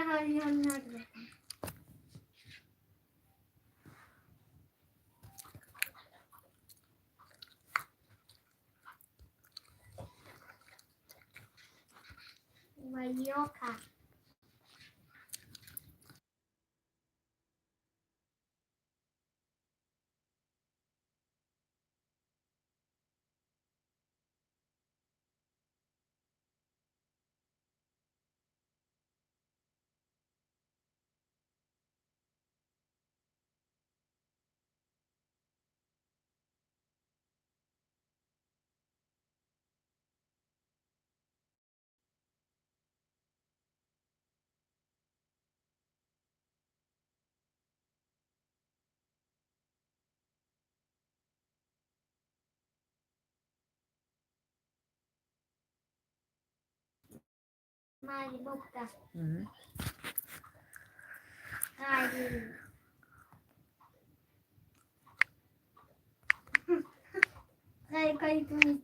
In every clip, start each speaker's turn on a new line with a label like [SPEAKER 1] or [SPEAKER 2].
[SPEAKER 1] حالی نگرفتم. و یوکا. مالی بوکا. غالي. غالي كاي تونس.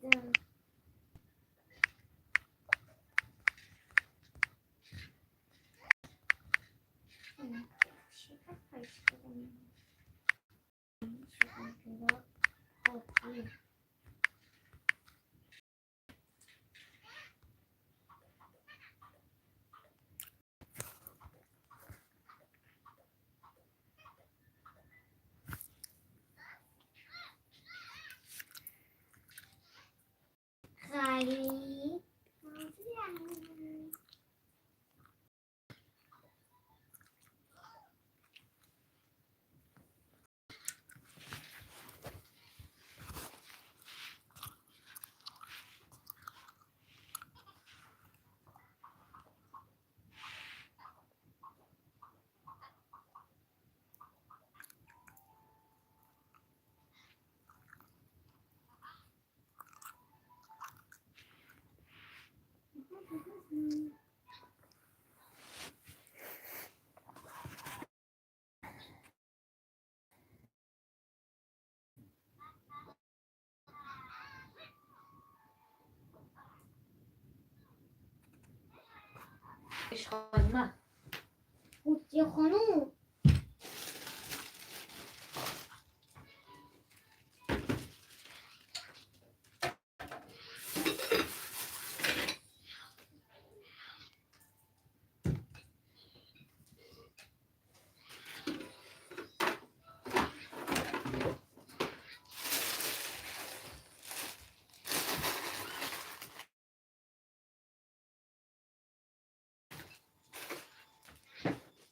[SPEAKER 1] غالي.
[SPEAKER 2] خانم.
[SPEAKER 1] قوطی خانوم.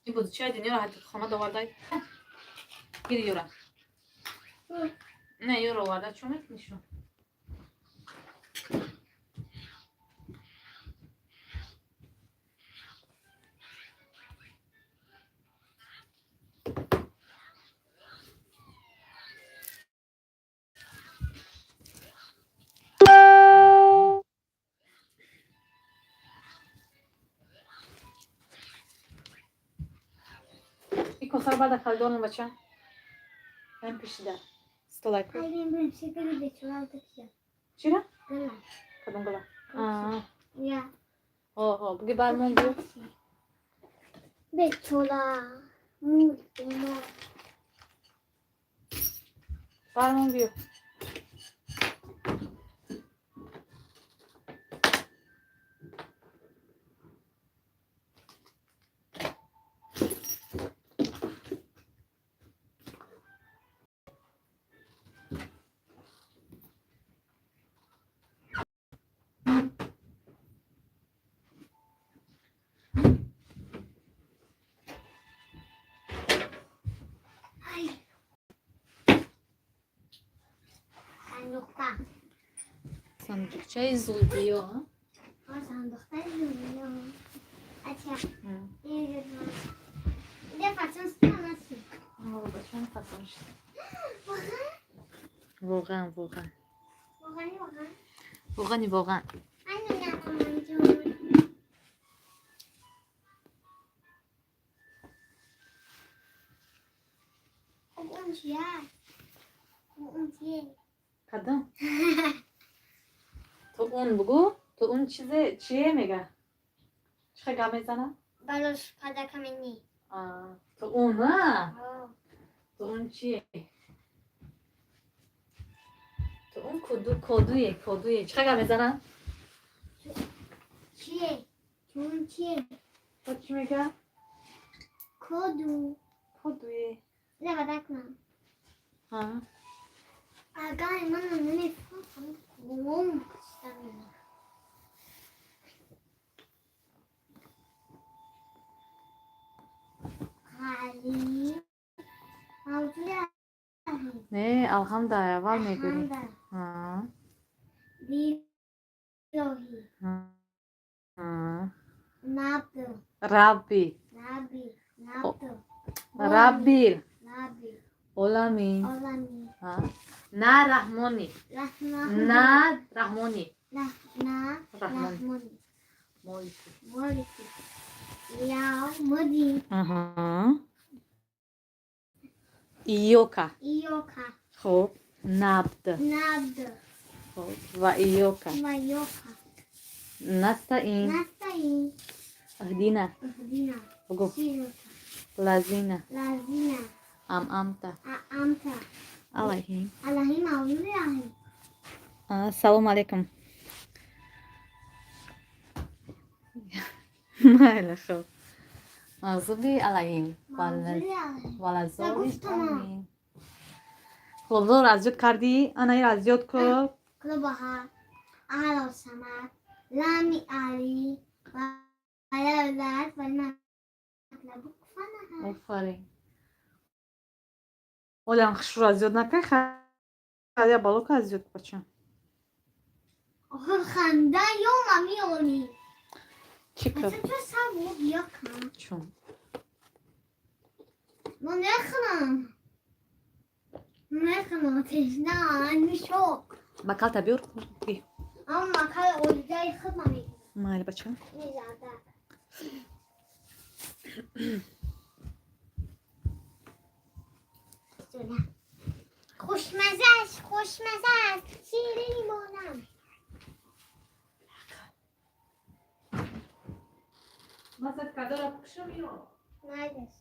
[SPEAKER 2] این بود چای دنیا رو حتی خانه دوارده گیری یورا. نه یورو وارده چون میکنی. این کسر بعد خالدون بچه من پیش در столайку.
[SPEAKER 1] Hayır, ben şekeri de çoğaldık ya.
[SPEAKER 2] چرا؟
[SPEAKER 1] Gala.
[SPEAKER 2] کدوم گلا؟ آه.
[SPEAKER 1] Ya.
[SPEAKER 2] ها بگی برمون بیو.
[SPEAKER 1] به çola. Mul. Mul.
[SPEAKER 2] برمون بیو.
[SPEAKER 1] Ay. Sandıkta.
[SPEAKER 2] صندوقچه زولبیا.
[SPEAKER 1] O sandıkta yiyor. Aç ya. یه فصل nasıl?
[SPEAKER 2] آه بچه فصل. واقعا واقعا.
[SPEAKER 1] واقعا واقعا.
[SPEAKER 2] واقعا واقعا.
[SPEAKER 1] Anne مامان جون. خب اون چیه؟ خب اون چیه؟
[SPEAKER 2] کدام؟ تو اون بگو، تو اون چیزه چیه میگه؟ چه گام میزنه؟
[SPEAKER 1] Балош подарка мени.
[SPEAKER 2] То он, а? То он чие? То он куду, кодуе, кодуе. Чӣ гап мезанад?
[SPEAKER 1] Чие? То он чие?
[SPEAKER 2] То чӣ мега?
[SPEAKER 1] Коду.
[SPEAKER 2] Кодуе.
[SPEAKER 1] Лева кунам.
[SPEAKER 2] А.
[SPEAKER 1] Агар ман намефаҳмам, гум кушта. Али. Мавзули.
[SPEAKER 2] Не, алҳамда аввал мегӯӣ.
[SPEAKER 1] Алҳамда. Лиллоҳи. Набд.
[SPEAKER 2] Рабби.
[SPEAKER 1] Раби. Набд.
[SPEAKER 2] Раббил.
[SPEAKER 1] Раби.
[SPEAKER 2] Оламин.
[SPEAKER 1] Оламин.
[SPEAKER 2] На раҳмони.
[SPEAKER 1] Раҳмон.
[SPEAKER 2] На раҳмони.
[SPEAKER 1] На
[SPEAKER 2] Раҳмон.
[SPEAKER 1] Раҳмони.
[SPEAKER 2] Молики.
[SPEAKER 1] Молики. Яумиддин.
[SPEAKER 2] Иёка.
[SPEAKER 1] Иёка.
[SPEAKER 2] Хуб, набд.
[SPEAKER 1] Набд.
[SPEAKER 2] Хуб, ва иёка.
[SPEAKER 1] Ва иёка.
[SPEAKER 2] Настаин.
[SPEAKER 1] Настаин.
[SPEAKER 2] Аҳдина.
[SPEAKER 1] Аҳдина.
[SPEAKER 2] Бугӯ.
[SPEAKER 1] Сирота.
[SPEAKER 2] Лазина.
[SPEAKER 1] Лазина.
[SPEAKER 2] Амамта.
[SPEAKER 1] Аамта.
[SPEAKER 2] Алайҳим.
[SPEAKER 1] Алайҳим мавзули алайҳим.
[SPEAKER 2] Салому алайкум. Майла, хуб. Мавзуби алайҳим.
[SPEAKER 1] Мавзули алайҳим.
[SPEAKER 2] Валазоли.
[SPEAKER 1] Нагуфтам.
[SPEAKER 2] Амин. Хлобдор аз ёд кардӣ? Ана ир аз ёд ку.
[SPEAKER 1] Клубаҳа. Аҳла самад. Лами али. Валалат валматлабу куфанаҳа.
[SPEAKER 2] Офарин. Олям хушро аз ёд накард, я балока аз ёд, бача.
[SPEAKER 1] Охир ханда ёма меони.
[SPEAKER 2] Чӣ кар?
[SPEAKER 1] Бача, ту сабу бия кам.
[SPEAKER 2] Чун?
[SPEAKER 1] Ман мехӯрам. Мехӯрам тешна нишок.
[SPEAKER 2] Бакалта биёр. Би.
[SPEAKER 1] Аммо макал олидаи худ ма мегирам.
[SPEAKER 2] Майли, бача.
[SPEAKER 1] Мезада. Хушмаза аст, хушмаза аст. Ширини монам.
[SPEAKER 2] Масад кадора пукшум ё.
[SPEAKER 1] Найдеш.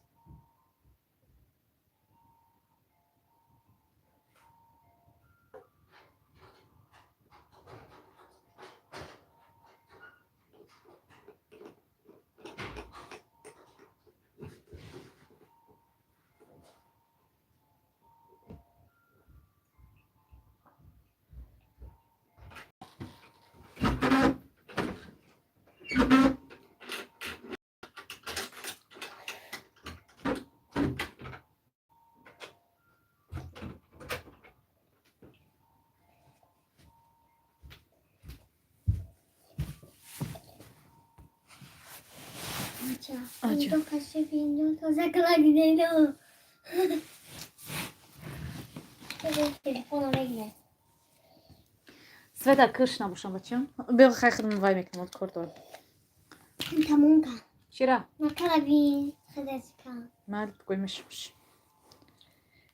[SPEAKER 1] Ача.
[SPEAKER 2] Ача.
[SPEAKER 1] Финҷон каши, финҷон тоза кала гидено. Телефонро мегирад.
[SPEAKER 2] Света киш набошам, бача. Биё, хай, худам вай мекунам, кор дорам.
[SPEAKER 1] Тамом кар.
[SPEAKER 2] Чира?
[SPEAKER 1] Макала бин хадазика.
[SPEAKER 2] Майли, бигӯй мешуш.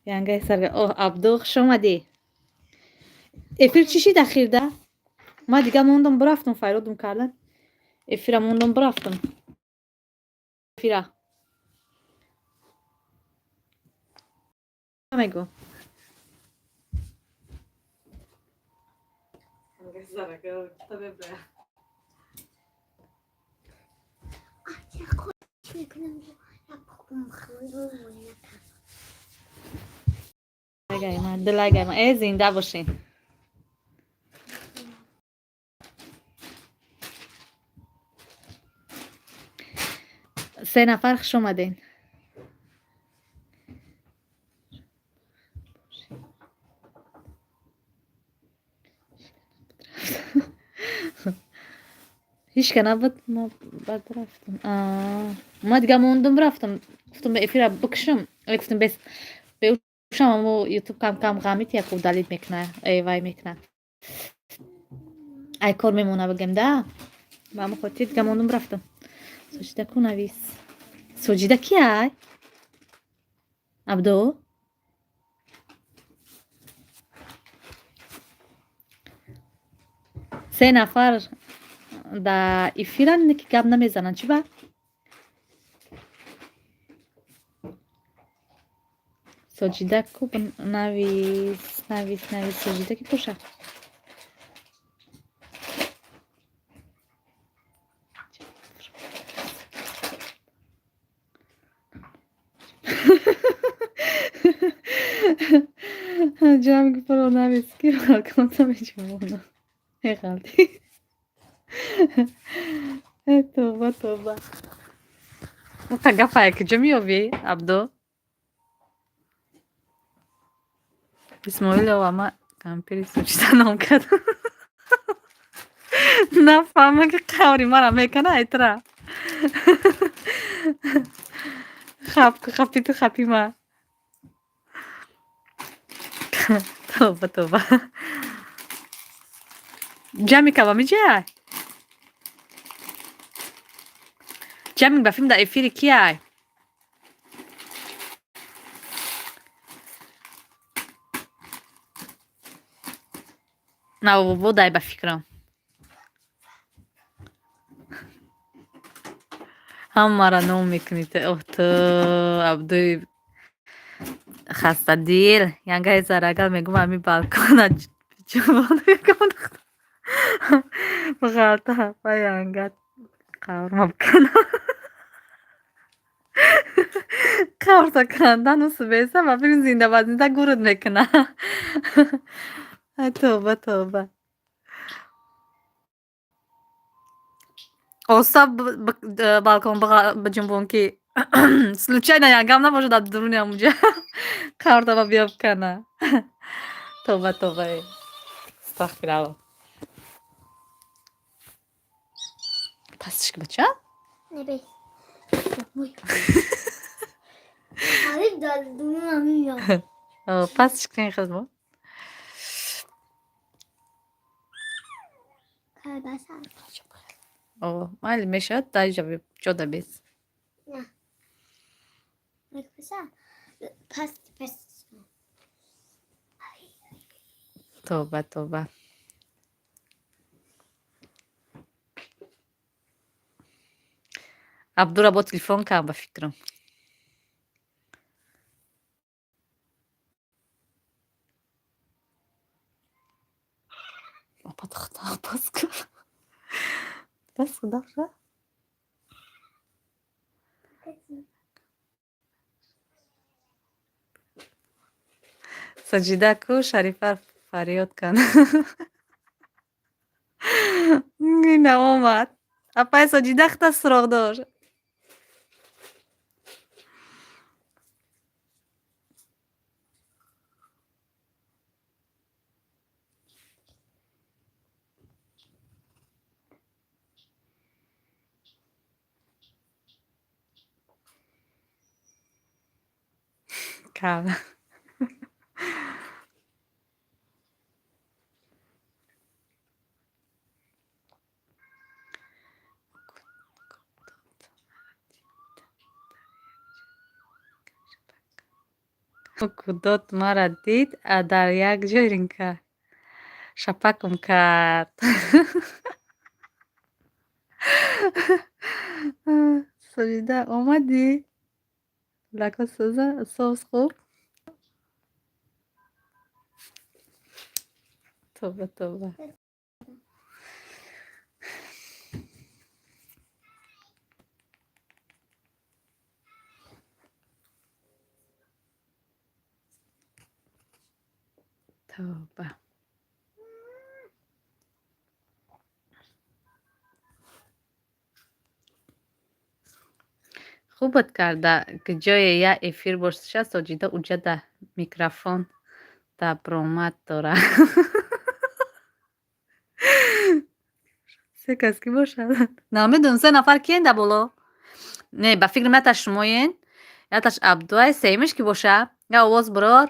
[SPEAKER 2] Янгаи сарга. О, Абду, хуш омадӣ. Эфир чӣ шид ахирда? Ма дига мондам, бурафтам, файродум кардан. Эфира мондам, бурафтам. Эфира. Мегӯ.
[SPEAKER 1] Ача, хуш мекунам. Я
[SPEAKER 2] Дилайгайма. Э, зинда бошин. Се нафар, хуш омаден. Ҳичка набуд, ма баъд рафтам. Ма дига мондум, рафтам. Гуфтам, ба эфира бикушам. Гуфтам, бес беушам, амо ютуб кам кам ғамит як удалить мекуна, вай мекуна. Ай кор мемона, бигем да. Ба ҳама хотир дига мондум, рафтам. Соҷида ку навис. Соҷида ки ай? Абдо? Се нафар да эфиран, ки гап намезананд, чӣ ба? Соҷида ку, навис, навис, навис. Соҷида ки боша? Ҷамъ паро, навис, ки балконта меҷавона меғалти. Тоба, тоба, гафая куҷо меёбӣ, Абдо Исмоилова? Ма кампири Соҷида ном кардам, нафаҳма, ки қаври мара мекана. Айтра хап хапиту хапи ма. Тоба, тоба, ҷамъи кава миҷай, ҷамъи ба филм дар эфири кияй? Навбодай, ба фикрам, ҳамаро ном мекунед. Оҳ, ту, Абдуи хастадил, янгаи зарагал мегум, ами балкона ҷубон ғалта ва янга қаврма бикана. Қаврта кандану субеса, ба филм зинда ба зинда гурд мекуна. Тоба, тоба, оста балкон биҷунбон, ки случайно янгам набошад дар дуруни ҳамунҷа, қавртаба биё бикана. Тоба, тоба, астағфиралло. Пастиш ки, бача.
[SPEAKER 1] Не бей. Ҳариф дар дунё меёб.
[SPEAKER 2] Пастиш кунин, хизмо.
[SPEAKER 1] Колбаса.
[SPEAKER 2] Майли, мешавад, даҷа ҷода бес.
[SPEAKER 1] На. Колбаса. Паст, паст.
[SPEAKER 2] Тоба, тоба. Абдура бо телефон кардам, ба фикрам. Апа, тахта пас кар. Пас даша. Саҷида ку, Шарифа фарёд кан. Ина омад. Апай Соҷида хта суроғ дошт. Кала. Кудот мара дид, а дар як ҷой ринка шапакам кард. Соҷида, омадӣ? Лако сӯза, соз хуб? Тоба, тоба. Тоба. Хубат карда, ки ҷое я эфир боша, Соҷида уҷада микрофон дабромад дорад. Се кас ки бошад? Намедонам, се нафар киен дар боло? Не, ба фикрам, яташ шумоен, яташ Абдуай, сеюмиш ки боша? Я овоз бирор.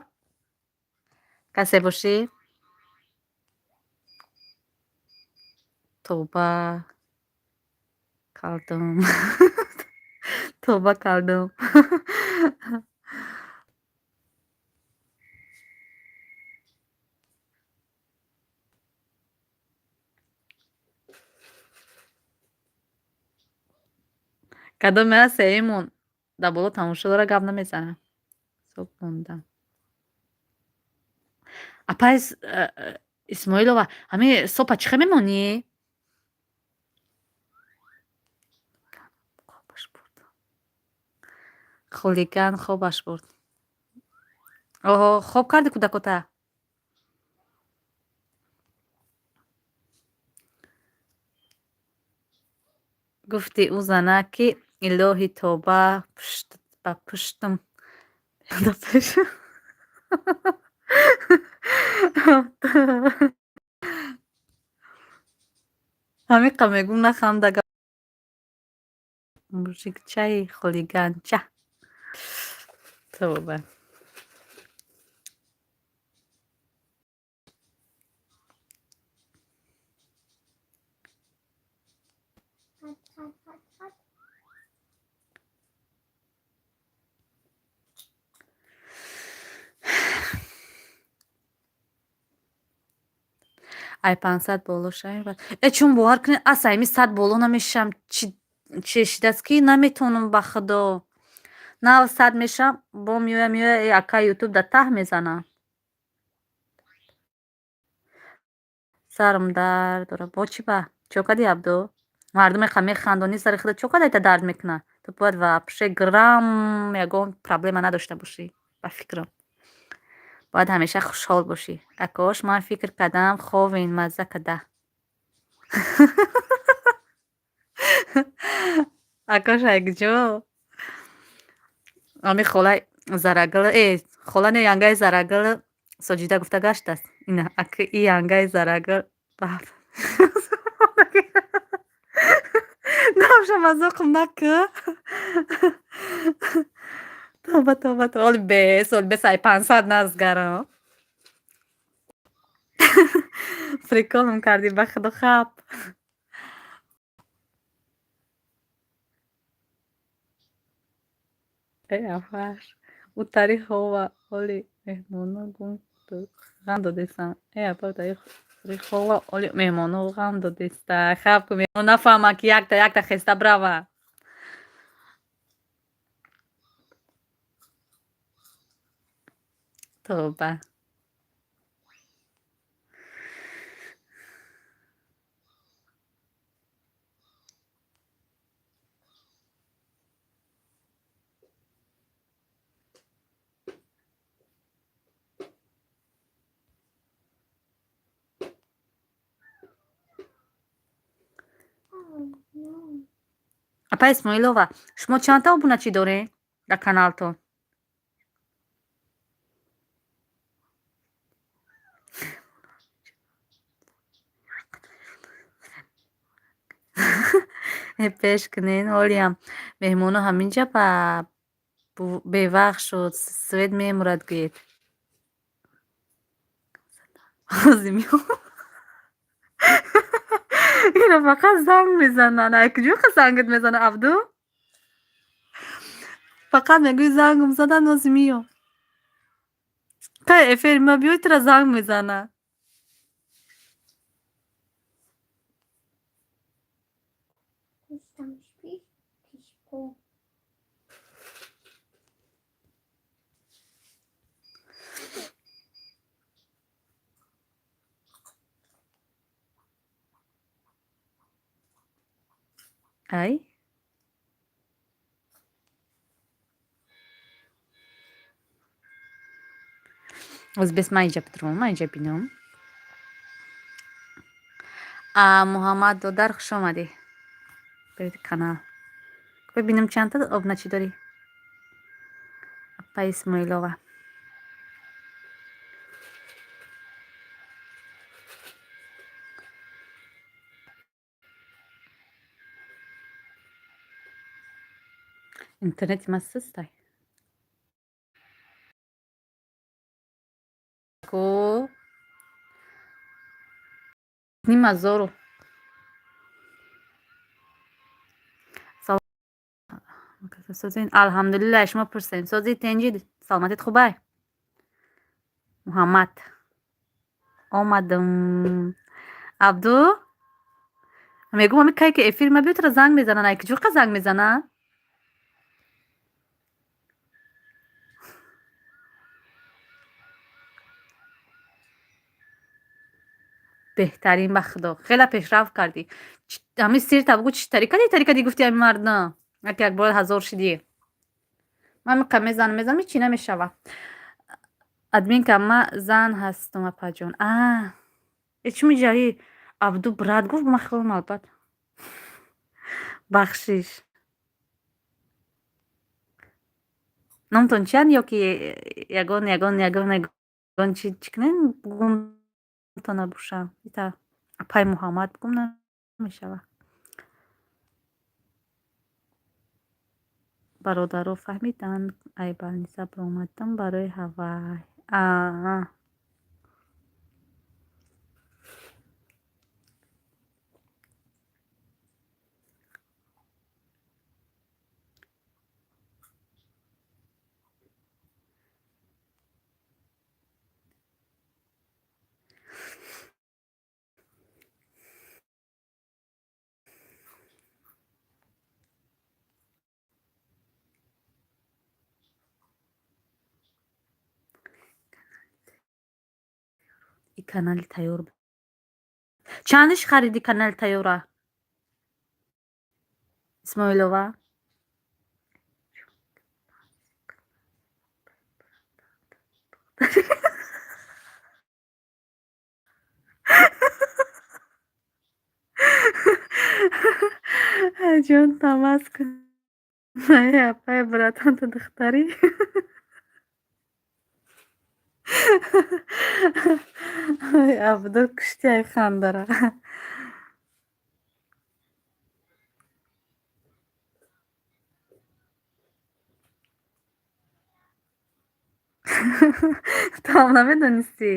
[SPEAKER 2] Касе бошӣ? Тоба кардам. Тоба кардам. Кадоме сеюмон дар боло тамошо дора, гап намезанам. Соб мондам. Апай Исмоилова, ҳами сопа чӣ хел мемонӣ? Хулиган хобаш бурд. Оҳо, хоб карди кӯдакота? Гуфти ӯ зана, ки илоҳи тоба ба пуштам. Ҳамиқа мегум, наханда. Мужикчаи хулиганча. Тоба. Ай 500 боло шавем. Э, чун бовар кунед, ас айми 100 боло намешавам. Чешидааст ки наметавонам, ба худо. Нав 100 мешавам, бо меоя, меоя, ака ютуб да таҳ мезанам. Сарам дард дорад. Бо чӣ ба? Чо кардӣ, Абдо? Мардуме қа механдонӣ, сари худат чо кадай та дард мекунад? Ту бояд вообще грамм ягон проблема надошта бошӣ, ба фикрам. Бояд ҳамеша хушҳол бошӣ. Акош, ман фикр кардам, ховен, мазза када. Акош айкҷо? Ами холаи Зарагул, э, хола не, янгаи Зарагул Соҷида гуфта гаштааст. Ина, аки и янгаи Зарагул навша мазоқм нака. Тоба, тоба, тоба. Оли бес, оли бес, ай 500 назгарам. Приколам кардӣ, ба худо, хаб. Э, афаш. Ӯ тари хова, оли меҳмоно гум ғам додестан. Э, апа, тари хова, оли меҳмоно ғам додеста. Хаб ку, меҳмон нафаҳманд, ки якта якта хеста брава. Тоба. Апа Исмоилова, шумо чандта обуначӣ доред дар каналтон? Э, пеш кунен, ҳолиам меҳмоно ҳаминҷа ба бевақт шуд, свет мемурад, гӯед. Ина фақат занг мезананд. Ай куҷо қа зангат мезанад, Абду? Фақат мегӯи зангам задан, нози миём. Кай эфири ма биёй, тура занг мезанад.
[SPEAKER 1] Там спишь, пешком.
[SPEAKER 2] Ай? Оз бес ман инҷа битром, ман инҷа бинам. А Муҳаммад додар, хуш омадӣ. Беред канал. Бибинам, чандта обуначӣ дорӣ. Апа Исмоилова. Интернети ма сустай. Ку нима зору. Созин, алҳамдулилла, шумо пурсем. Сози, тенҷи, саломатит хубай? Муҳаммад. Омадам. Абду? Мегӯм, ами кай ки эфир ма биё, тура занг мезананд. Ай куҷо қа занг мезананд? Беҳтарин, ба худо, хеле пешрафт кардӣ. Ҳамин сирта бугӯ, чӣ тари кади, тари кади гуфти ҳамин мардум, як як бор ҳазор шидӣ. Ман миқа мезанам, мезанам, ҳечи намешава. Админка, ма зан ҳастам, апаҷон. А э, чӣ меҷаи? Абду брат гуфт, ман хелам, албатта, бахшиш. Номтон чиянд ё ки ягон ягон ягон ягон чи чӣ кунем, бугумто набошам. Ита апай Муҳаммад бугум намешава. Бародаро фаҳмиданд, ай больница баромадам барои ҳавай. Аа, и канали тайёр чандиш хариди? Канали тайёра, Исмоилова. Ҷон, тамаз кун, апай, братан, ту духтарӣ. Абду, кушти ай хандара. Туам намедонистӣ?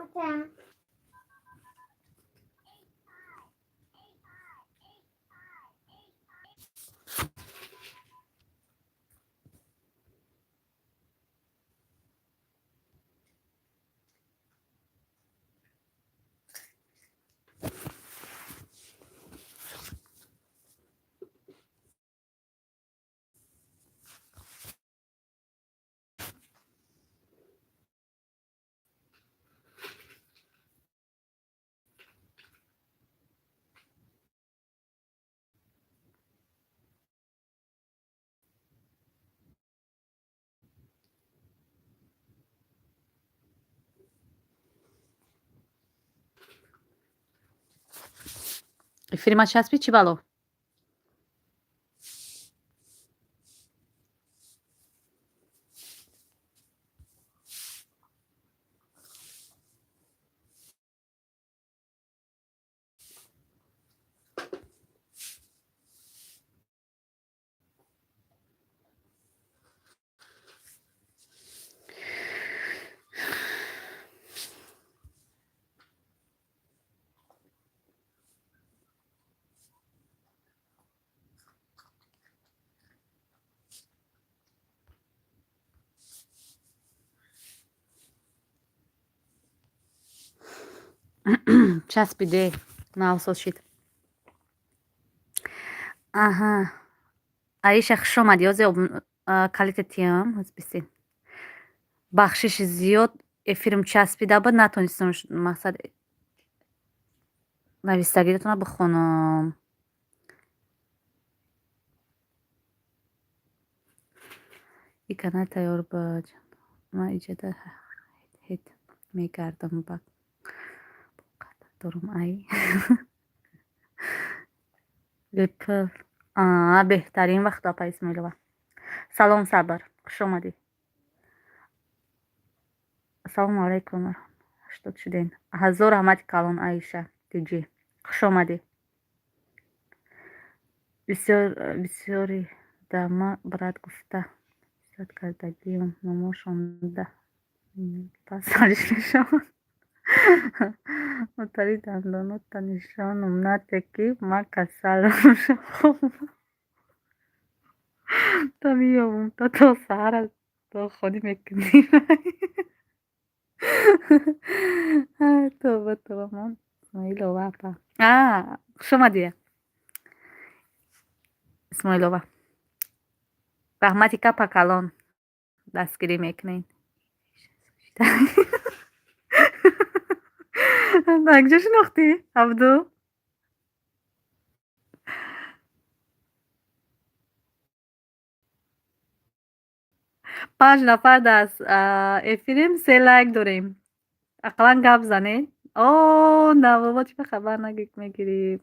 [SPEAKER 1] Ата.
[SPEAKER 2] Эфири ма часпи, чӣ бало? Часпиде, навсоз шид. Аҳа, Аиша, хуш омадӣ. Ҳозе калита тиям ҳозбисин. Бахшиши зиёд, эфирм часпида буд, натонистам мақсад навистагиатона бихонам. И канал тайёр буд, ман иҷода ҳет мегардам, ба дорум ай бепул. Беҳтарин вақт, апа Исмоилова. Салом, Сабр, хуш омадӣ. Ассалому алайкум, 80 шуден. Ҳазор раҳмати калон, Аиша Тиҷи, хуш омадӣ. Бисёри дама брат гуфта сад кардагиам номошонда пас алиш мешавад. Мутари дандонота нишонум нате, ки ман касалам. Та меёбум, то саҳара дохонӣ мекунӣ. Тоба, тоба. Ман Исмоилова, апа. Хуш омадӣ, Исмоилова. Раҳмати капа калон, дастгирӣ мекунед. Дар куҷо шинохтӣ, Абду? Панҷ нафар дар эфирем, се лайк дорем. Ақаллан гап занед. О, на бобо, чӣ ба хабар мегирӣ?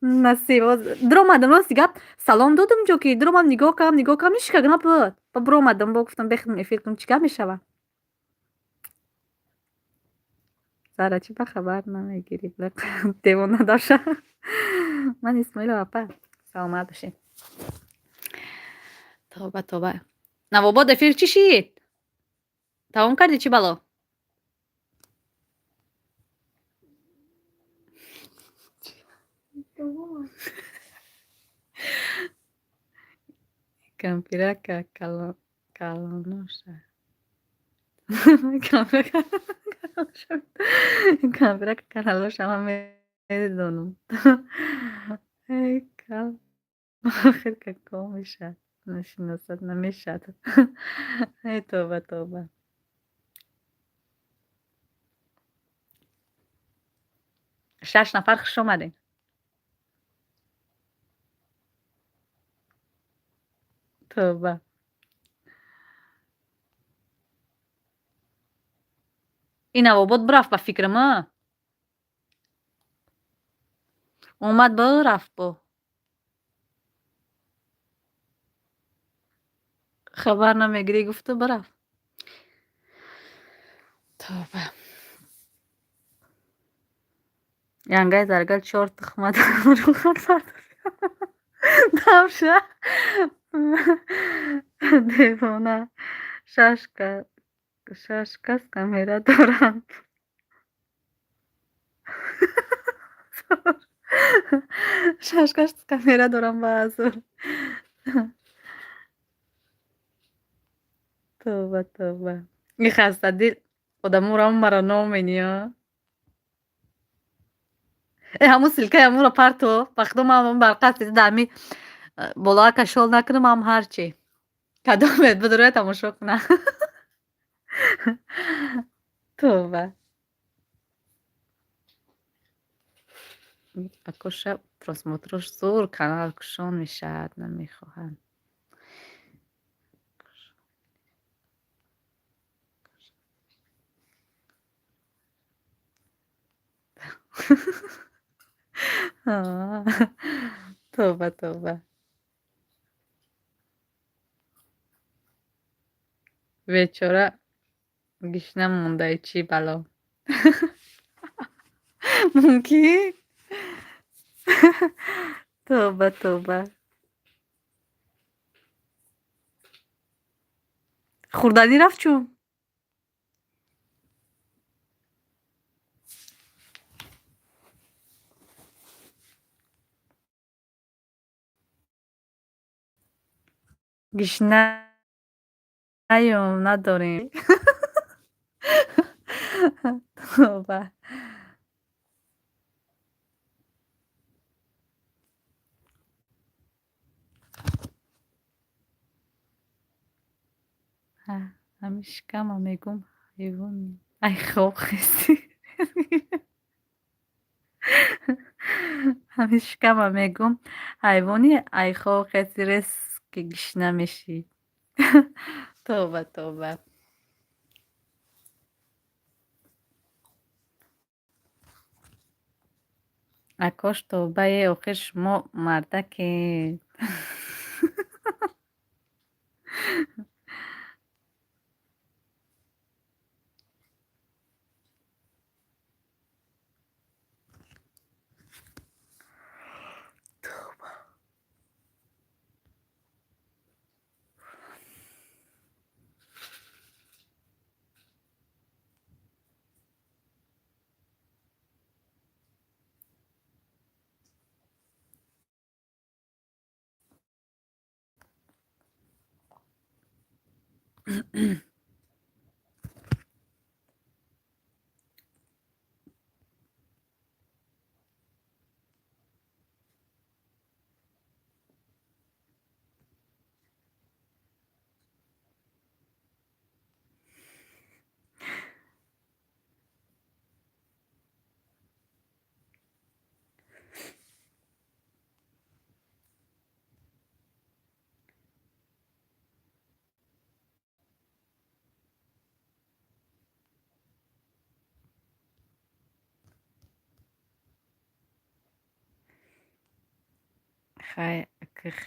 [SPEAKER 2] Насиб, дуромадам, рости гап, салом додум ҷо ки дуромадам, нигоҳ кардам, нигоҳ кардам, ҳеч как набуд. Ба буромадам, бо гуфтам, бехудм эфир кунам, чӣ гап мешавад? Зара, чӣ ба хабар намегирӣ? Девона даша. Ман Исмоилова, апа, саломат бошед. Тоба, тоба. Навобод, эфир чӣ шид? Тамом кардӣ, чӣ бало?
[SPEAKER 1] Бобо.
[SPEAKER 2] Кампирака калоноша. Кампирака калоноша, ман медонам. Эй, кал. Охир како мешавад? Нашиносад намешавад. Эй, тоба, тоба. Шаш нафар, хуш омадед. Тоба. Ин Навобод бирафт, ба фикрам, а? Омад, бирафт, бо. Хабар намегирӣ гуфту бирафт. Тоба. Янгаи заргар чор тухма рухат давша. Девона. Шаш кас камера доранд. Шаш кас камера дорам ба азур. Тоба, тоба. И хастадил одаморо маро номени, а? Э, ҳамун ссылкаи ҳамунро парто, ба худо, ман барқаст дар ҳами болоа кашол накунам, ҳам ҳарчи. Кадомет бидуроя тамошо куна. Тоба. Акоша просмотрош зур, канал кушон мешавад, намехоҳанд. Тоба, тоба. Бечора гишна мондаи, чӣ бало? Мумкин? Тоба, тоба. Хӯрданӣ рафт чун? Гишнаём надорем. Тоба. Ҳами шикама мегум, ҳайвони. Ай, хоб хести. Ҳами шикама мегум, ҳайвони, ай хоб хести, рес ки гишна мешӣ. Тоба, тоба. Акош, тобае, охир шумо мардакед.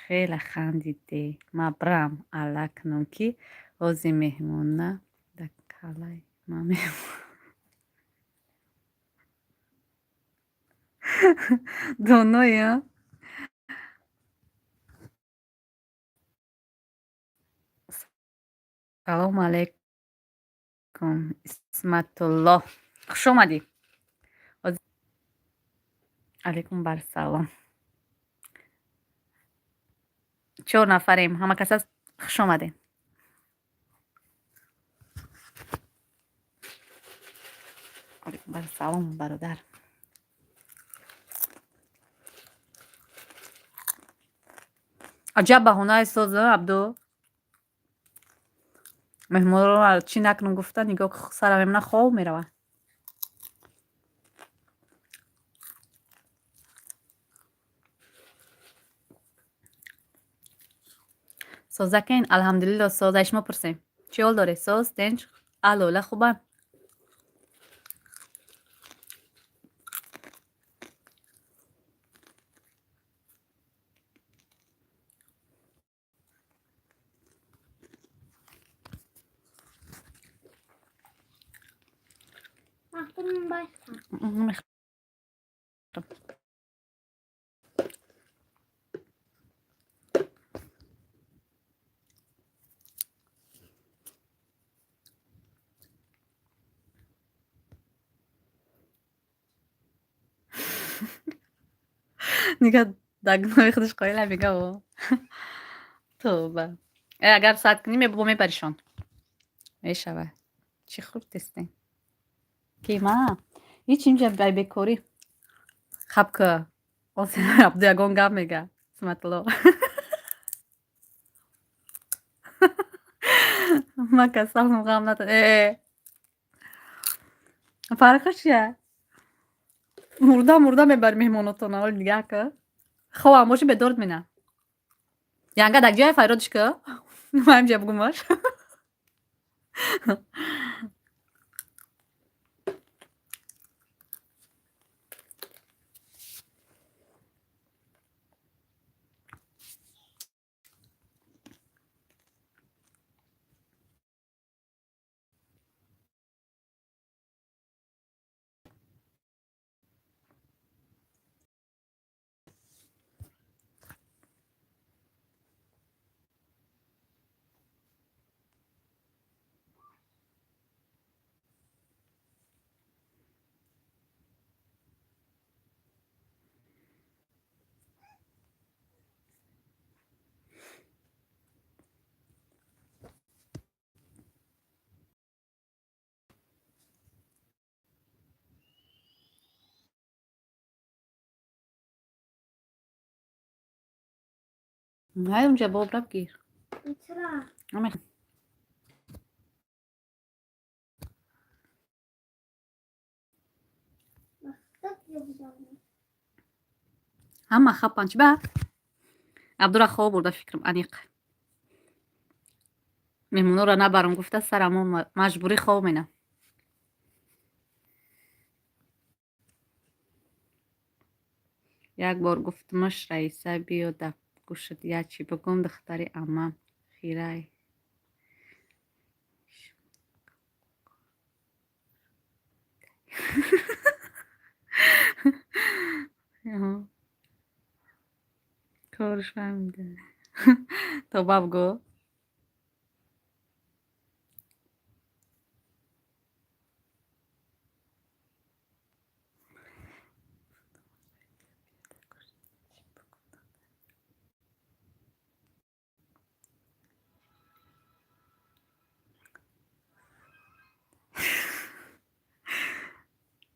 [SPEAKER 2] Хеле хандиде. Ма брам алла кунам, ки ҳози меҳмона да калаи ма меҳмон. Доноя. Салому алайкум, Исматулло. Хуш омадӣ. Алайкум барсалом. Чор нафарем, ҳама кас аст, хуш омадем. Алайкум барсалом, бародар. Аҷаб баҳонае соза, Абду. Меҳмонро чӣ накунам гуфта, нигоҳ, сарам мемона, хоб меравад. Созакен, алҳамдулилло, соза. Шумо пурсем. Чӣ ҳол доред? Соз, тинч, аҳлу оила хубанд?
[SPEAKER 1] Махтум баста.
[SPEAKER 2] Намехӯрам. Нигаҳ, дагнои худаш қоила мега о. Тоба. Э, агар саат кунӣ, бо мебаришон. Мешавад. Чӣ хурдистем? Ки ма? Ҳеч, инҷа бай бекорӣ. Хаб ка. Абду ягон гап мега. Исматулло. Ма касалам, ғам натан. Э. Фарқаш чия? Мурда мурда мебари меҳмонотона, оли нигаҳ ка. Хобам боши, бедорат мена. Янга дар ҷое фарёдиш ка. Ма инҷа бугумаш. Ҳай, унҷа боб рафт, гир.
[SPEAKER 1] Чаро?
[SPEAKER 2] Намехоҳам.
[SPEAKER 1] Махтак ебудам.
[SPEAKER 2] Ҳама хапан, чӣ ба? Абдура хоб бурда, фикрам аниқ. Меҳмонҳоро набарам гуфта, сарамо маҷбурӣ хоб менам. Як бор гуфтумаш, Раиса биё да гӯшат як чӣ бигӯм, духтари аммам хирай. Корш фаҳмида. Тоба бигӯ.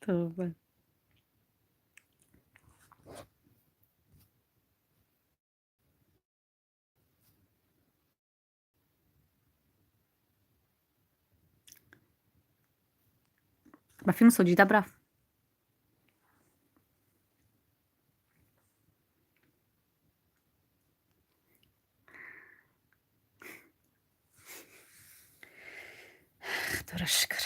[SPEAKER 2] Тавба. Ба филм Соҷида брафт. Худоро шукр.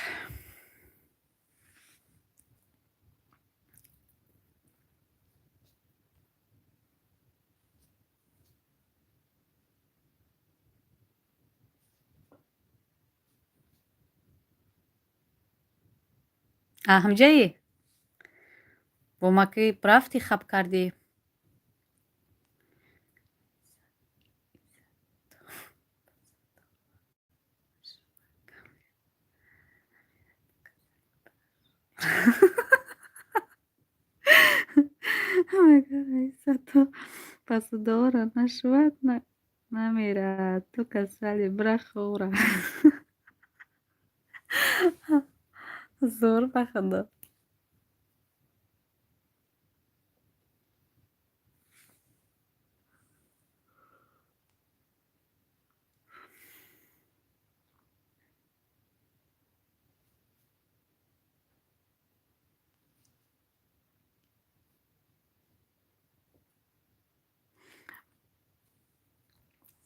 [SPEAKER 2] Ҳамҷаи, бо маки рафтӣ, хаб кардӣ? Пасдора нашавад, намерад, ту касалӣ, бира хӯра. Зӯр, ба худо.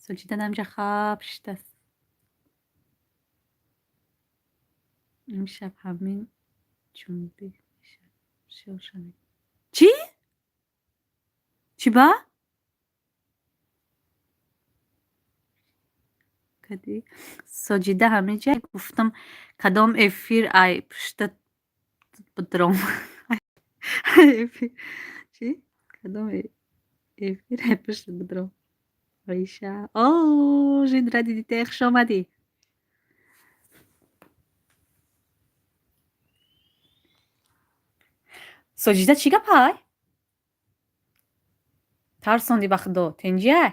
[SPEAKER 2] Соҷида намҷа хаб шидаст. Имшаб ҳамин ҷунбӣ мешавад. Чӣ? Чӣ ба? Кадӣ? Соҷида ҳамин ҷа гуфтам, кадом эфир ай пушта будром. Чӣ? Кадом эфир ай пушта будром. Оиша. О, жиндра дидите, хуш омадӣ. Соҷида, чӣ гапай? Тарсонди, ба худо, тинҷиай?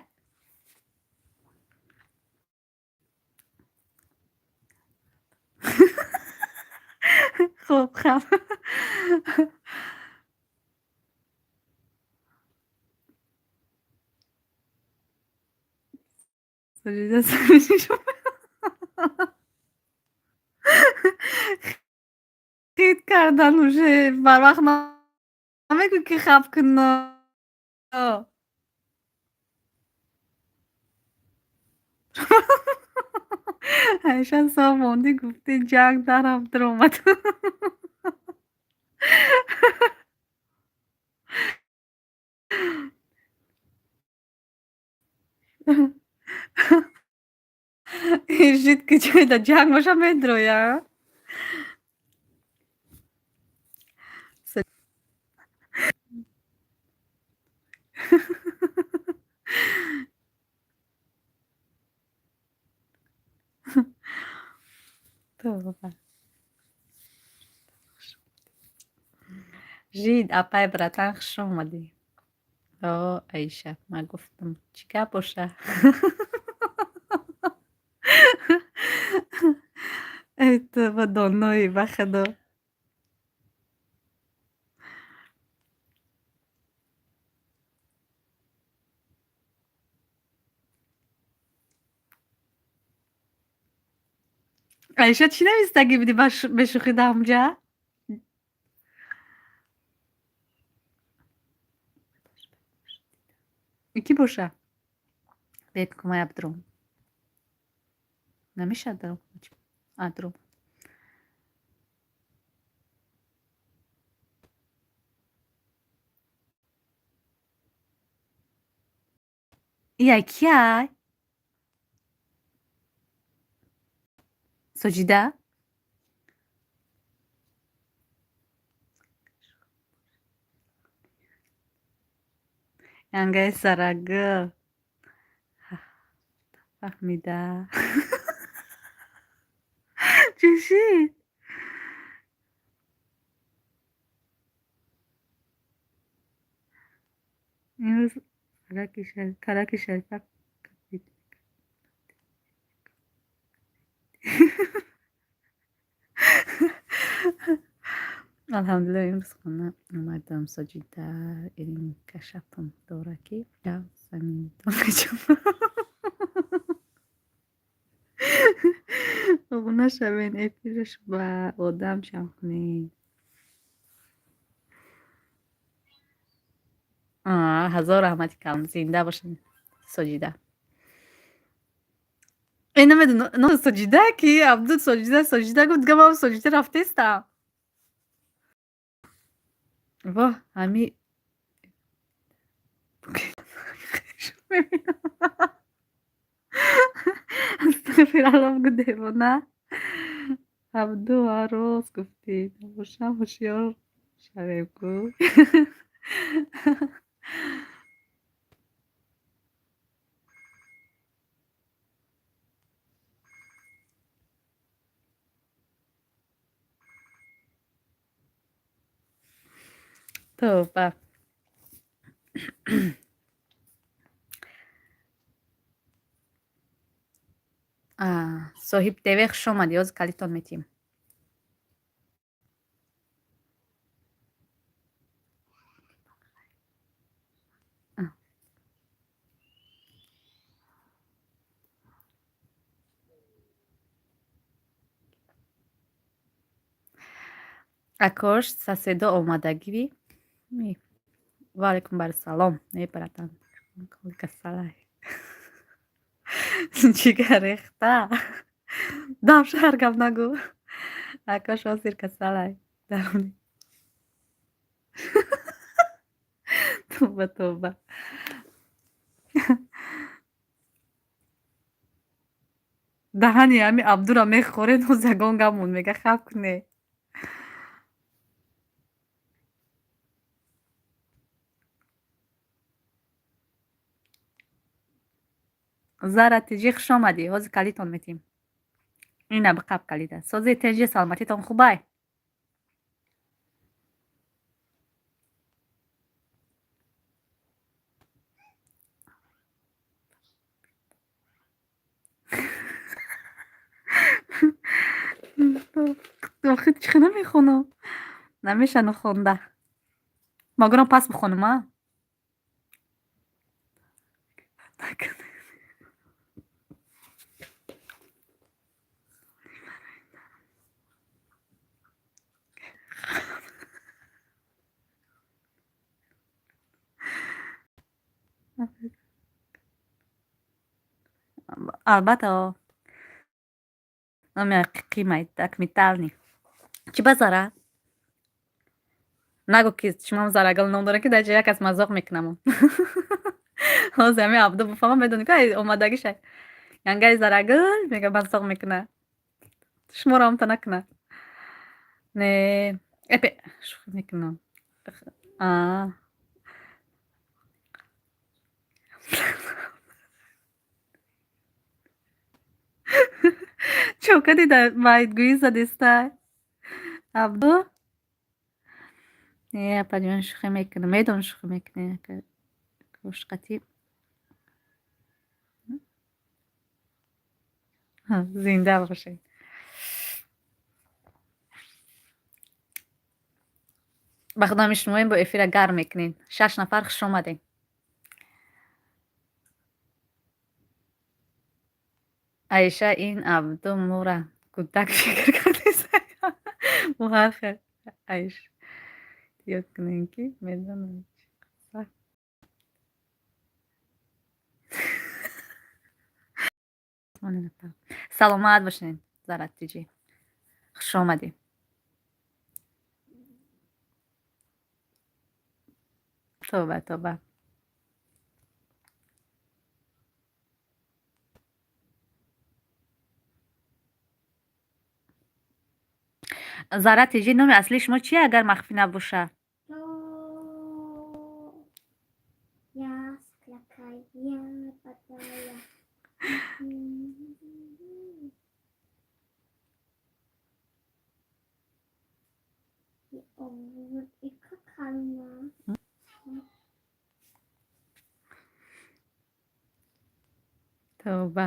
[SPEAKER 2] Хуб, хаб. Соҷида хит кардан, уже барвақт намегӯ ки хаб куно. Ҳамеша сов мондӣ, гуфтӣ ҷанг дарам даромад. Жид ки ҷойда ҷанг боша, медроя. Тавба. Жид, апай, братан, хуш омадӣ. О, Аиша, ман гуфтам, чӣ гап боша? Эй тавба, доноӣ, ба худо. Аиша, чӣ навистагӣ будӣ бешӯхӣ дар ҳамҷа? Кӣ боша? Бек кумая бидром. Намешавад даром? А, дром. Ия кияй? Соҷида? Янгаи сарагул. Фаҳмида. Чӣ шид? Имрӯз караки Шарифа капид. Алҳамдулилла, имрӯз хона омадам. Соҷида иринкашапам дора, ки заминтон. Обуна шавен, эфираш ба одам ҷамъ кунед. Ҳазор раҳмати калон, зинда бошед, Соҷида. Э, намедонам, Соҷида ки Абду Соҷида, Соҷида гуфт, дига ман Соҷида рафтестам. Воҳ, ҳами астағфираллоҳ, бугӯ девона. Абду, рост гуфтӣ, набошам ҳушёр шавем ку. Тавба. Соҳиб ТВ, хуш омадӣ, ҳозир калитон метиҳем. Акош саседо омадагӣ? Ва алайкум барсалом. Не, братан, касалай. Ҷигар рехта. Дам шаҳр гап нагӯ. Акош ҳозир касалай. Даруни. Тавба, тавба. Даҳани ҳами Абдура мехӯред, ҳоз ягон гапмон мега, хаб куне. Зара тиҷӣ, хуш омадӣ, ҳозир калитон метиҳем. Ина биқаб калида. Сози тенҷи, саломатитон хубай? Охи чӣ намехонам? Намешану хонда. Магурам пас бихонам, а? Албатта, номи ҳақиқӣ документальный. Чӣ ба Зара? Нагӯ, ки шумам Зарагул ном дорад, ки дар ҷо як кас мазоқ мекунамон. Ҳозир ҳами Абду бифаҳмам, медонӣ ки омадагиша. Янгаи Зарагул мега, мазоқ мекуна. Шуморо ҳамта накуна. Не, эпе шӯхӣ мекунам. А. Чокади дар байтгӯӣ задистай? Абду? Не, апаҷон, шӯхӣ мекунам. Медонам, шӯхӣ мекунӣ. Кошқатӣ. Зинда бошед. Ба худо, шумоем бо эфира гарм мекунед. Шаш нафар, хуш омадед. Аиша, ин Абду мора кӯдак фикр кардеса. Муҳархе Аиш. Ёд кунем, ки медонам чӣ қисса. Саломат бошед, Зараттиҷӣ. Хуш омадӣ. Тавба, тавба. Зара тиҷӣ, номи аслии шумо чие, агар махфӣ набошад?
[SPEAKER 1] Я склякая, падая. И какая?
[SPEAKER 2] Тавба.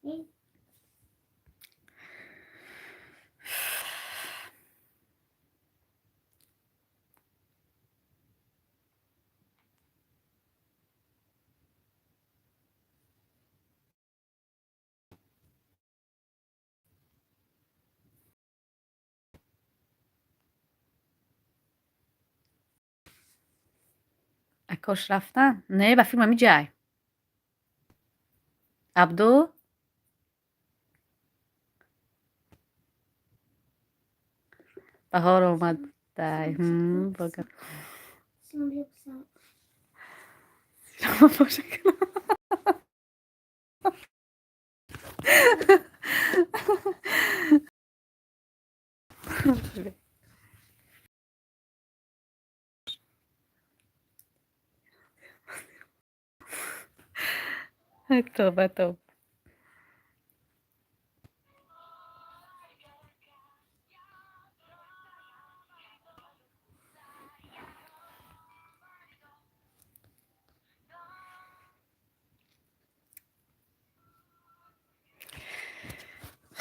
[SPEAKER 1] И
[SPEAKER 2] Акош рафтан? Не, ба филм ҳамиҷай. Абду? Баҳор омадай. Тоба, тоба.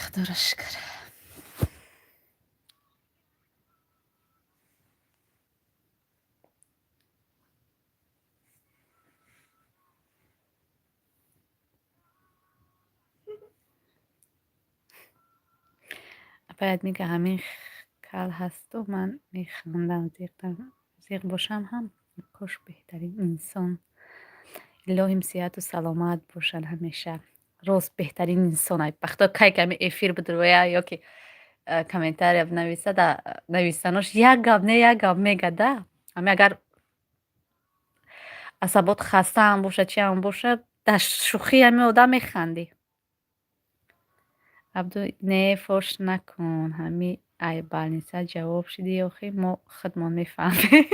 [SPEAKER 2] Худоро шукр. Бояд мега ҳамин кал ҳасту ман механдам, зиқ бошам ҳам кош беҳтарин инсон. Илоҳим сиҳату саломат бошанд ҳамеша. Рост, беҳтарин инсон. Бахто кай ки ҳами эфир бидроя ё ки комментария бинависа, да нависанош як гап не, як гап мега да. Ҳами агар асабот хастаам бошад, чиам бошад, дар шӯхии ҳами одам механдӣ. Абду, не, фош накун. Ҳами ай больница ҷавоб шидӣ охи мо худмон мефаҳмем.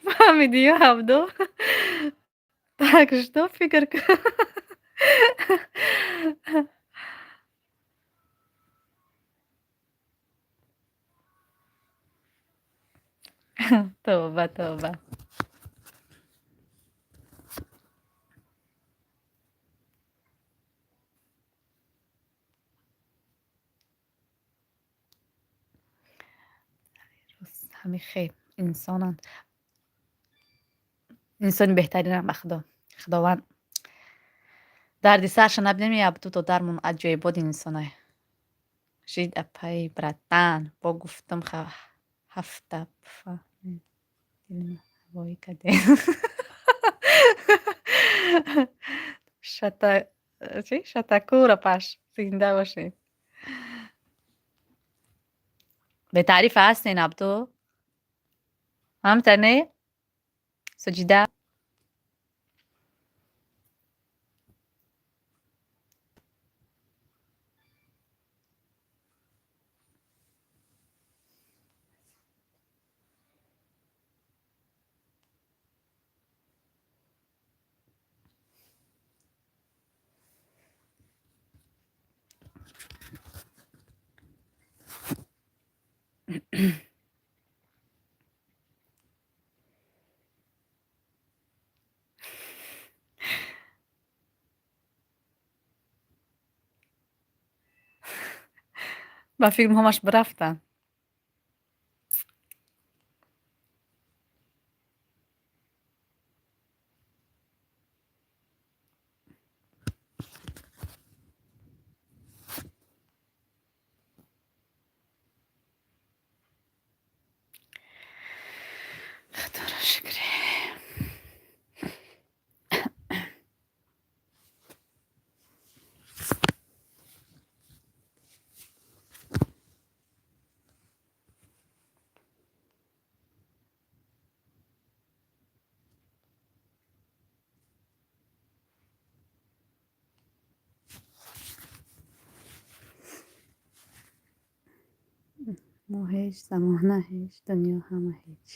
[SPEAKER 2] Фаҳмидӣ ё, Абду? Так что фикр кун. Тоба, тоба. Ҳами хел инсонанд. Инсони беҳтаринам, ба Худо. Худованд дарди сарша набинем, Абду додармон аҷоибоди инсонай. Жид апаи братан, бо гуфтам ҳафта ҳавоӣ кардем. Шата чи? Шатакур, апаш. Зинда бошед. Бетаъриф ҳастен, Абду? Ҳамта не? Соҷида? Ба филм ҳамаш бирафтанд. Худоро шукр. Мо ҳеҷ, замона ҳеҷ, дунё ҳама ҳеҷ.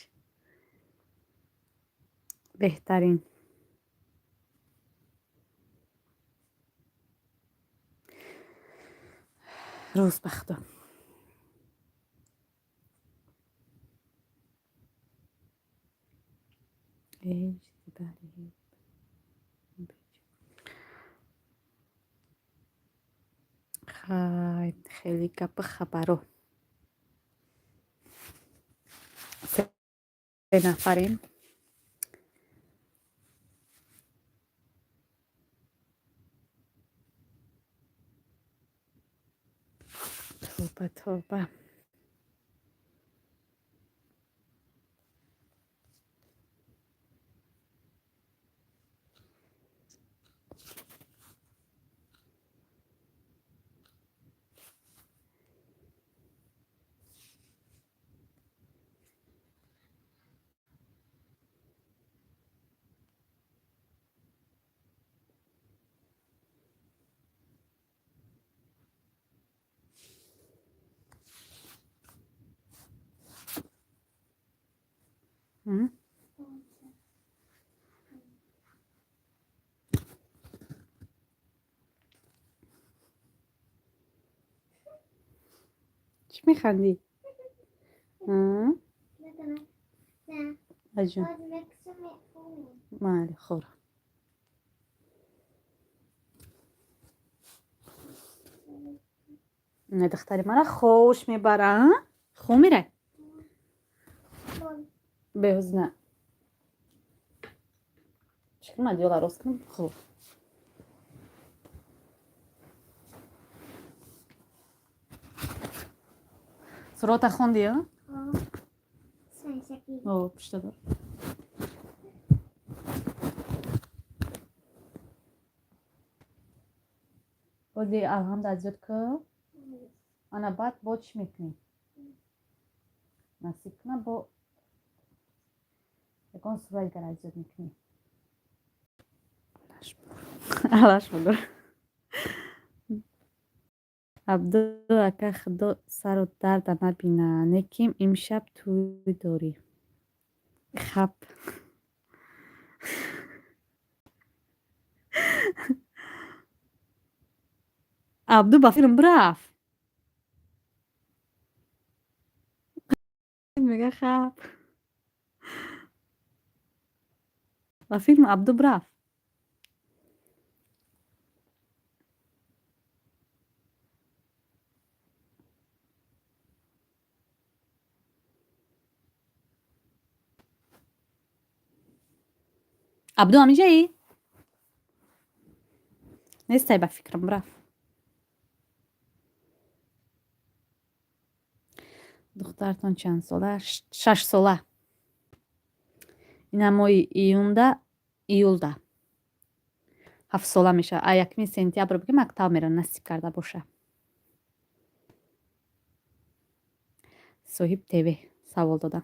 [SPEAKER 2] Беҳтарин. Рӯз ба Худо. Ҳеҷ баъди ҳеҷ. Хай, хеле гапи хабаро. Се нафарем. Тоба, тоба. Чӣ механдӣ? Аҷон, майли, хӯр. Духтари мара хош мебара, хо мерай беҳузна. Чӣ кунам, одеяло рост кунам? Хуб, сурота хонди? Пушта дор. Ози алҳамд аз ёд ку. Ана баъд бо чӣ мекунӣ? Насиб куна, бо ягон сураи дигар аз ёд мекунӣ. Алаш бугур. Абду ака, худо сару дарда набина, неким имшаб тӯй дорӣ. Хап. Абду ба филм бирафт. Мега хап. Ба филм Абду бирафт. Абду ҳамиҷаӣ? Нестай, ба фикрам рафт. Духтаратон чанд сола? 6 сола. Ина моҳи июнда, июлда 7 сола мешавад. А 1 сентябр бигем, мактаб меравад, насиб карда боша. Соҳиб ТВ савол додам.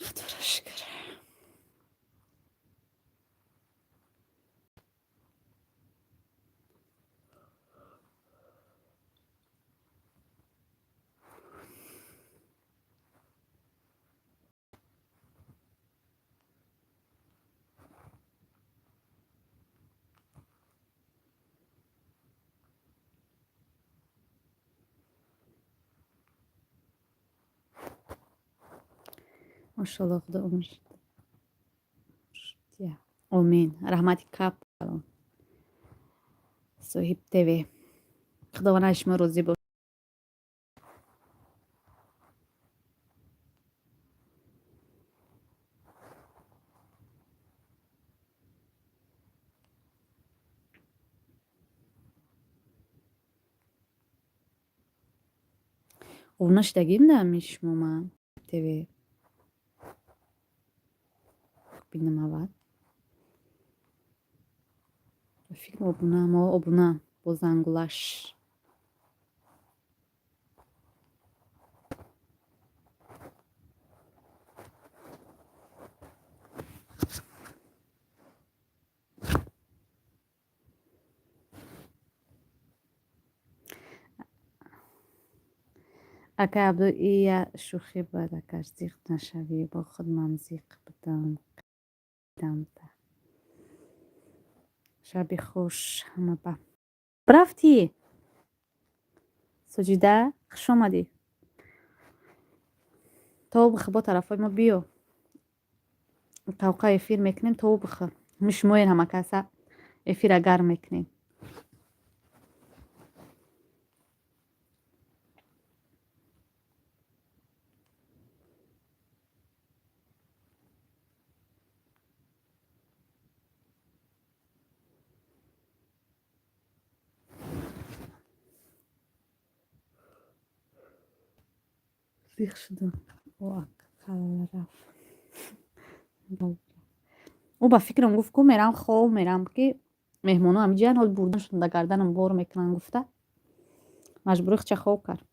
[SPEAKER 2] Худоро шукр. Машалло, худо умр омин. Раҳмати кап, Соҳиб ТВ. Худованд аз шумо розӣ бошад. Обуна шудагим да ами шумо ман ТВ бинам аввал. Фикр обунаам, обунаам бо зангулаш. Акай Абду, ия шӯхӣ бояд, акаш зиқ нашавӣ, бо худ ман зиқ будам. Шаби хуш ҳама ба. Рафтӣ? Соҷида, хуш омадӣ. То бихӯ, бо тарафҳои мо биё. Қавқа эфир мекунем, то бихӯ. Ми шумоен ҳама каса эфира гарм мекунем. Зиқ шудам. О, акал рафт. Ӯ ба фикрам гуфт, ку мерам, хоб мерам, ки меҳмоно ҳамиҷиян, ҳол бурданшон да гарданам бор мекунанд гуфта, маҷбурӣ хча хоб кард.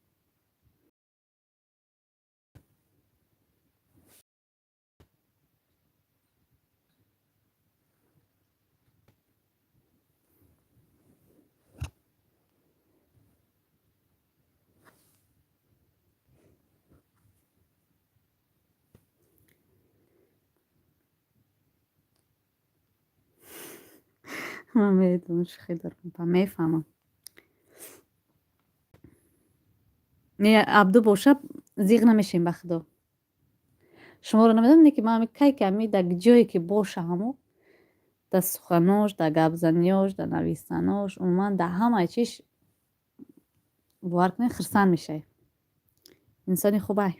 [SPEAKER 2] Ман медонам, шӯхӣ дорам, мефаҳмам. Не, Абду боша, зиғ намешем, ба худо. Шуморо намедонам, не ки ман кай ки ами дар ҷое ки боша, ҳамо дар суханош, дар гапзаниёш, дар навистанош, умуман дар ҳамаи чиш, бовар кунед, хурсанд мешавӣ. Инсони хубай.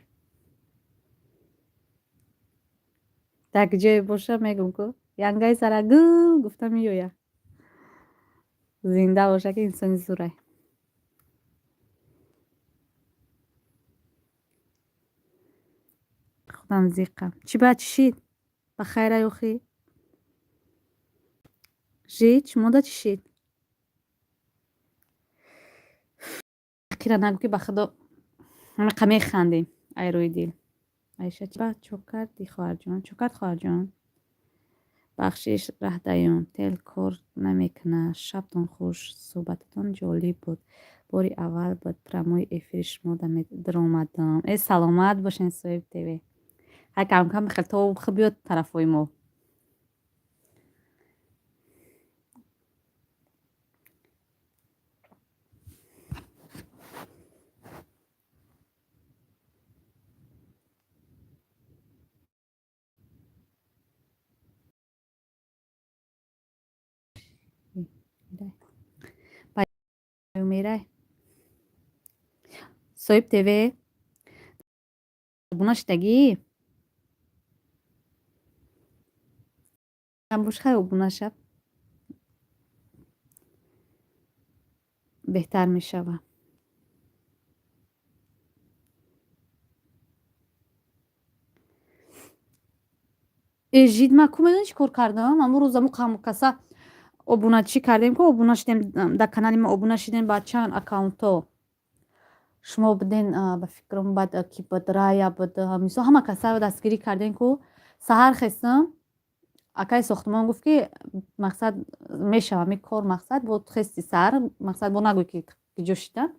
[SPEAKER 2] Дар ҷое боша, мегӯм, ку янгаи сарагул гуфта меояд. Зинда боша, ки инсони зурай. Худам зиқам. Чӣ баъд, чӣ шид? Ба хайрай охӣ? Жид, шумода чӣ шид? Кира нагӯ, ки ба худо ҳамиқа механдем ай рӯи дил. Айша, чӣ баъд, чо кардӣ, хоҳарҷон? Чо кард, хоҳарҷон? Бахшиш, раҳдаён, тел кор намекунад. Шабтон хуш, суҳбататон ҷолиб буд. Бори аввал буд прямой эфири шумо даромадам. Э, саломат бошен, Соҳиб ТВ. Ҳай, камкам хел то биёд тарафҳои мо. Мерай. Соҳиб ТВ обуна шидагӣ? Бош, хай, обуна шав, беҳтар мешава. Э, жид, ман ку медонӣ чӣ кор кардам? Ҳамон рӯз аму каса обуначӣ кардем, ку обуна шидем дар канали ма, обуна шидем ба чанд аккаунтҳо. Шумо буден, ба фикрам, баъд ки буд, Рая буд, мисол, ҳама каса дастгирӣ кардем. Ку саҳар хестам, акаи сохтмон гуфт, ки мақсад мешава ми кор, мақсад бо хести саҳар, мақсад бо нагӯй, ки киҷо шидан,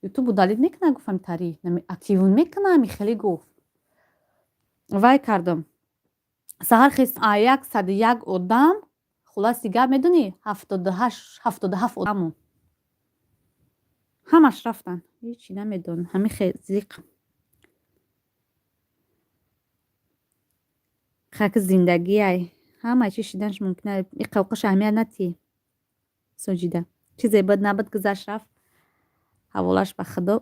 [SPEAKER 2] Ютуб удалить мекуна, гуфт, ами тари активун мекуна, ами хеле гуфт. Вай кардам, саҳар хест, 101 одам, хулоси гап, медонӣ, 78, 77 одаму ҳамаш рафтанд. Ҳечи намедонам, ҳами зиқ хаки зиндагиай, ҳама чи шиданаш мумкин. И қавқаш аҳамият натӣ, Соҷида. Чизе буд набуд, гузашт, рафт, ҳаволаш ба худо.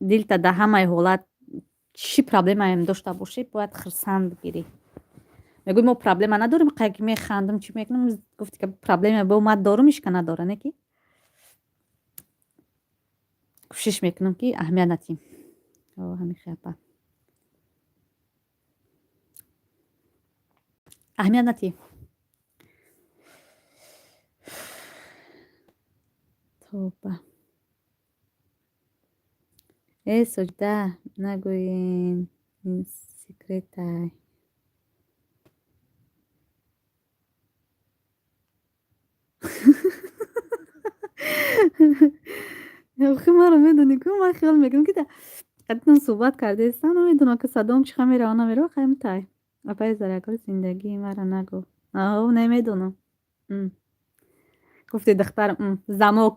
[SPEAKER 2] Дилта дар ҳамаи ҳолат, чӣ проблемаем дошта бошӣ, бояд хурсанд бигирӣ. Мегӯй, мо проблема надорем, қай ки механдам, чӣ мекунам, гуфти ки проблема бо ман дорум, ишка надора, не ки кӯшиш мекунам, ки аҳамият натиҳем. Ҳамин хелапа аҳамият натиҳем. Тоба, э, Соҷида, нагӯен, ин секретай. Охи, маро медонӣ, ку ман хиёл мекунам, ки қадитон суҳбат кардаистам, намедонам, ки садоам чӣ ха мерава, намерава. Хайм тай, апаи Заракор, зиндагии маро нагӯ. Аҳо, намедонам. Гуфти духтарам, замок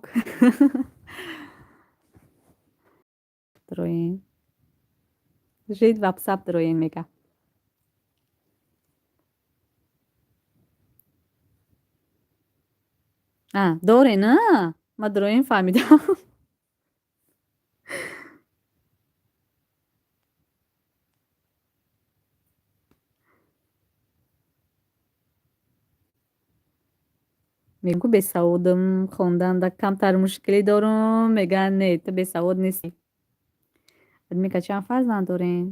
[SPEAKER 2] дроен жид, ватсап дроен мега. А, доре, на ма дроен фаҳмидам. Мегӯ, бесаводам, хонданда камтар мушкилӣ дорум. Мегӯянд, не, ту бесавод нестӣ. Мега, чанд фарзанд дорем?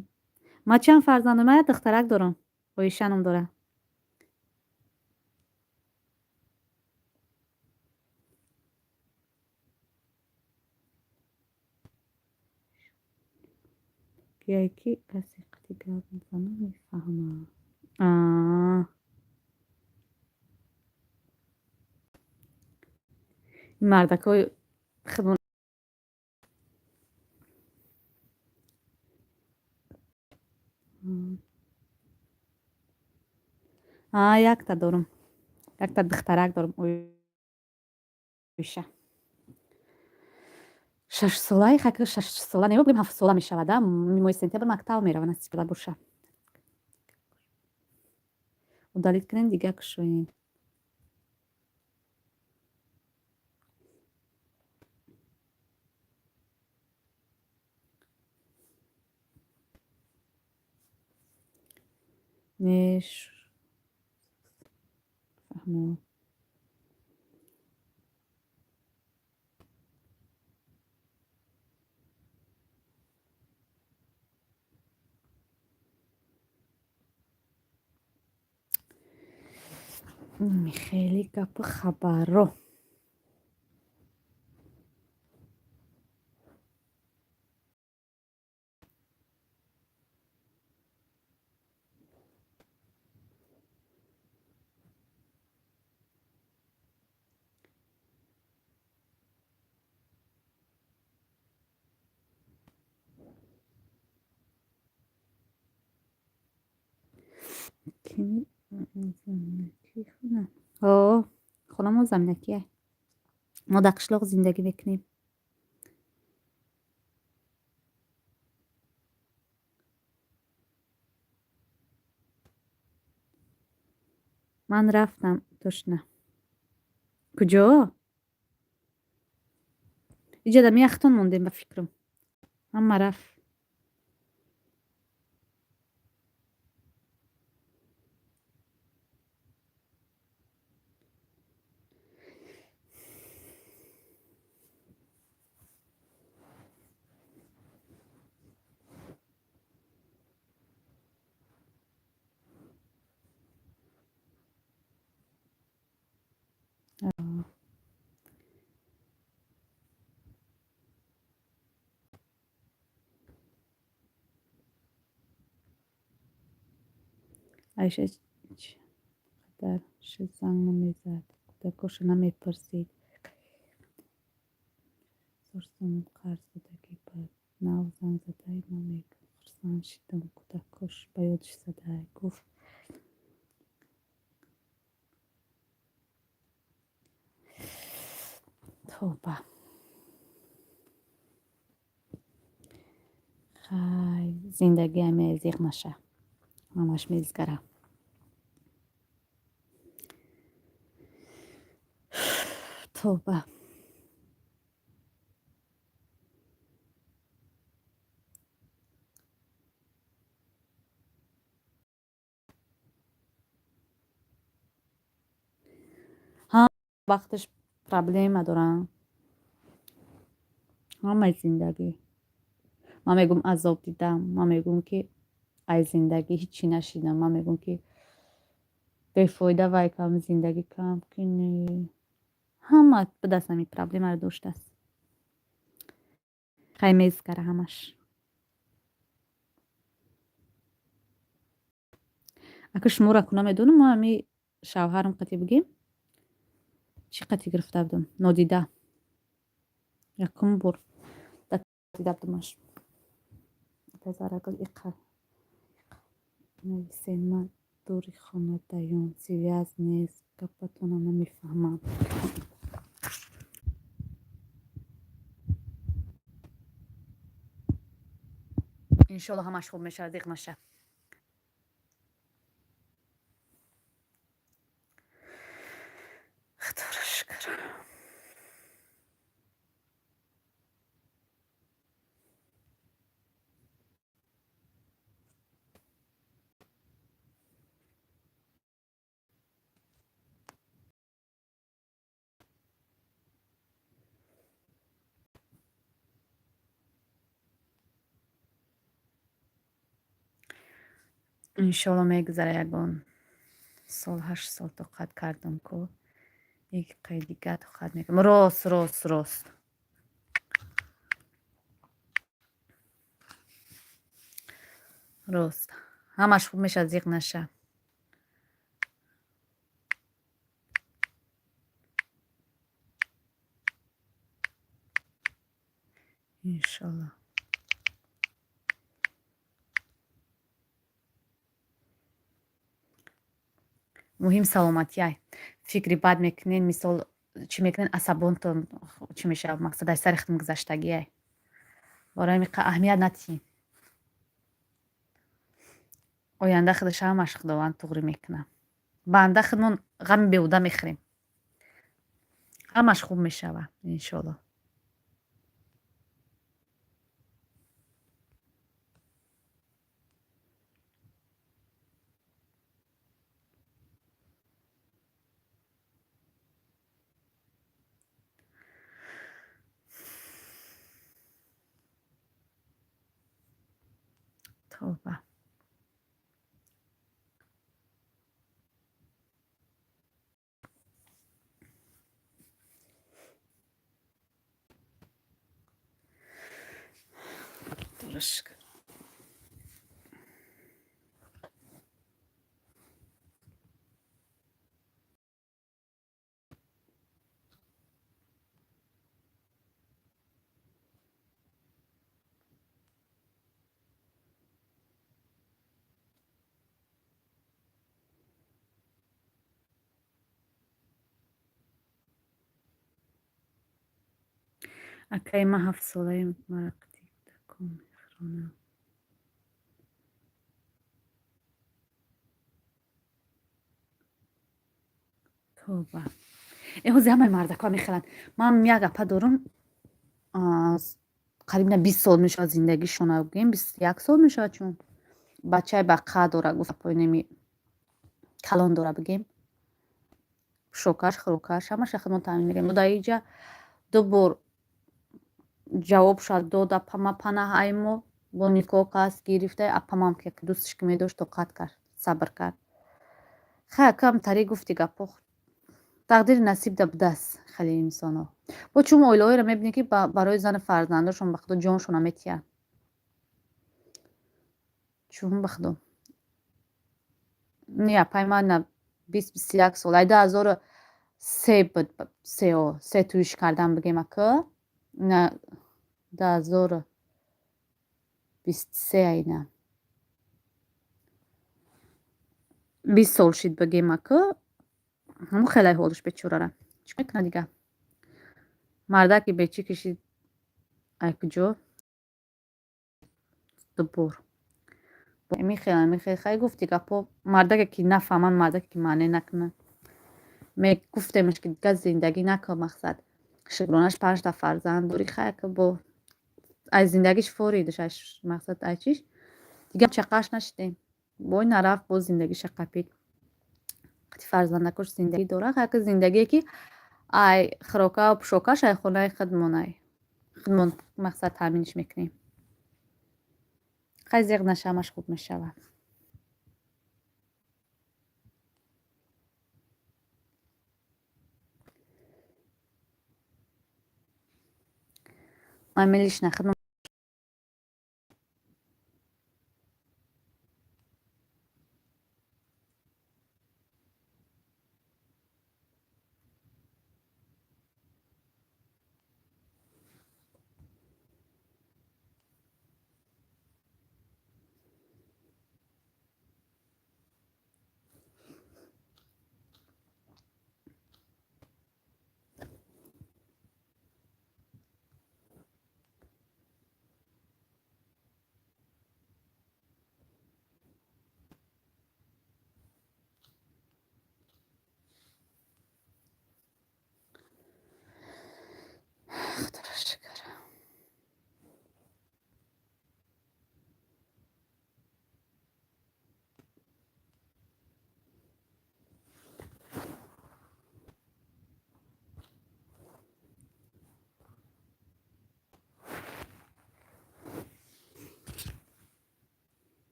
[SPEAKER 2] Ман чанд фарзанд дорам? Ман як духтарак дорам, Оиша ном дорад. Мардакие ки касе қати гап мезанад, мефаҳмад. Ин мардакҳои худмон. Якта дорум, якта духтарак дорум, Оиша, 6-солаи, хаки 6-сола не, бигӯем 7-сола мешавад. Моҳи сентябр мактаб мерава, насиб боша. Удалить кунем, дига кушоем. Неш, фаҳмо. Хеле гапу хабарро. Хонамо заминакия. Мо дар қишлоқ зиндагӣ мекунем. Ман рафтам тошна. Куҷо? Иҷода меяхтон мондем, ба фикрам. Ҳама рафт. Айша чӣ қадар шуд, занг намезад, кӯдакоша намепурсид. 1000 сомон қарз додагӣ, ба нав занг задай, ман мегӯям, хурсанд шидам, кӯдакош ба ёдаш задай, гуфт. Тоба. Хай, зиндагӣ ҳаме, зиқ наша. Ҳамаш мезгара. Тоба. Вақташ проблема дорам. Ҳамаи зиндагӣ. Ман мегӯм, азоб дидам. Ман мегӯм, ки ай зиндагӣ ҳичӣ нашидам. Ман мегӯм, ки бефоида вай кам зиндагӣ кам ки не. Ҳама ба даст ҳамин проблемаро доштааст. Хай, мезгара ҳамаш. Ака, шуморо ку намедонам, мо ҳами шавҳарам қати бигем, чӣ қати гирифта будам? Нодида. Якум бор дида будамаш. Тазарагул иқа нависен, ман дури хонадаём, связь нест, гапатонам намефаҳмам. Иншолло, ҳамаш хуб мешавад, диқ наша. Худоро шукр. Иншолло, мегузара. Ягон сол, 8 сол тоқат кардам ку, як қай дига тоқат мекунам. Рост, рост, рост. Рост, ҳамаш хуб мешавад, зиқ наша. Иншолло. Муҳим саломатиай. Фикри бад мекунен, мисол, чӣ мекунен, асабонтон чӣ мешавад, мақсад аз сари худм гузаштагиай. Барои ҳамин аҳамият натиҳем. Оянда худаш ҳамаш Худованд туғрӣ мекунад. Банда худмон ғами беҳуда мехӯрем. Ҳамаш хуб мешавад, иншолло. Тавба. Шукр. Акаи ман ҳафтсолаи маро кӯдакон мехӯронанд. Тавба. Э, ҳози ҳамаи мардакҳо мехӯранд. Ман як апа дорам, қариб на 20 сол мешавад зиндагишона, гӯем 21 сол мешавад, чун бачаи баққа дора, гуфт апои калон дора, бигем, пӯшокаш, хӯрокаш ҳамаша худмон таъмин мекунем. Дар иҷа ду бор ҷавоб шуд дод апама панаҳ ай мо бо никоҳ кас гирифта. Апамам ки дӯсташ ки медошт, тоқат кард, сабр кард. Хай, кам тари гуфти гапҳо, тақдири насиб да будааст. Хеле инсонҳо бо чун оилаҳоеро мебинӣ, ки барои зану фарзандошон ба худо ҷоншона метиҳанд, чун ба худо не. Апай ман на 20-21 сол, ай 2003 буд, сео се туиш кардан, бигем, ака на 2023, айна 20 сол шид, бигем, ака ҳамон хелай ҳолаш бечорара. Чӣ мекунад дига мардаки бечӣ кишид, ай куҷо дубор михел михел. Хай, гуфти гапҳо, мардаке ки нафаҳманд, мардаке ки маъне накунад, мегуфтемш ки дига зиндагӣ накун, мақсад шукронаш панҷта фарзанд дорӣ. Хай, бо аз зиндагиш форидаш, мақсад ай чиш дига чақаш нашидем, бой нарафт, боз зиндагиша қапид, қати фарзандакош зиндагӣ дорад. Ҳаки зиндагие ки ай хӯрокаву пӯшокаш ай хонаи худмон, ай худмон мақсад таъминш мекунем. Хай, зиқ наша, ҳамаш хуб мешавад. Ман лично худмон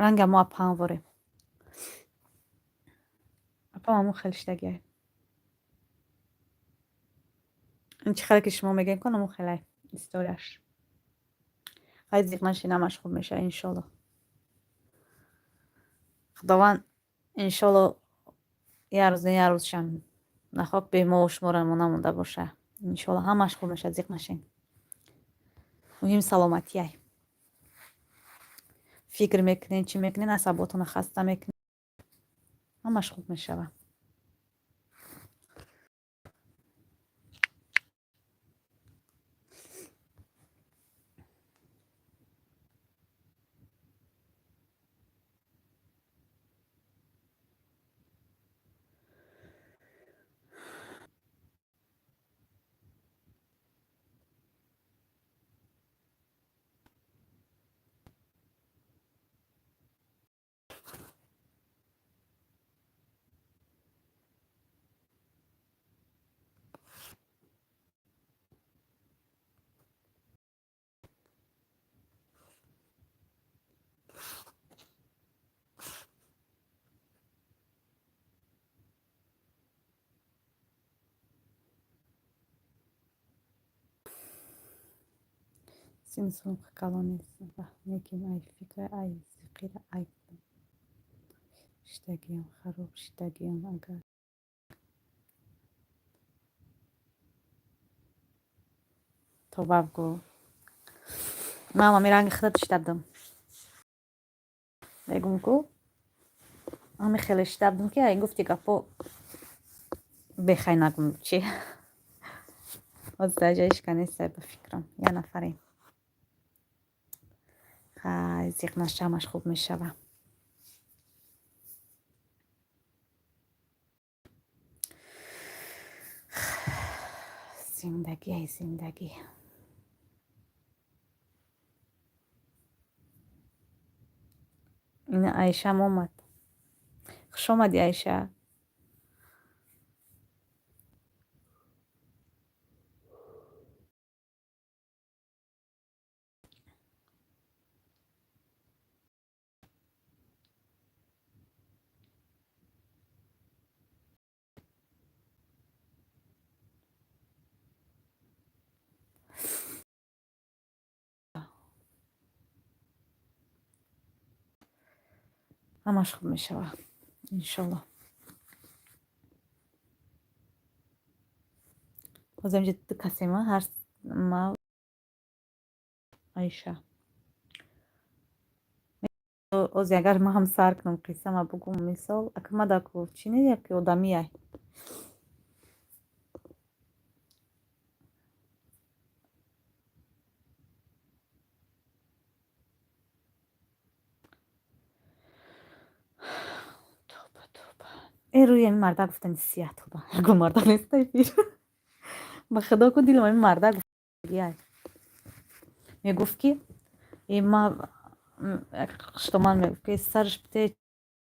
[SPEAKER 2] Ранга мо апаам ворем. Апам ҳамун хел шидагиай. Ин чӣ хеле ки шумо мегӯем кун, ҳамун хелай историяш. Хай, зиқ нашин, ҳамаш хуб мешавад, иншолло. Худованд, иншолло, як рӯз не, як рӯзшам нахоҳ бемову шуморо намонда боша. Иншолло, ҳамаш хуб мешавад, зиқ нашин. Муҳим саломатиай. Фикр мекунед, чӣ мекунед, асаботонро хаста мекунед, ҳамаш хуб мешавад. Сину солам калон нест, лекин ай фикра, ай зиқира, ай шидагиам, хароб шидагиам. Агар тоба бгӯ, ман ҳами ранги худат шида будам. Мегум ку, ҳами хеле шида будам, ки ай гуфти гапо бехай нагум чи. Ҳозир дар ҷои ишка нестай, ба фикрам, як нафарем. Хай, зиқ наша, ҳамаш хуб мешава. Зиндагӣ, ай зиндагӣ. Ина Айшам омад. Хуш омадӣ, Айша. Ҳамаш хуб мешава, иншолло. Ҳозир инҷа ду касема, ҳар ма, Айша. Ози агар ман ҳам сар кунам, қиссама бугум, мисол, ака мада ку чӣ не, яки одамияй. Тоба, тоба. Э, рӯи ҳамин мардак гуфтани сия, тоба. Ягон мардак неста эфир. Ба худо ку, дилам ҳамин мардак гуфтагиай. Мегуфт ки э ма хуштоман, мегуфт ки сарш бите,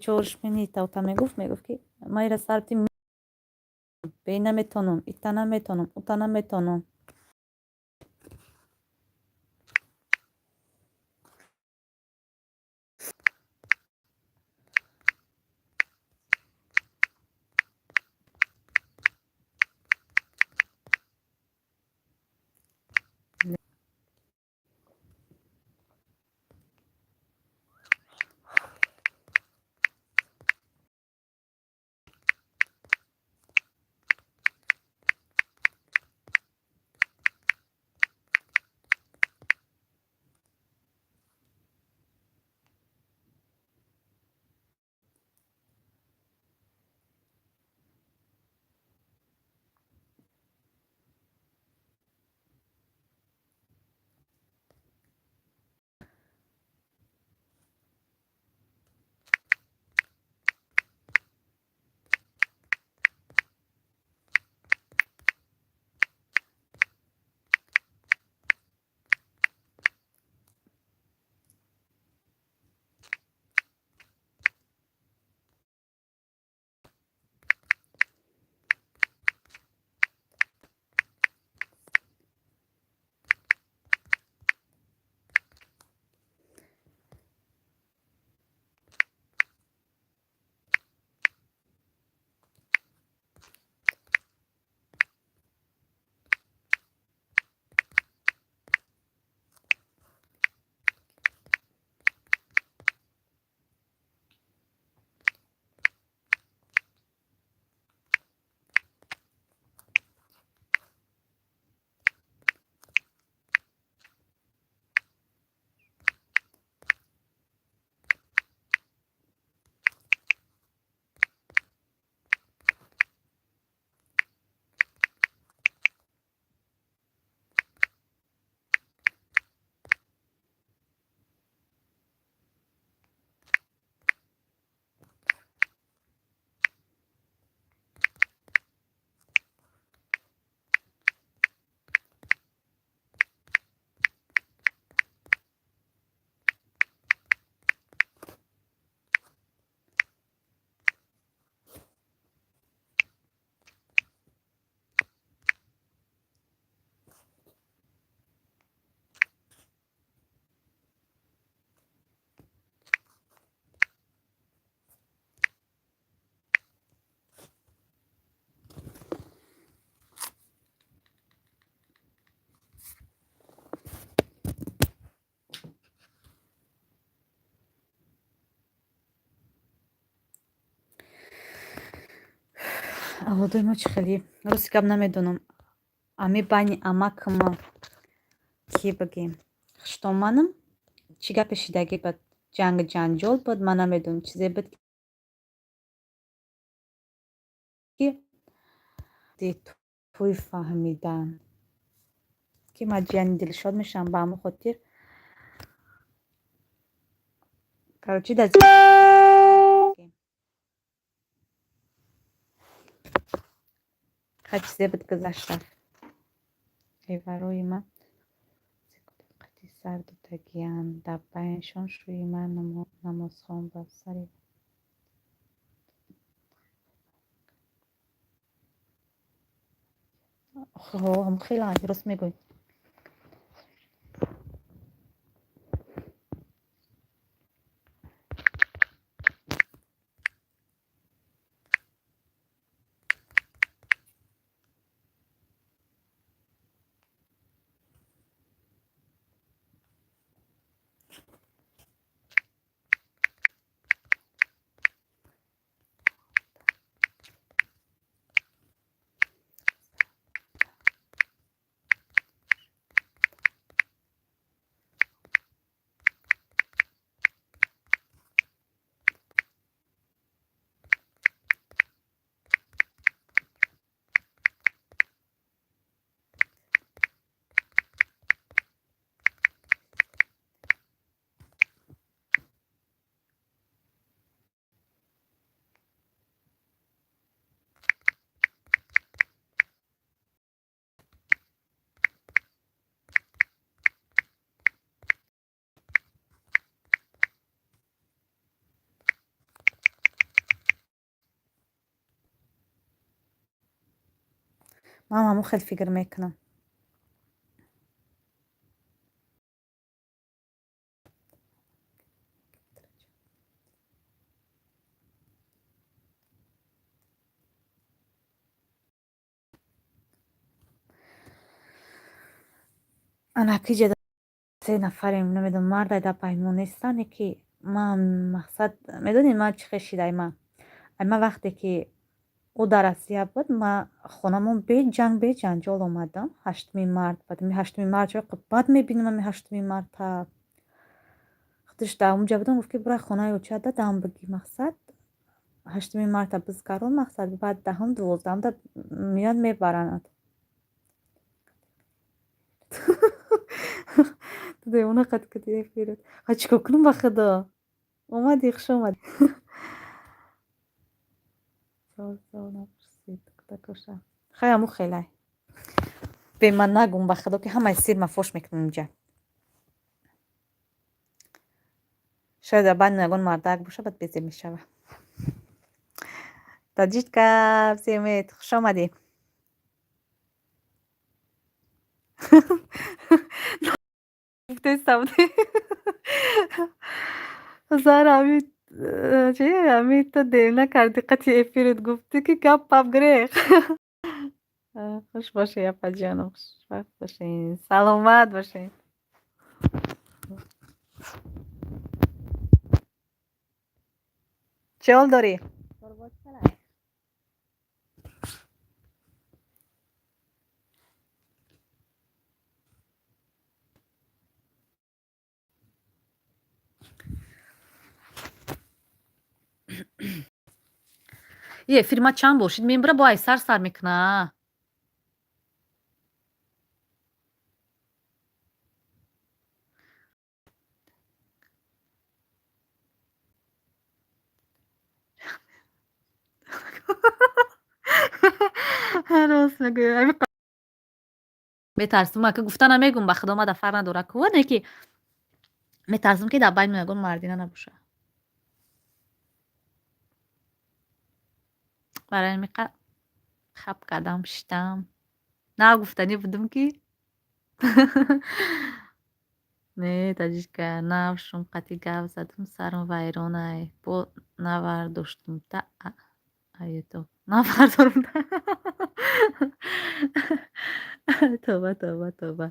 [SPEAKER 2] чорш мени тавта, мегуфт ки ма ира сар бити бе наметонам, ита наметонам, ута наметонам. Авлодои мо чӣ хеле, рости гап, намедонам. Ами байни амакма ки бигем, хуштоманам, чӣ гапе шидагӣ буд, ҷангу ҷанҷол буд, ман намедонам, чизе буд, ки тӯй фаҳмидан, ки ман ҷияни Дилшод мешавам, ба ҳамон хотир, короче, дар ха чизе буд, гузашт, рафт. Эварои ман қати сар додагиянд, дар байншон шӯи ман намозхон ба сари ҳам хеле рост мегӯй. Ман ҳамон хел фикр мекунам. Анаки ҷа се нафарем, намедонам, мардай дар паймон нестане, ки ман мақсад, медонед, ман чӣ хел шидай? Ман ай ман вақте ки ӯ дар Россия буд, ман хонамон бе ҷанг, бе ҷанҷол омадам. 8-уми март бад, 8-уми март баъд мебинам, ами 8-уми марта худаш дар онҷа будам, гуфт, ки бурай хонаи очада дам бигӣ. Мақсад, 8-уми марта бизгарон, мақсад, баъд 10-ум, 12-умда меяд, мебаранад. Ту девона қад кади эфират. Ха, чӣ кор кунам, ба худо? Омадӣ, хуш омадӣ. Напурсид кӯдакоша. Хай, ҳамун хелай. Бе ман нагум, ба худо, ки ҳамаи сирма фош мекунам инҷа. Шояд дар байни ягон мардак боша, баъд безеб мешава. Таҷичка, всемет, хуш омадӣ. Гуфтестам. Зара, ами чи, ами ту девна кардӣ, қати эфират гуфтӣ, ки гап пап гирех. Хуш бошӣ, апаҷоном, хушбахт бошед, саломат бошед. Чӣ ҳол дорӣ? И эфири ма чанд бор шид, мебура, бо ай сар сар мекуна. Рост мегӯӣ. Метарсум, ака, гуфта намегум, ба худо, ма фарқ надора ку, не ки метарсум, ки дар байни ягон мардина набоша. Барои ҳамин хап кардам, шиштам. Нагуфтанӣ будум, ки не, таҷичка, нав шум қати гап задум, сарам вайронай. Бо навардоштум та аютоб. Навардорум та. Тоба, тоба, тоба.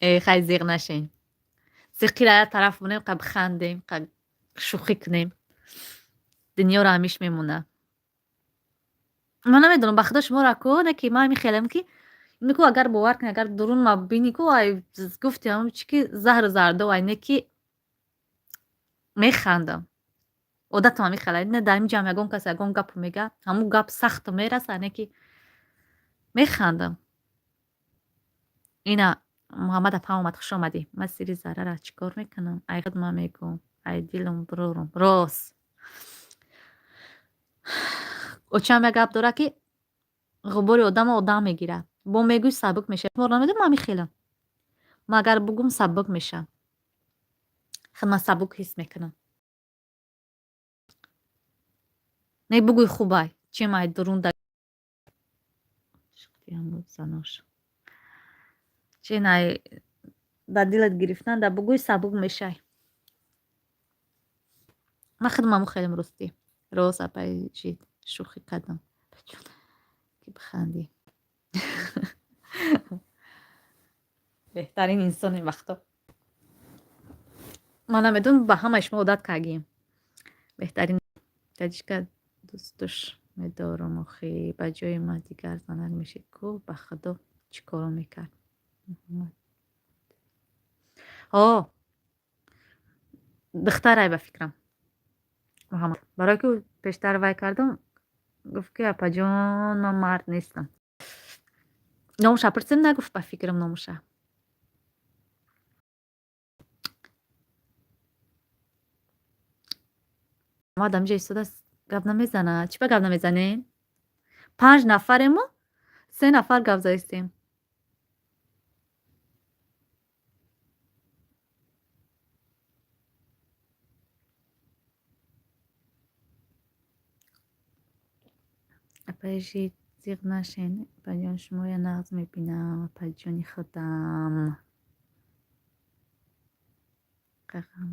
[SPEAKER 2] Э, хай, зиқ нашен. Зиққира як тараф монем, қа бихандем, қа шӯхӣ кунем. Дунёро ҳамиш мемона. Ман намедонам, ба худо шуморо ку, не ки ман мехелам ки ку, агар бовар кунӣ, агар дурун ма бинӣ ку, ай гуфти ҳамн чи ки заҳру зардо, ай не ки механдам. Одатам ҳамин хела. Не, дар ин ҷамъ ягон кас ягон гапо мега, ҳамун гап сахту мераса, не ки механдам. Ина Муҳаммад апа омад, хуш омадӣ. Ман сири зарара чӣ кор мекунам? Ай худ ман мегӯм, ай дилам бирорум. Рост. Очам як гап дорад, ки ғубори одамо одам мегирад. Бо мегӯй, сабук мешавад. Шуморо намедонам, ман мехелам. Ман агар бугум, сабук мешавам. Худ ман сабук ҳис мекунам. Не, бугӯй хубай. Чем ай дурун да занош. Чен ай дар дилат гирифтан да бугӯй, сабук мешай. Ман худам ҳамун хелем, ростӣ. Рост, апаи жид, шӯхӣ кардам. Ки бихандӣ. Беҳтарин инсон ин вақто. Ман намедонам, ба ҳамаи шумо одат кардагием. Беҳтарин таҷика дӯстуш медорам охи. Ба ҷои ман дигар занак мешид ку, ба худо чӣ коро мекард. Ҳо, духтарай ба фикрам. Муҳаммад. Барое ки пештар вай кардам, гуфт ки апаҷон, ман мард нестам. Номуша пурсем, нагуфт ба фикрам номуша. Муҳаммад ҳаминҷа истодааст, гап намезанад. Чӣ ба гап намезанед? Панҷ нафарему се нафар гап заистем. Апаи жид, зиқ нашен. Апаҷон, шумоя нағз мебинам. Апаҷони худам. Қағам.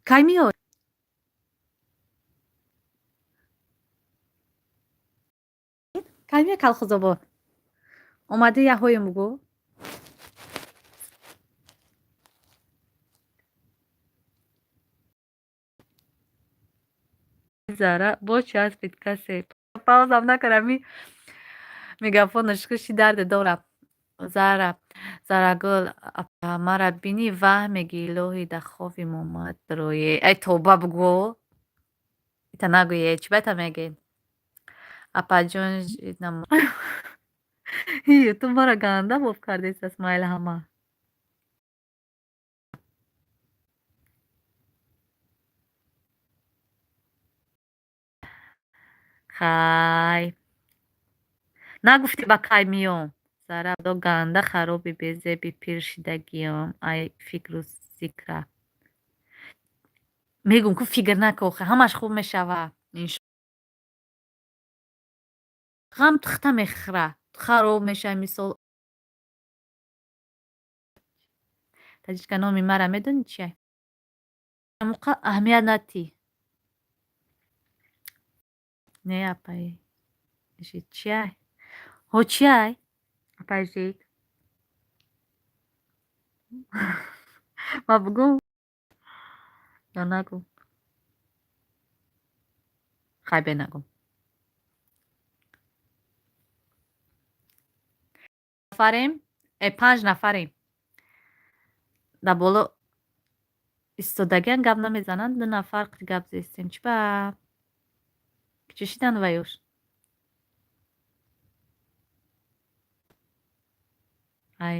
[SPEAKER 2] Кай меоӣ? Кай меоӣ Калхозобод? Омадӣ, яҳоем бугӯ. Зара бо часпид касе. Паузам накард, ами мегафонаш хуши дарде дорад. Зара, Зарагул, мара бинӣ, ваҳм мегӣ, илоҳӣ дар хоби момад рӯе. Ай тоба, бугӯ. Ита нагӯе, чӣ ба ита мегӯед? Апаҷон, ютуб мара ганда боб кардест, майли ҳама. Хай. Нагуфтӣ ба кай меём. Зара, ганда хароби безеби пир шидагиём, ай фикру зикра. Мегӯм ку, фикр нака охи, ҳамаш хуб мешава. Ғам тухта мехӯра, хароб мешавӣ мисол. Таҷичка, номи мара медонӣ чия? Муқа аҳамият натӣ. Не, апаи жид, чиай? Ҳо, чиай? Апаи жид. Ма бугӯм ё нагӯм? Хай, бе нагӯм. Нафарем, панҷ нафарем. Дар боло истодагиан, гап намезананд, ду нафар гап зестем. Чӣ ба? Чӣ шидан ваёш? Ай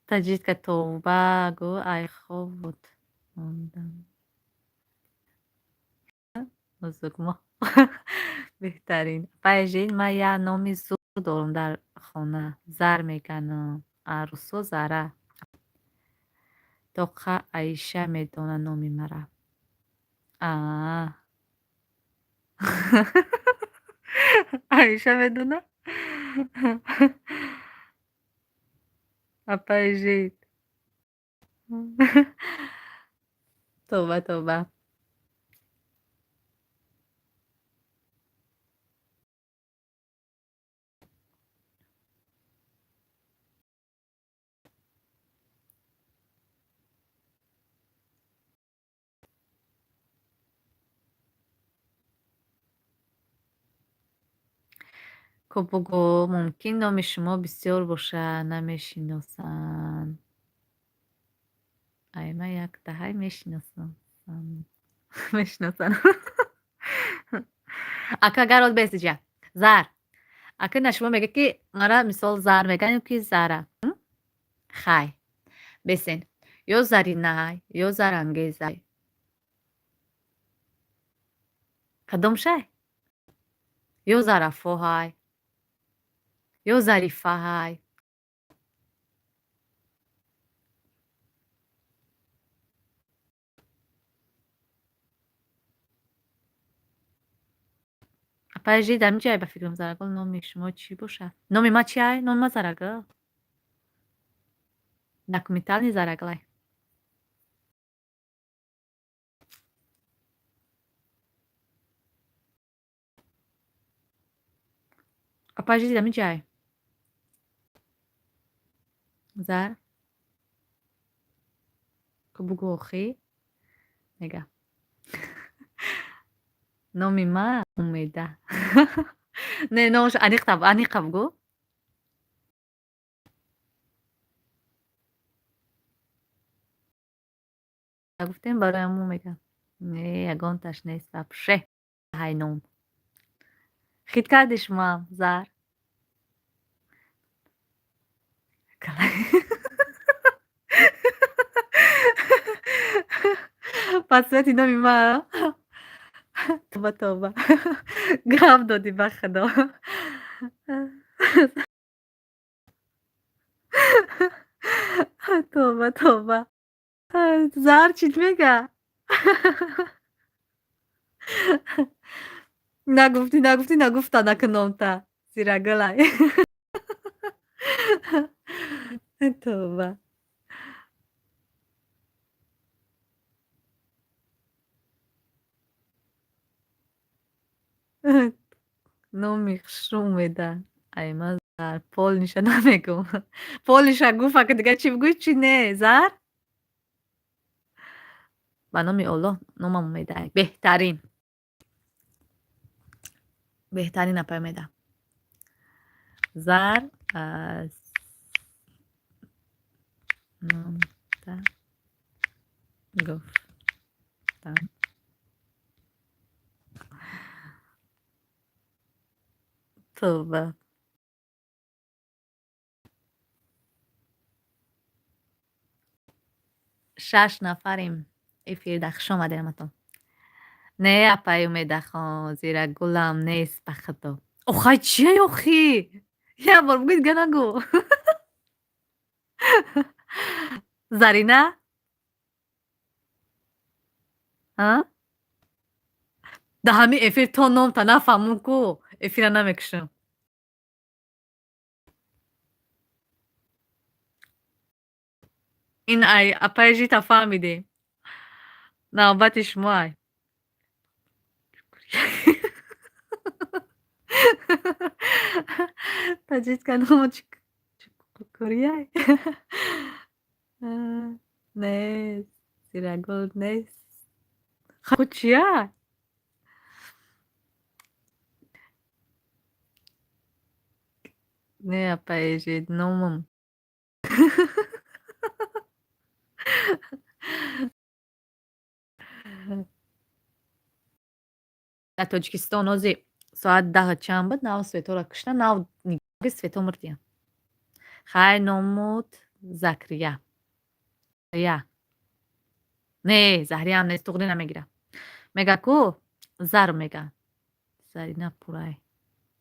[SPEAKER 2] таҷидка, тавба гӯ, ай хоб буд мондам. Бузургмо. Беҳтарин. Апаи жид, ман як номи зур дорам дар хона. Зар меганам. Арӯсо Зара. Тоқа Аиша медонад номи мара. Аа. Аиша медонад? Апаи жид. Тавба, тавба. Ку бугӯ, мумкин номи шумо бисёр бошад, намешиносанд. Ай, ман яктаҳай мешиносам. Мешиносанд. Ака, гарод бесиҷа. Зар. Ака, на, шумо мегӯед, ки мара мисол Зар мегӯянд ё ки Зара? Хай. Бесен. Ё Заринай, ё Зарангезай. Кадомшай? Ё Зарафоҳай, ё Зарифаҳай. Апаи жи дар ҷай, ба фикрам, Зарагул, номи шумо чӣ бошад? Номи ма чи ай? Номи ма Зарагул. Документальный Зарагулай. Апаи жи дар ҷай. Зар. Ку бугӯ охӣ. Мега. Номи ма Умеда. Не, номаш аниқ аниқа бугӯ. Гуфтем, барои ҳамун мегам. Не, ягонташ нест вообще. Ҳай ном. Хит карди шумоам, Зар? По цвети номи ма. Тоба, тоба. Гап додӣ, ба худо. Тоба, тоба. Зар чӣ мега? Нагуфтӣ, нагуфтӣ, нагуфта наку номта. Зирагулай. Тоба. Номи хушрӯ Умеда. Ай, ман Зар. Полниша намегӯм. Полниша гуфт, ака, дигар чӣ бигӯй, чӣ не? Зар? Ба номи Оллоҳ, номам Умеда. Беҳтарин. Беҳтарин, апай Умеда. Зар номта гуфтам. Тоба. Шаш нафарем эфирда. Хуш омадед ҳаматон. Не, апай Умедахон, Зирагулам нест, ба худо. Охай, чия охӣ? Як бор бугӯ, дига нагӯ. Зарина? А? Дар ҳамин эфир то номта нафаҳмум ку, эфира намекушам. Ин ай апаи жита фаҳмидем. Навбати шумо ай. Таҷичка ному чукурияй? Не, Зирагул нест. Хуб, чия? Не, апаи жид, номам. Дар Тоҷикистон ҳозир соат 10 чанд буд, нав светҳоро кушта, нав нигаҳи светҳо мурдиянд. Хай, номуд Закрия. Я. Не, Заҳриям нест, туғри намегирам. Мега ку, Зар мега. Зарина Пурай.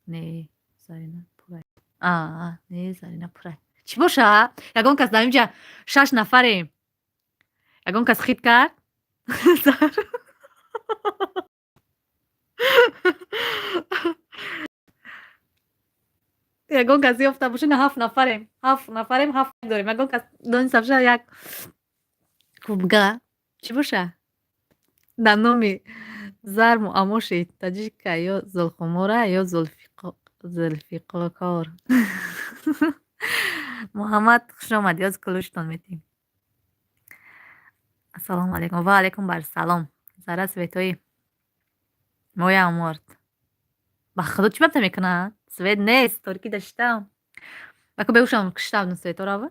[SPEAKER 2] Не, Зарина Пурай. А, не, Зарина Пурай. Чӣ боша? Ягон кас дар инҷа, шаш нафарем. Ягон кас хит кард? Зар. Ягон кас ёфта боша, на, ҳафт нафарем. Ҳафт нафарем, ҳафт дорем. Ягон кас дониста боша, як кубга. Чӣ боша? Дар номи Зар муаммо шид. Таҷика ё Зулхумора ё Зулфиқокор. Муҳаммад, хуш омадӣ, ёз кулӯштон метем. Ассалому алайкум. Ва алайкум барсалом. Зара, светои моям мурд. Ба худо, чӣ бабта мекунад? Свет нест, торикӣ даштам. Ака беушам киштавну светорава.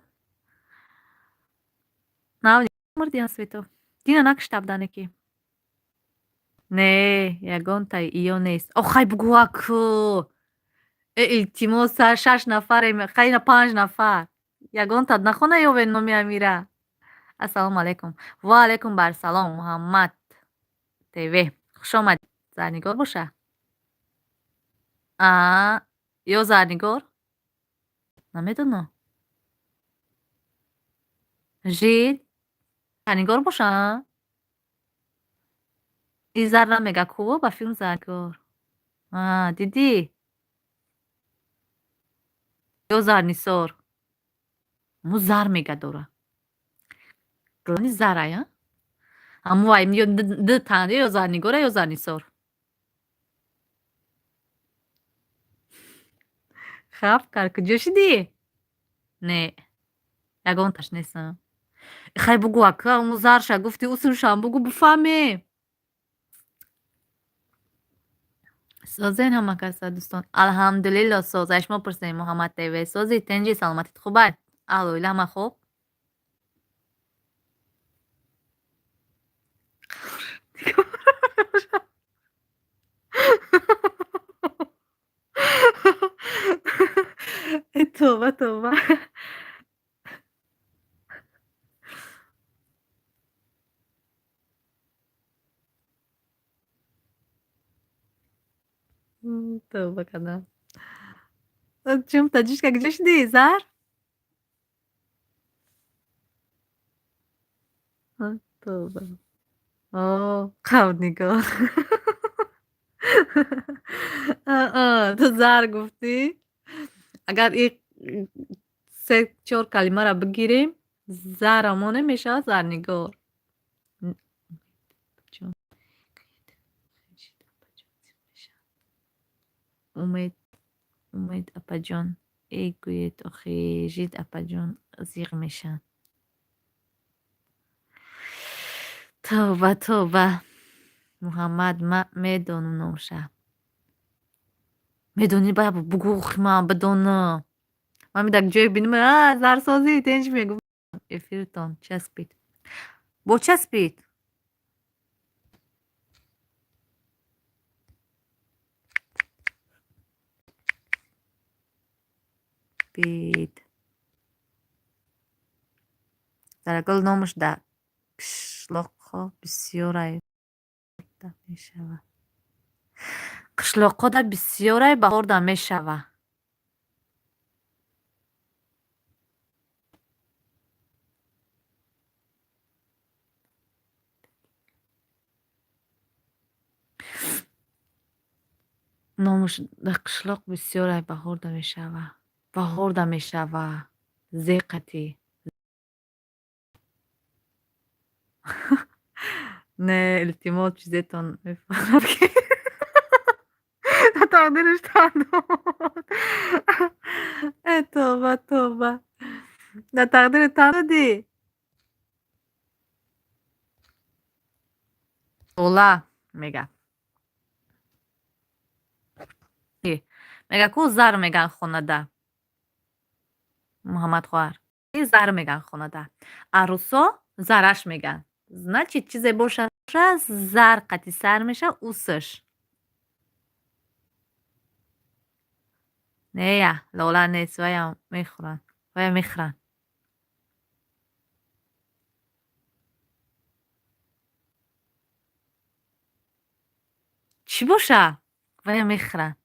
[SPEAKER 2] Нав мурдиян свето. Дина накиштабдане ки. Не, ягонтай иё нест. Охай бугӯ Э, илтимос, шаш нафарем, хайна панҷ нафар. Ягонтат нахона ёвен номи Амира. Ассалому алайкум. Ва алайкум барсалом, Муҳаммад ТВ. Хуш омадед. Зарнигор боша? А, ё Зарнигор? Намедонам. Жид? Зарнигор боша? И зар намега ку ба филм Зарнигор. А, дидӣ? Ё Зарнисор. Мо зар мега дора. Главни зарай, а? Ҳамо вай ё д тан ё Зарнигора ё Зарнисор. Хаб кар куҷо шидӣ? Не. Ягонташ нестам. Хай бугӯ ака, мо зарша гуфтӣ усуншам бугӯ бифаҳмем. Созен ҳама каса дӯстон. Алҳамдулилло соз. Ай шумо пурсем Муҳаммад ТВ. Сози тенҷи саломатит хуб ай? Аҳлу оила ҳама хуб? Э тавба, тавба. Тавба кардам. Чум таҷишка куҷо шудӣ, Зар? Тавба. О, қавнигор. Ту зар гуфтӣ? Агар и се чор калимаро бигирем, зарамоне мешавад Зарнигор. Умед, Умед апаҷон, эй гӯед охи, жид апаҷон зиғ мешаванд. Тавба, тавба. Муҳаммад, ма медонам номша. Медонӣ ба бугӯ охи ман бидонам. Ман дар ҷое бинам, а зарсозӣ тенҷ мегӯ. Эфиртон часпид. Бо часпид? Пид. Дарагул номаш дар қишлоқҳо бисёрай мешава. Қишлоқҳода бисёрай баҳорда мешава. Номаш дар қишлоқ бисёрай баҳорда мешава. Баҳорда мешава. Зеқати. Не, илтимос чизетон мефаҳмад ки тақдираш тандод. Э тавба, тавба. Дар тақдири тан додӣ? Ола мега. Мега ку зар меган хонада. Муҳаммад хоҳар. Зар меган хонада. Арӯсо зараш меган. Значит, чизе боша зар қати сар меша усш. Нея, лола нест, ваям мехӯранд. Вая мехӯранд. Чӣ боша? Вая мехӯранд.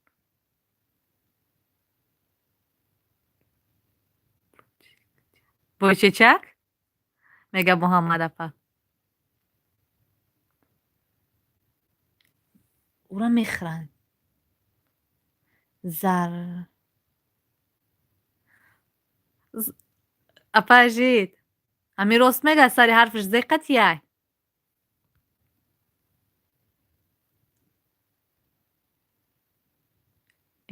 [SPEAKER 2] Бойчечак? Мега Муҳаммад апа. Ура мехӯранд. Зар. Апа жид. Ҳамин рост мега сари ҳарфаш зе қатияй?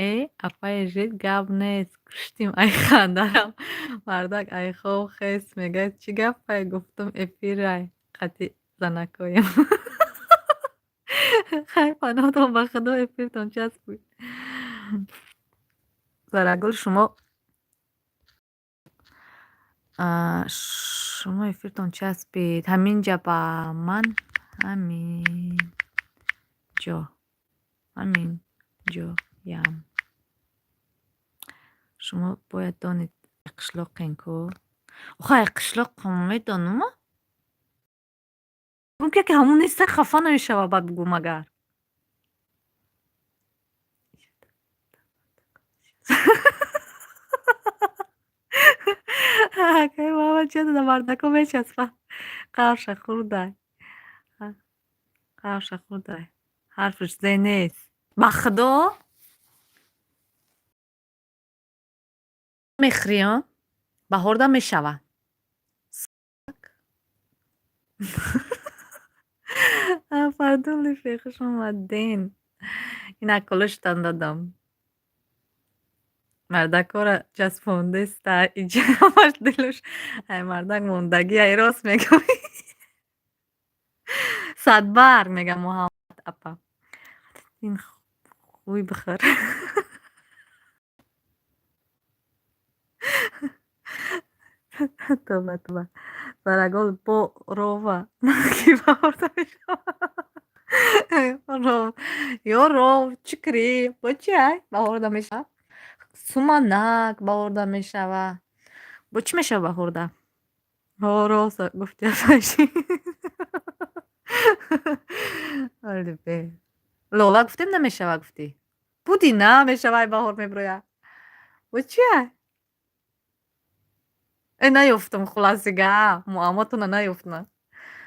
[SPEAKER 2] Э, апаи жид гап нест. Куштим ай хандарам. Мардак ай хоб хест мегӯяд чӣ гапай? Гуфтум эфирай қати занакоям. Хай паноҳтон ба худо эфиртон часпид. Зарагул, шумо шумо эфиртон часпид. Ҳаминҷа ба ман ҳаминҷо ҳаминҷоям. Шумо бояд донед, қишлоқен ку. Охай, қишлоқ медонум? Гум ки ҳамун неста, хафа намешава, баъд бугӯ магар. Акай Муҳаммад чия дада, мардако мечаспа. Қавша хурдай. Қавша хурдай. Ҳарфаш зе нест. Ба худо? Мехӯрӣ, а? Баҳорда мешава. Фардун Лифе, хуш омаден. Ина кулуштан додам. Мардакора часпондеста, иҷа ҳамаш дилуш ай мардак мондагӣ, ай рост мегӯӣ. Садбарг мега Муҳаммад апа. Ин хуй бихӯр. Тоба, тоба. Зарагол бо рова ки баҳорда мешава. Ров ё ров, чикрӣ, бо чи ай баҳорда мешава? Суманак баҳорда мешава. Бо чӣ мешава баҳорда? Ҳо, рост гуфти, апаши. Олибе. Лола гуфтем, намешава гуфтӣ. Буди на мешава, ай баҳор мебироя. Бо чи ай? Э, наёфтам, хуласига. Муаммотона наёфтам.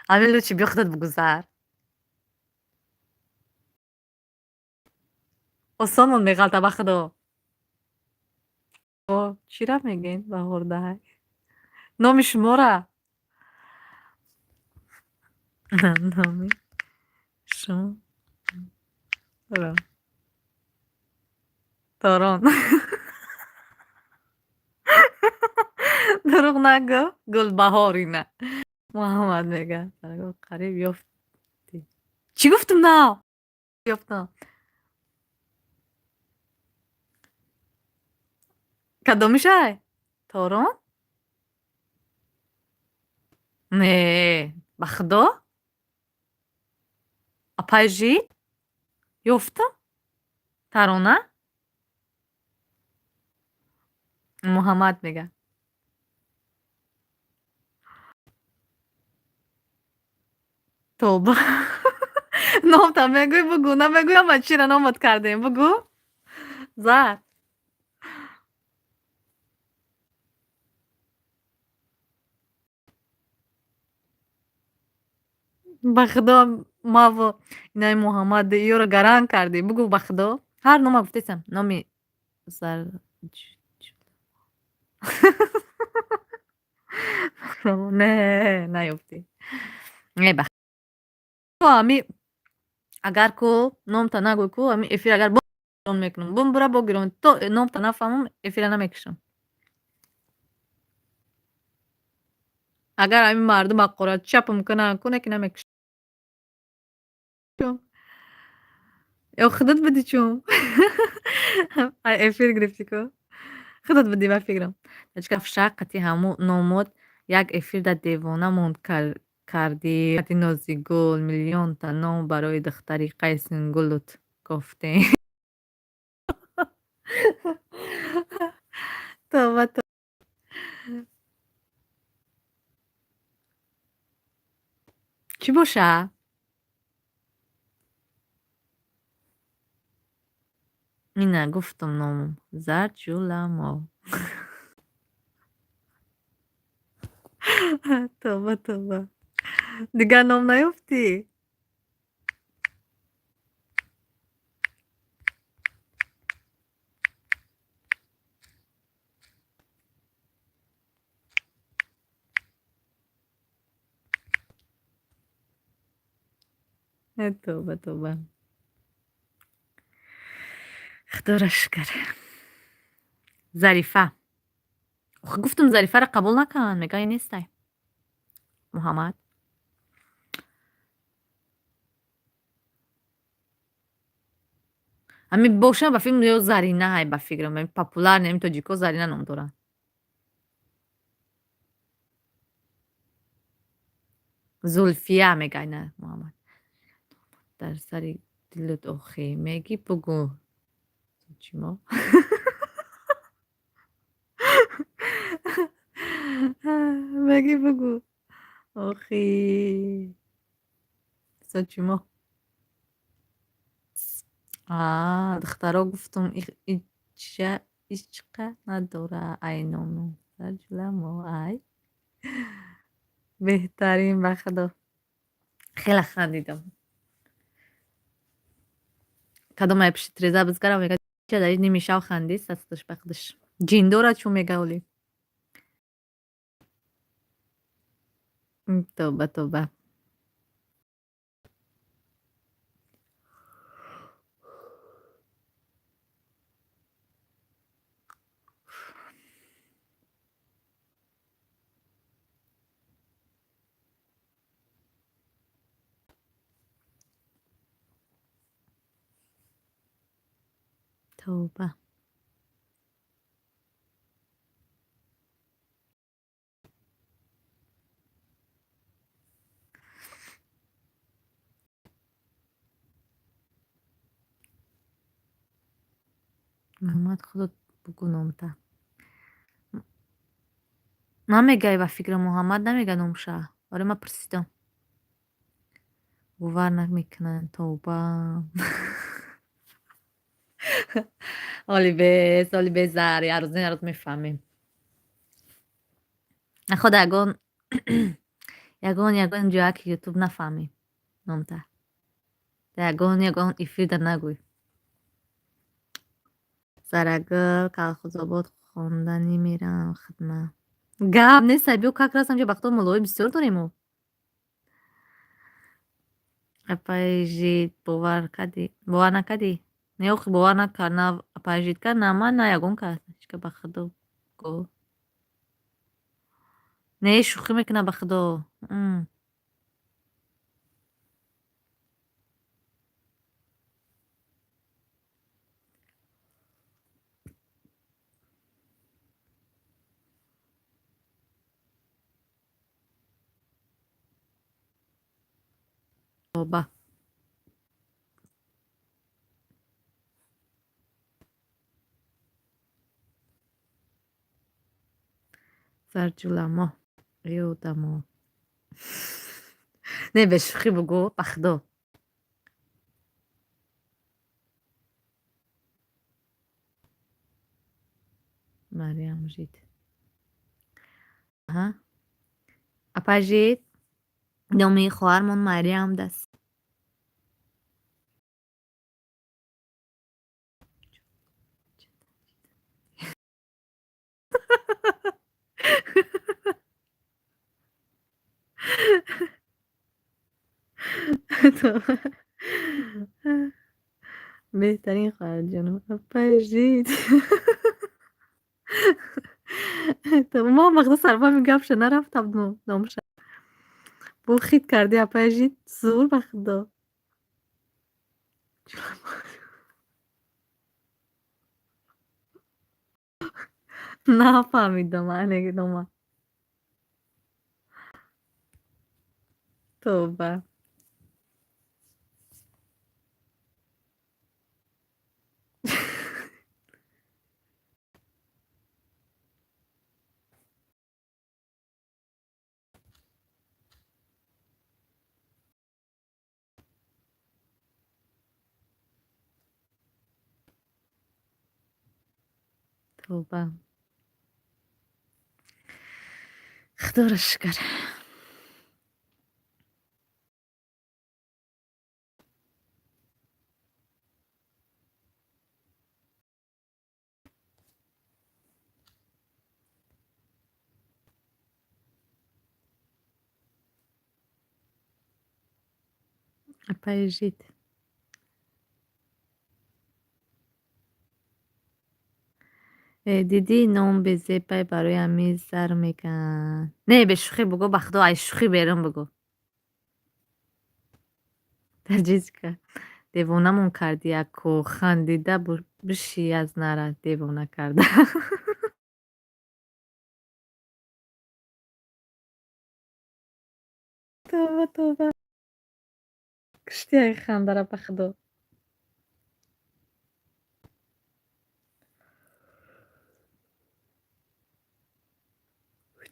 [SPEAKER 2] Ҳамин лучи биё, худат бугузар. Осонмон меғалта, ба худо. Чира мегӯед баҳордаҳай? Номи шумора? Номи шуморо. Торон. Дурӯғ нагӯ, Гулбаҳор ина. Муҳаммад мега. Қариб ёфтӣ. Чӣ гуфтум нав? Ёфтам. Кадомишай? Торон? Не, ба худо? Апай жид? Ёфтам? Тарона? Муҳаммад мега. Тоба. Номта мегӯй, бугӯ, намегӯй, ама чира номат кардем, бугӯ? Зар. Ба худо, маво инаи Муҳаммад ёро гаранг кардӣ. Бугӯ, ба худо. Ҳар нома гуфтесам. Номи зар не, наёфтӣ. Не, ба ами агар ку номта нагӯй ку, ами эфир агар бо мекунам. Бум бура бо гирон. То номта нафаҳмам, эфира намекушам. Агар ами мардум ҳаққорат чапам кунанд, куне ки намекушам. Ё худат будӣ чун? Ай эфир гирифтӣ ку? Худат будӣ, ба фикрам. Фшақ қати ҳаму номот як эфир да девона монд кардӣ. Қати Нозигул миллионта ном барои духтари Қайсингулут гуфтем. Тоба, тоба. Чӣ боша? Ина гуфтам номам. Зарҷуламо. Тоба, тоба. Дигар ном наёфтӣ? Э, тоба, тоба. Худоро шукр. Зарифа. Охи, гуфтам, Зарифаро қабул накард, мега ин нестай. Муҳаммад. Ҳамин боша, ба филм ё Зарина ҳай, ба фикрам, популярный ҳамин тоҷико Зарина ном доранд. Зулфия мегай, на Муҳаммад. Дар сари дилут охӣ мегӣ, бугӯ. Чимо? Мегӣ, бугӯ. Охӣ. Сочимо. А, духтаро, гуфтум, ичқа надора ай ному. Сарҷуламо ай. Беҳтарин, ба худо. Хеле хандидам. Кадом ай пишти треза бизгарам, мега ча дар ними шав хандист асташ ба худаш. Ҷиндора чун мега оли. Тоба, тоба. Тавба. Муҳаммад, худот бугӯ номта. Намегай, ба фикрам, Муҳаммад намега номша. Оре, ман пурсидам. Бовар намекунанд. Тавба. Оли бес, оли безар, як рӯз не, як рӯз мефаҳмем. Находа ягон ягон ягон ҷояки ютуб нафаҳмем номта. Ягон ягон эфирда нагӯй. Зарагул, Калхозобод хонданӣ мерам хидмат. Гап нест, биё, как раз ҳамҷа бахто муллои бисёр дорем мо. Апаи Жид, бовар кардӣ? Бовар накардӣ? Не, охи, бовар накард, на апаи Жид кард, на ман, на ягон кас. Ҳечка, ба худо го. Не, шӯхӣ мекунам, ба худо. Тоба. Сарҷуламо. Ёдамо. Не, бешӯхӣ бугӯ, ба худо. Марьям Жид. Аҳа. Апа Жид, номи хоҳармон Марьям даст. Беҳтарин хоҳарҷонам. Апаи Жид. Мо вақта сарфаҳми гапша нарафтам номша. Бо хит кардӣ, апаи Жид, зур, ба худо. Нафаҳмидам ане нома. Тоба. Тоба. Худоро шукр. Апаи Жид. Э, дидӣ, ном безебай, барои ҳамин зар мегӯянд. Не, бешӯхӣ бугӯ, ба худо, ай шӯхӣ берун бугӯ. Таҷичка. Девонамон кардӣ яко, хандида бишӣ аз нара, девона карда. Тавба, тавба. Куштияи хандара, ба худо.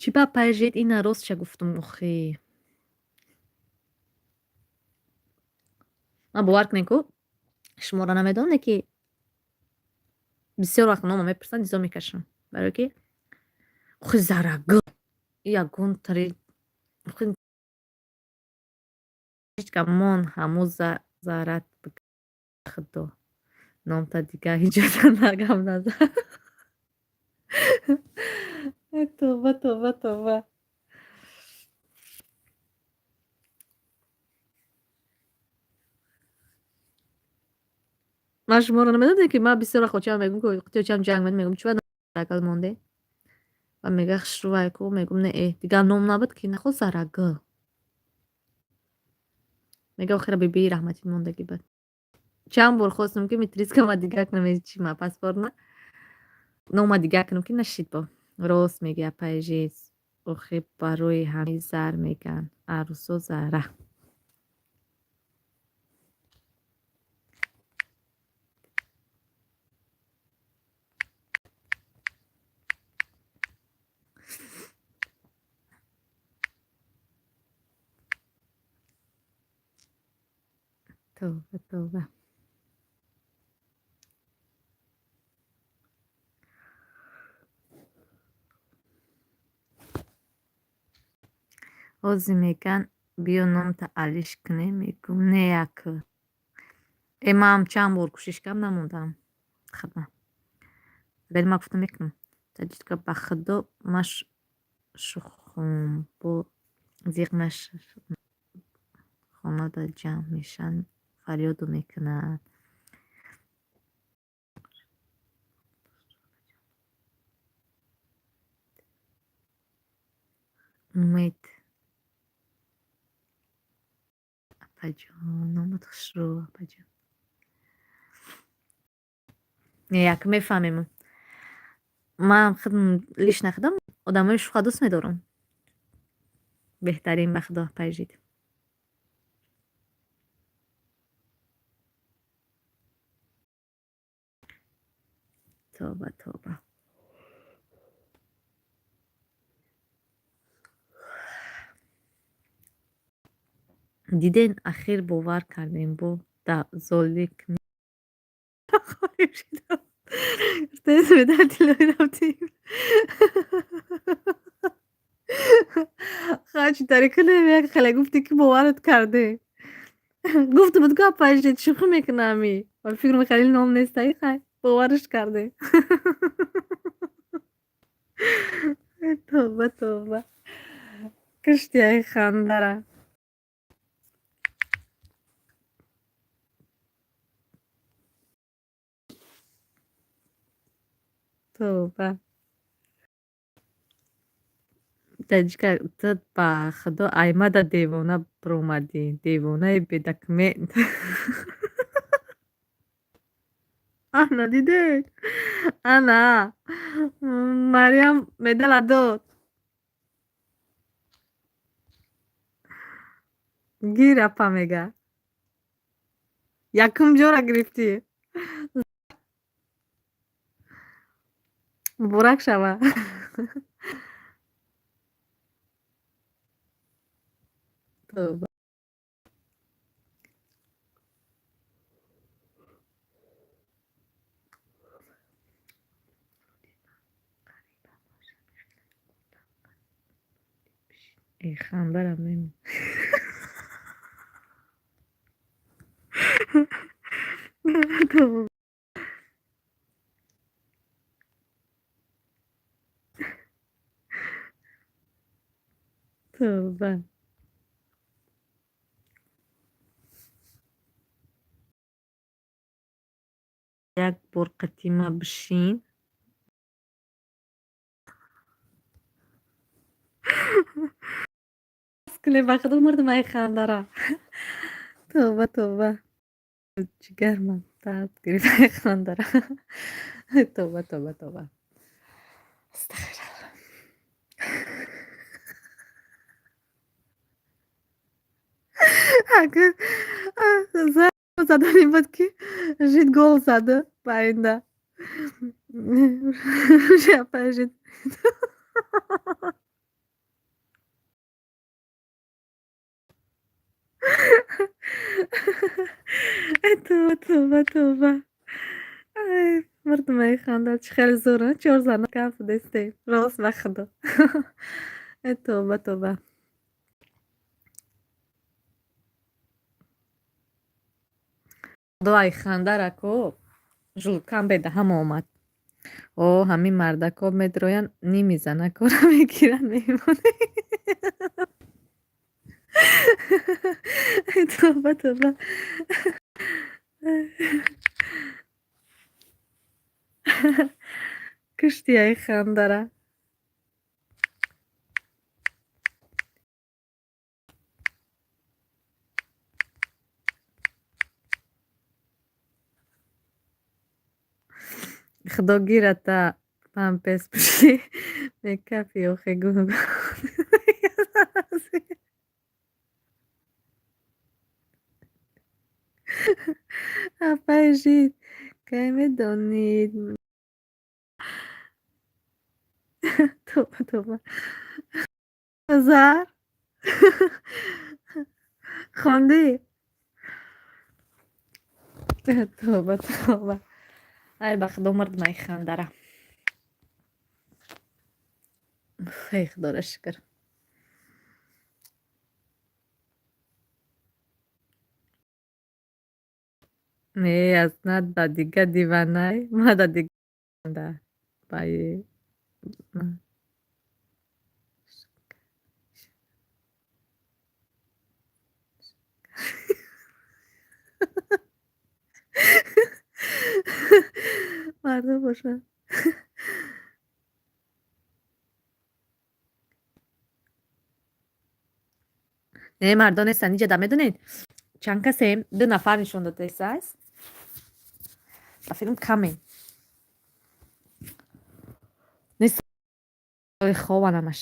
[SPEAKER 2] Чӣ ба пайжед, ина ростша гуфтум охӣ. Ман бовар кунед, ку шуморо намедонам, ки бисёр вақт нома мепурсанд, изо мекашам. Барое ки охи зарагул ягон тари охи мон ҳаму зарат, худо, номта дига ҳиҷота нагам назар. Тавба, тавба, тавба. Ман шуморо намедонам, ки ман бисёр вақт очам мегӯм, ки очам ҷанг мед, мегӯм, чӣ зарагул монде? Ва мега, хушрӯвай ку, мегӯм, не, э, дигар ном набуд ки нахо зарагул. Мега, охира бибии раҳматӣ мондагӣ буд. Чанд бор хостум, ки метрискама дигар кунам, чи ма паспортма нома дигар кунам, ки нашид бо. Рост мегӯи, апаи Жиз. Охи барои ҳамин зар мегӯянд. Арӯсо зара. Тавба, тавба. Ҳозир мегӯянд, биё номта алиш кунем, мегӯм, не яку. Э, манам чанд бор кӯшиш кардам, намондам. Худо. Вале ман гуфтам, мекунам. Таҷика, ба худо, ма шухум бо зиқ нашудам. Хонада ҷамъ мешаванд, фарёду мекунанд. Умед. Апаҷон, номат хушрӯ, апаҷон. Не, як мефаҳмем. Ман худам лично худам одамои шӯха дӯст медорам. Беҳтарин, ба худо, пайжид. Тавба, тавба. Диден, ахир бовар кардем, бо золик шидам. Медал тиллоӣ рафтем. Хачи тари кунем, як хеле гуфтӣ, ки боварат кардем. Гуфтам, ку апайжид шӯхӣ мекунами. Ва фикр мекардем, ном нестай, хай бовараш кардем. Тавба, тавба. Куштияи хандара. Тавба. Таҷика, ту ба худо аймада девона биромадӣ. Девонаи бедокумент. Ана, дидед? Ана Марьям медала дод. Гир, апа, мега. Якум ҷора гирифтӣ. Муборак шава. Тавба. Э, хандарам неми. Тавба. Тавба. Як бор қатима бишин. Кунем, ба худо, мурдам ай хандара. Тавба, тавба. Ҷигарман дард гирифт хандара. Тоба, тоба, тоба. Астағфируллоҳ. Агар задани буд, ки жид гол зада байнда. Жид. Тоба, тоба, тоба. Ай, мардумаи ханда, чӣ хеле зӯр, чор зана гап дестем. Рост, ба худо. Тоба, тоба. Худо, ай хандара ко жулкам бедаҳам омад. О, ҳамин мардако медроянд, ними занакора мегиранд, мемонанд. Тоба, тоба. Кушти ай хандара. Худо гирата, пампес пӯшӣ, мекафи охе гунгу. Апай жид, кай медонид? Тоба, тоба. Зар хондӣ? Тоба, тоба. Ай, ба худо, мардумаи хандара. Эй, худоро шукр. Не, аз на да дига диванай, ма да дига баи. Мардум бошад. Не, мардон нестанд иҷа, да медонед чанд касем? Ду нафар нишон додааст. Ба филм камем. Нест, хобан ҳамаш.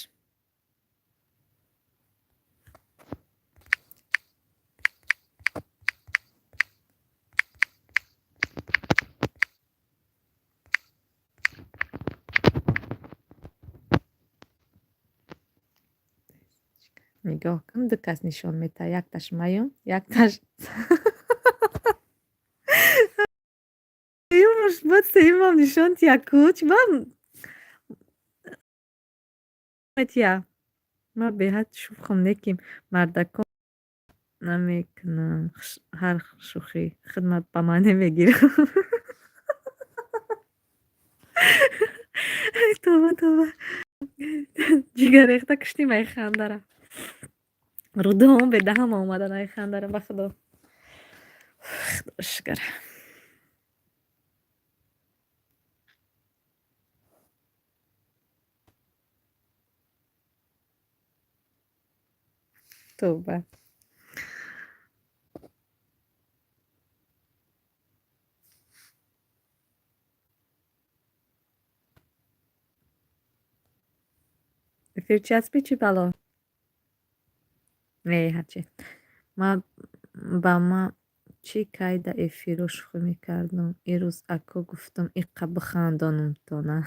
[SPEAKER 2] Нигоҳ кун, ду кас нишон метаҳад, якташ маюм, якташ сеюмаш буд, сеюмам нишон тия ку, чӣ ба метия? Ма беҳад шӯхам, лекин мардакон намекунам ҳар шӯхӣ, хидмат ба ман намегирам. Тоба, тоба. Ҷигаррехта куштим ай хандара. Рӯдаҳом бедаҳам омадан ай хандара, ба худо. Худоро шукр. Тоба. Эфир часпи, чӣ бало? Не, ҳарчи. Ма ба ма чӣ кайда эфирро шӯхӣ мекардум. Ирӯз ако гуфтум, иққа бихандонумтона.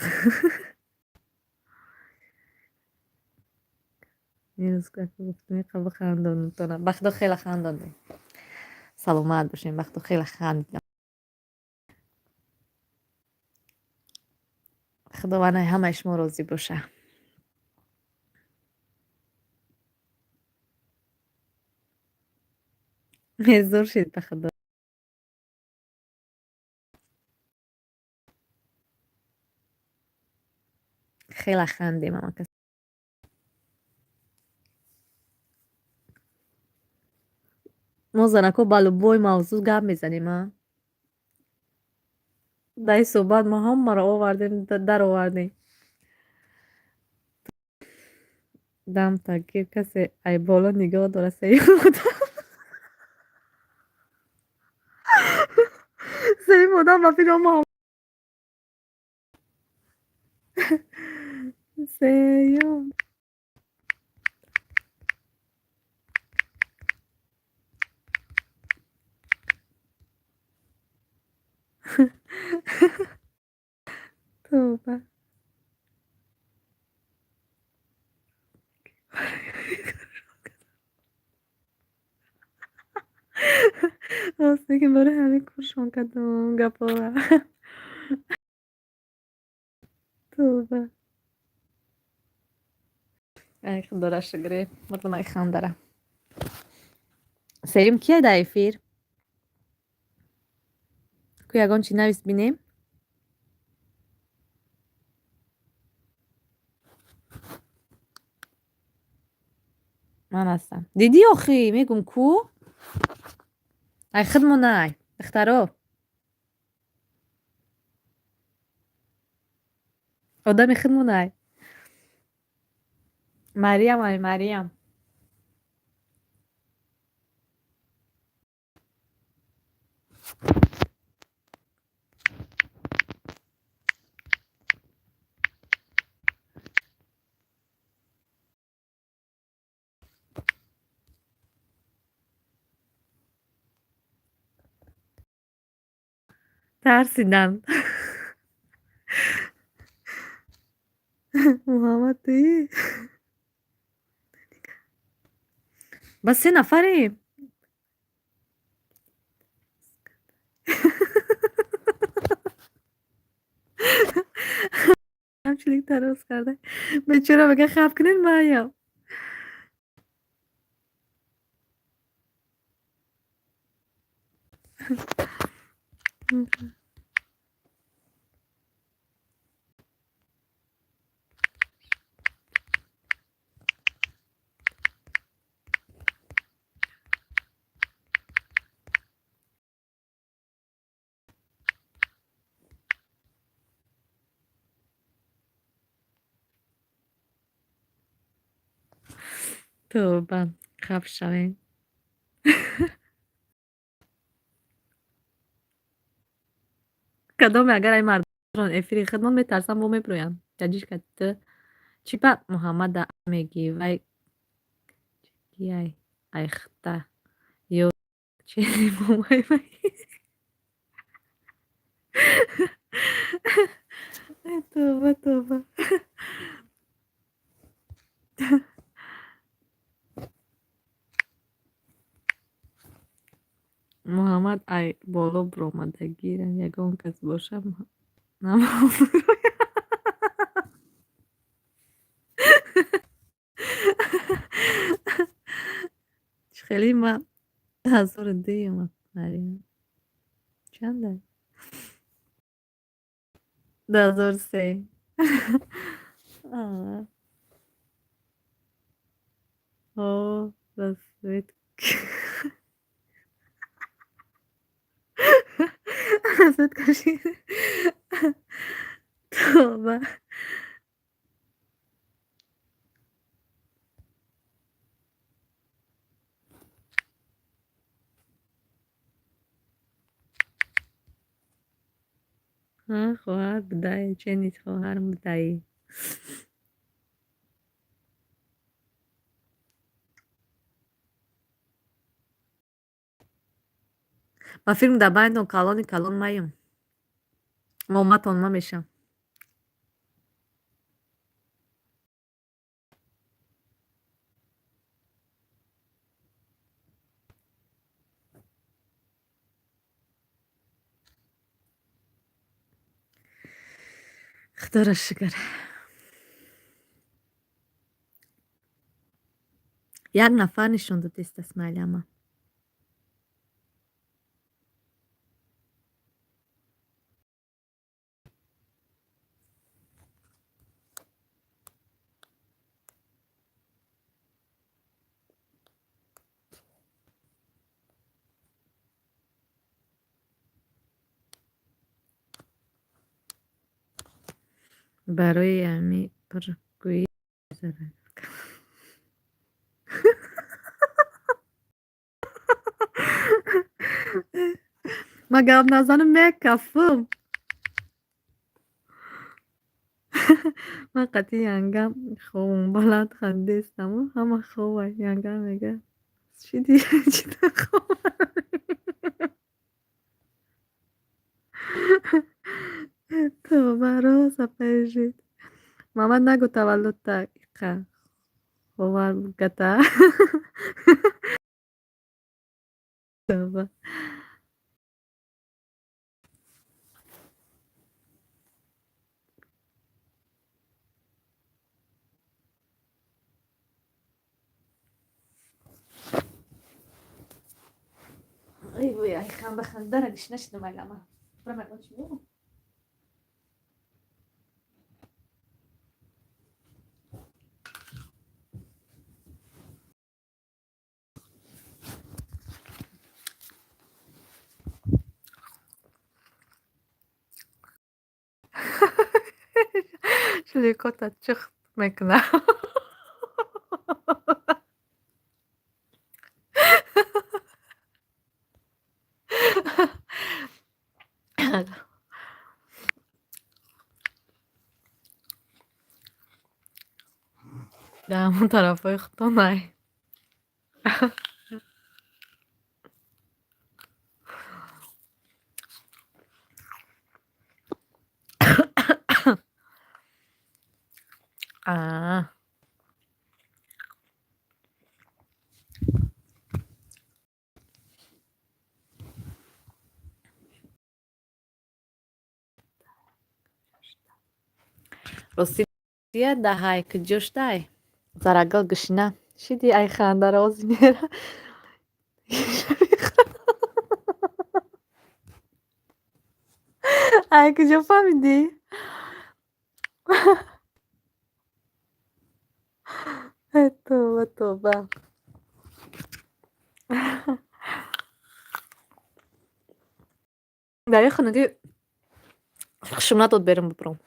[SPEAKER 2] Ирӯз ако гуфтум, иққа бихандонумтона. Ба худо, хеле хандондем. Саломат бошем, ба худо, хеле хандидам. Худованд ҳамаи шумо розӣ боша. Зур шид, ба худо. Хеле хандем ҳамакас. Мо занако ба любой мавзӯъ гап мезанем, а? Дар ин суҳбат мо ҳамаро овардем, даровардем. Дам тагир, касе ай боло нигоҳ дорад, сеюм одам. Сеюм одам ба фикрам сеюм. Тавба. Рост мегӯем, барои ҳамин куршон кардам гапҳоро. Тавба. Ай, худоро шукре, мурдам ай хандара. Сеюм кия дар эфир? Ку ягон чӣ навис бинем? Ман ҳастам. Дидӣ охӣ, мегум ку? Ай худмонай, духтаро. Одами худмонай. Мариям, ай Мариям. Тарсиданд. Муҳаммад туӣ? Бас се нафарем. Ҳамчунин тароз карда. Бечора мега хаб кунед маям. Тавба, хаб шавем. Кадоме агар ай мардон эфири худмон метарсам во мебироям. Ҷаҷишка ту чӣ ба Муҳаммада мегӣ? Вай кияй айхта ё чени вай. Тавба, тавба. Муҳаммад ай боло биромадагира ягон кас боша намебирояд. Чӣ хеле ма 1002-юм Мариям. Чанда? 2003. О, рассвет. Рассвет кашид. Тавба. Ҳа, хоҳар будай, ченит хоҳарм будаӣ. Ба филм дар байнтон калони калон маем. Моматон мамешам. Худоро шукр. Як нафар нишон додист смайлама. Барои ҳами пургӯӣ зарар. Ман гап назанам, мекафам. Ман қатъи янгам хобам баланд хандестаму ҳама хова. Янгам мега: шиди чида хова. Тоба, рост апаи жид. Муҳаммад, нагӯ таваллудта иқа ховар гата. Тоба. Ай вой, ай ханда хандара гишна шидам айлама. Бирам ягон чи меёбам. Шликота чихт мекунам. Дар ҳамон тарафҳои худтон ай. Аа. Рости даҳай куҷоштай? Зарагул гушна. Шиди ай хандара ози мера. Ай куҷо фаҳмидӣ? Ай тоба, тоба. Дар ин хунукӣ хушум надод берун бубурам.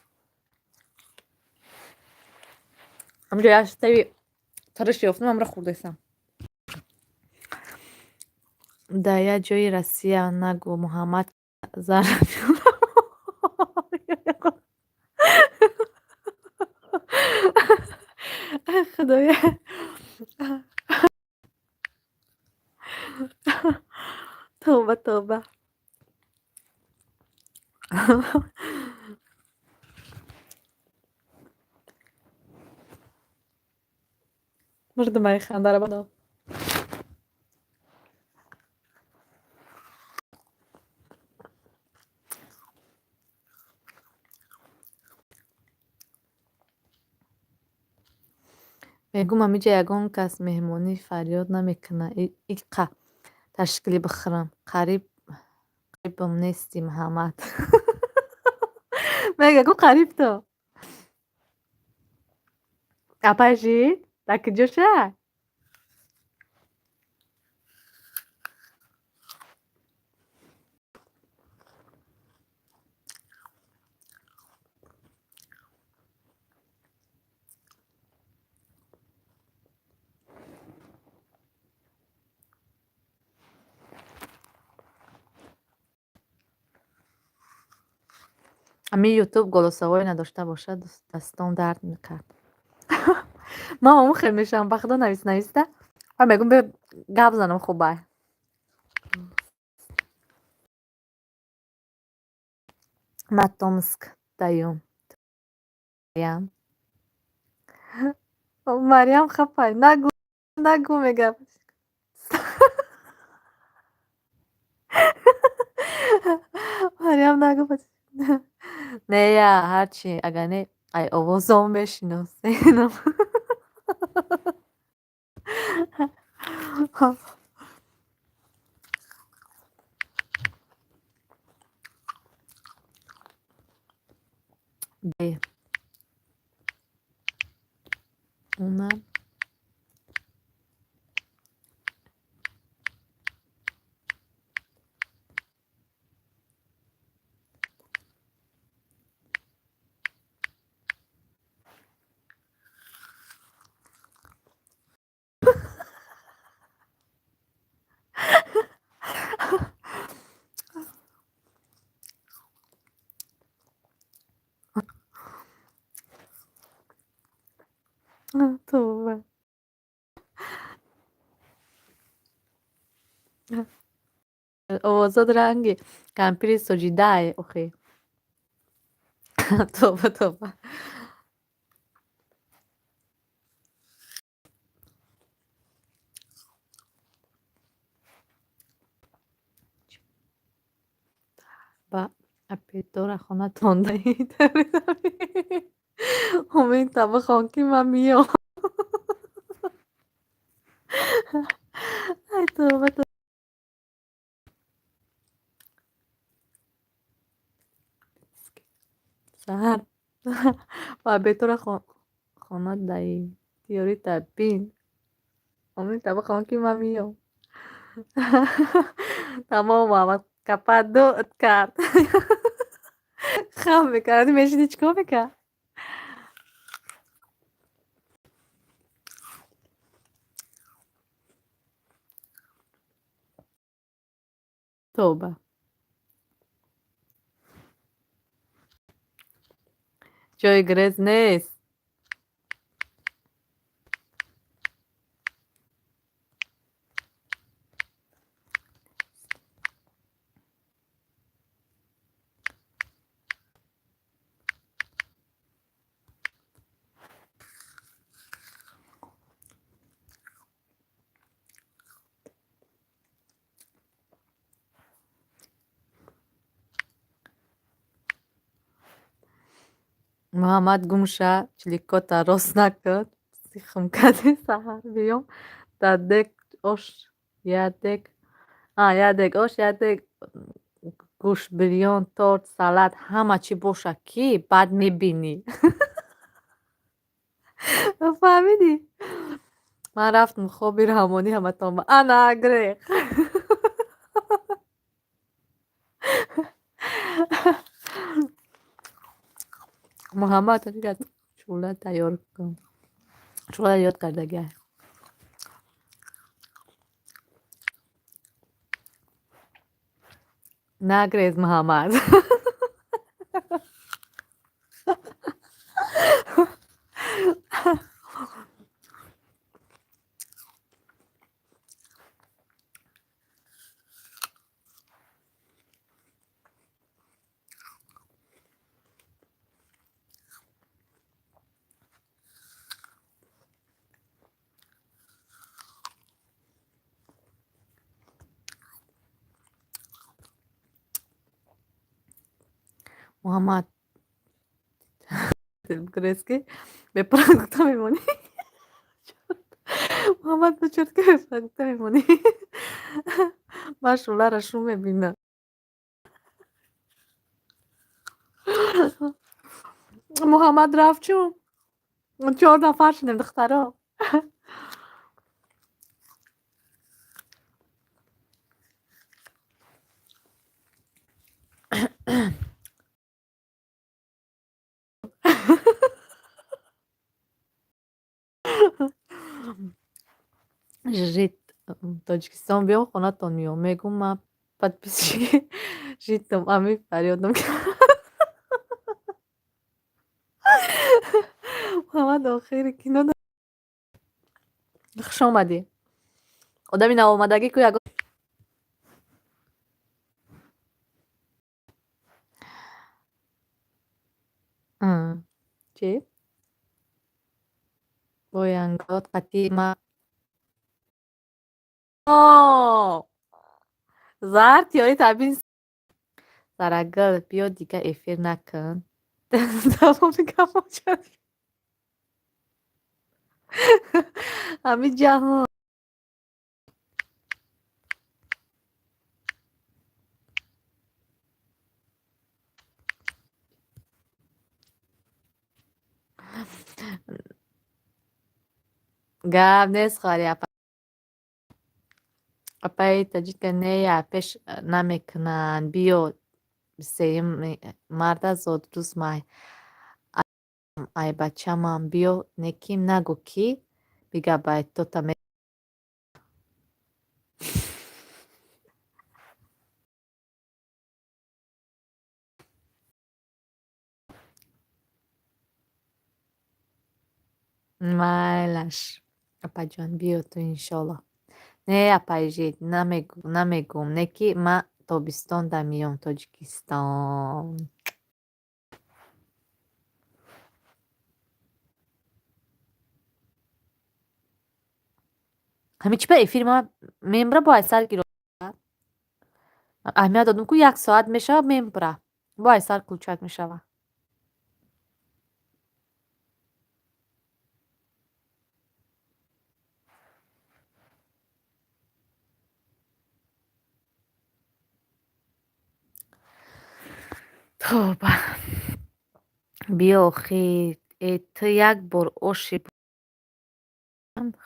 [SPEAKER 2] Ҳамҷо як тави тариш ёфтам, ҳамра хӯрдесам. Дар як ҷои Россия нагӯ, Муҳаммад зар. Ай худоя. Тоба, тоба. Мурдам ай хандара бадо. Мегӯм ҳамиҷа ягон кас меҳмонӣ фарёд намекунад, иқа ташкилӣ бихӯрам. Қарибам нестӣ, Муҳаммад. Мега ку қариб то. Апай жид? Дар куҷоша? Ҳамин ютуб голосовое надошта бошад, дастон дард мекард. Ман ҳамон хел мешавам, ба худо навис нависта. Ва мегӯм биё гап занам хубай. Ман Томск даюм. Ям. Марьям хапай. Нагӯ, нагӯ мега. Марьям нагӯ. Не я ҳарчи агар не ай овозон мешиносенам. Б. Una. Тоба. Овозот ранги кампири соҷидае охи. Тоба, тоба. Ба апетора хонатон даҳед. Умед бихон ки ман миём. Ай тоба, тоба. Саҳар ба абетора хона даҳӣ. Тиёрита бин. Умед бихон ки ман миём. Тамом Муҳаммад капа дуд кард. Хам мекард. Мешиди чӣ кор мекард? Тоба. Ҷои грез нест. Муҳаммад гум ша, чиликота рост накард. Сихм карди саҳар биём. Дар дег ош як дег як дег ош, як дег гӯшт, бирён, торт, салат ҳама чӣ боша ки баъд мебинӣ. Фаҳмидӣ? Ман рафтам хоби раҳмонӣ ҳаматон ба ана грех. Муҳаммад чӯла тайёр кун. Чӯла ёд кардагиай. Нагрез Муҳаммад. Муҳаммад грез ки бепродукта мемонӣ. Муҳаммад ба чортка бепродукта мемонӣ. Ман шӯларо шум мебинам. Муҳаммад рафт чун? Чор нафар шудем духтаро. Жит Тоҷикистон биё хонатон миём. Мегӯм ман подписчики житам ами фарёдам Муҳаммад охири кино хуш омадӣ. Одами навомадагӣ ку ягон чӣ? Бо янгот қатъи ма Зард ёри табин Зарагул биё дига эфир накун. Давоми гапо ҳамин ҷаҳон. Гап нест хоҳари апа. Апаи таҷика нея пеш намекунанд. Биё сеюми марта зодрӯз май. Ай бачамам биё неким нагӯ ки бигабай тота
[SPEAKER 3] Майлаш, апаҷон, биё ту, иншолло. Не, апаи, намегӯм, не ки ма тобистон да миём Тоҷикистон. Ҳамин чӣ ба эфири ма мембра бо айсар гиро аҳамият додум, ку як соат мешава, мембра бо айсар кулчак мешава. Тоба, биё охир. Э, ту як бор оши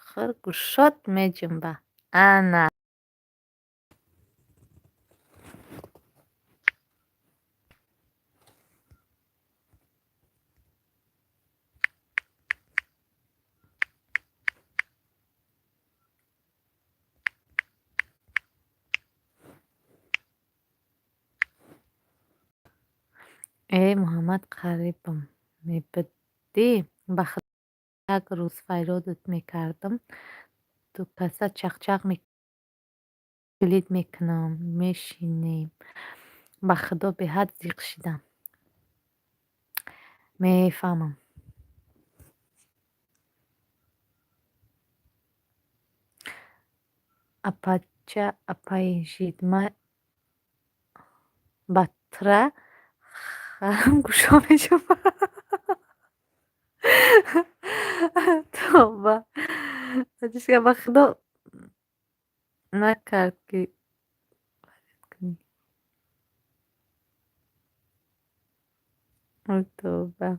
[SPEAKER 3] хӯр, гӯшот меҷунба. Ана. Э, Муҳаммад, қарибам мебудӣ, ба худо, як рӯз фарёдат мекардам, дукаса чақчақ килид мекунам, мешинем. Ба худо, беҳад зиқ шидам. Мефаҳмам. Апача, апаи жид, ма ба тра харам гӯшо мешавад. Тоба, ба худо, накард ки кунӣ. Тоба.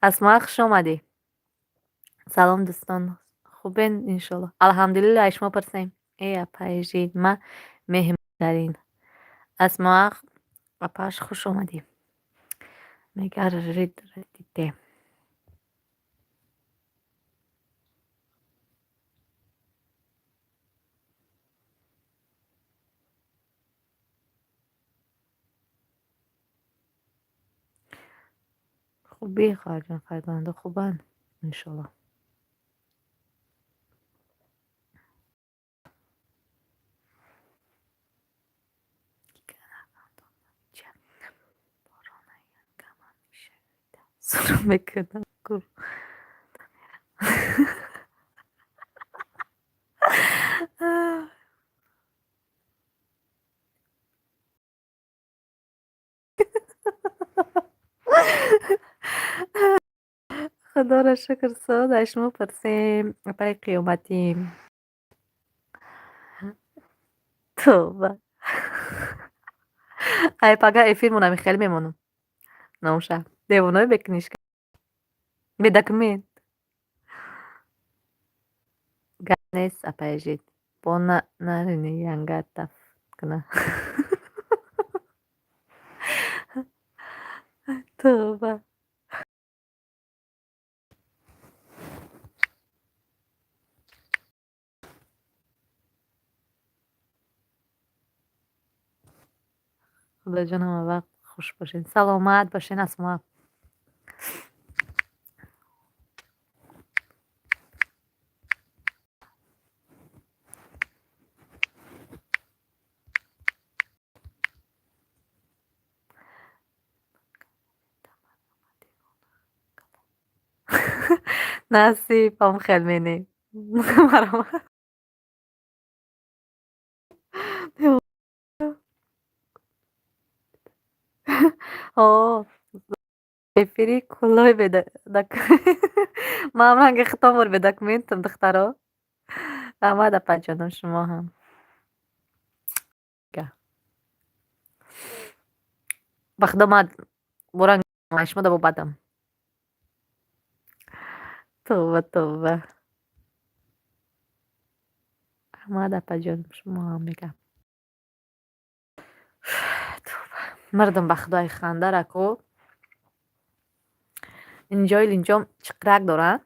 [SPEAKER 3] Асмоа, хуш омадӣ. Салом, дӯстон, хубен, иншолло? Алҳамдулилла, ай шумо пурсем. Э, апаи жид, ма меҳмондарин. Асмоа апаш, хуш омадӣ. Мегар жид дите. Хубӣ, хоҳарҷон, фарзандо хубанд, иншолло. Сура мекунам. Худоро шукр, соз, аз шумо пурсем, апаи қиёматӣ. Тоба. Ай пага эфирмонам хеле мемонам. Номша. Девонаи бекнижка. Бе документ. Гап нест, апаи жид. Бо нарини янга таф куна. Тоба. Худоҷон, ҳама вақт хуш бошед, саломат бошед, Асмо. Насибам хел мене. Марҳамат. О, эфири куллои ман ранги хитомор бе документам, духтаро. Раҳмат, апаҷоном, шумо ҳам. Ба худо, ман боранг шумо да бадам. Тоба, тоба. Раҳмат, апаҷон, шумо ҳам мегам. Тоба. Мардам, ба худои хандарако. Инҷои линҷом чиқрак доранд.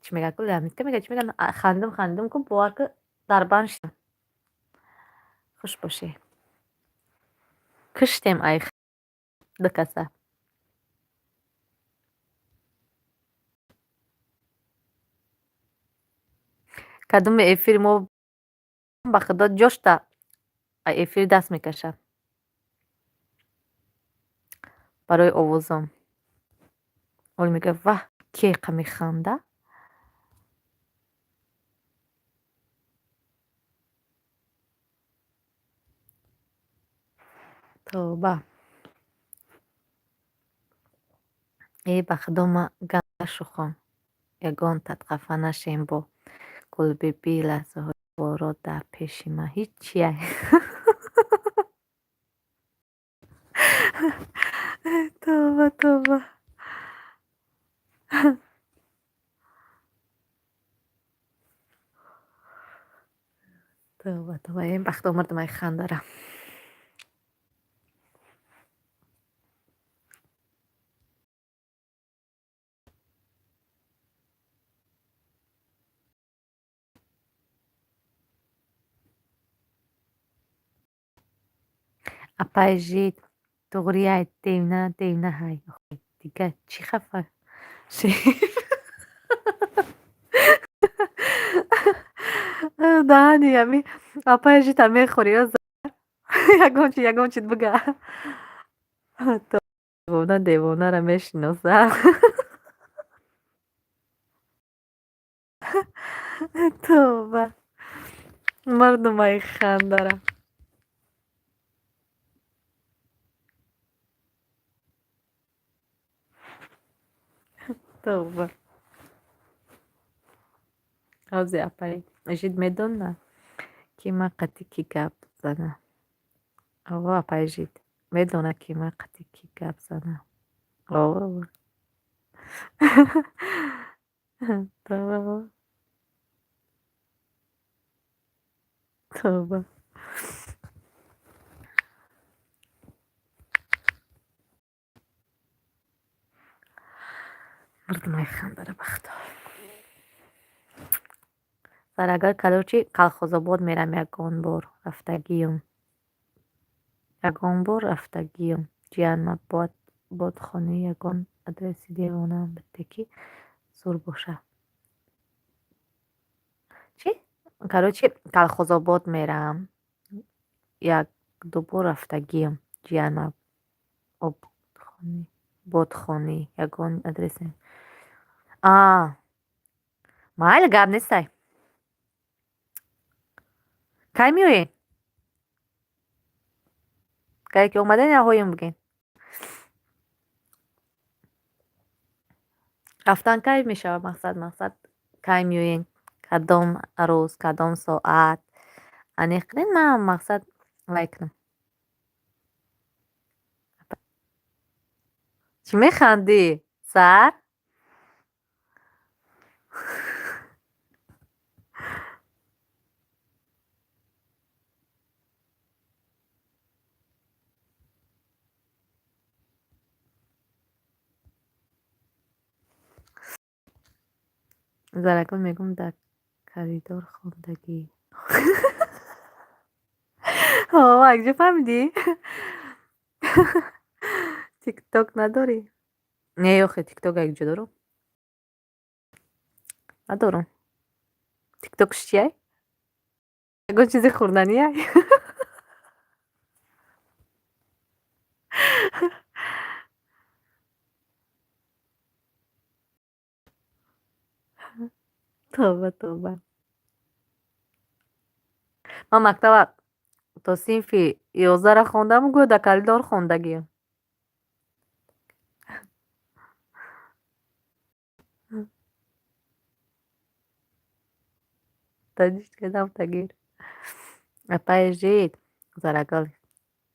[SPEAKER 3] Чӣ мегӯяд ку, ламитка мегӯяд, чӣ мегӯяд, хандим, хандим ку, бовар ку, дар банд шудам. Хуш бошӣ. Киштем ай ду каса. Кадоми эфири мо ба худо ҷошта эфир даст мекашад. Барои овозон. Оли мегӯяд, ваҳ, ке қа механда? Тавба. Э, ба худо, ма ганда шухом. Ягон татқафа нашем бо Гулбибӣ, лаҳзаҳои боро дар пеши ман ҳиччия. Тавба, тавба. Тавба, тавба. Э, ба худо, мардумаи хандара. Апаи жид, туғрияй, девна, девна ҳай. Дига чӣ хафа? Даҳани ами апаи жита мехӯри ё ягон чи, ягон чи бига. Девона девонара мешиноса. Тавба. Мардумаи хандара. Тавба. Ҳози апаи жид медонад, ки ман қати кӣ гап занам. Ово, апаи жид медонад, ки ман қати кӣ гап занам. Ово. Тавба. Тавба. Мардумаи хандара, ба худо. Сарагар, короче, Калхозобод мерам, ягон бор рафтагиюм. Ягон бор рафтагиюм. Ҷиянма бодхонӣ ягон адреси девонаам бите, ки зур боша. Чӣ? Короче, Калхозобод мерам. Як ду бор рафтагиюм. Ҷиянма обхонӣ, бодхонӣ ягон адреси. А, майли, гап нестай. Кай меоед? Кае ки омаден, яҳоем бигӯед. Рафтан кай мешавад, мақсад, кай меоед? Кадом рӯз, кадом соат? Аниқ кунед, ман мақсад вай кунам. Чӣ механдӣ, Сар? Заракон мегӯм, дар коридор хондагӣ. Ҳо, акҷо фаҳмидӣ? Тикток надорӣ? Не, охе, тикток якҷо дорам? Надорам. Тиктокш чияй? Ягон чизи хӯрданиай? Тавба, тавба. Ман мактаба то синфи 11-ра хондаму гӯё дар коридор хондагиам. Тагир. Апаи жид, Зарагал,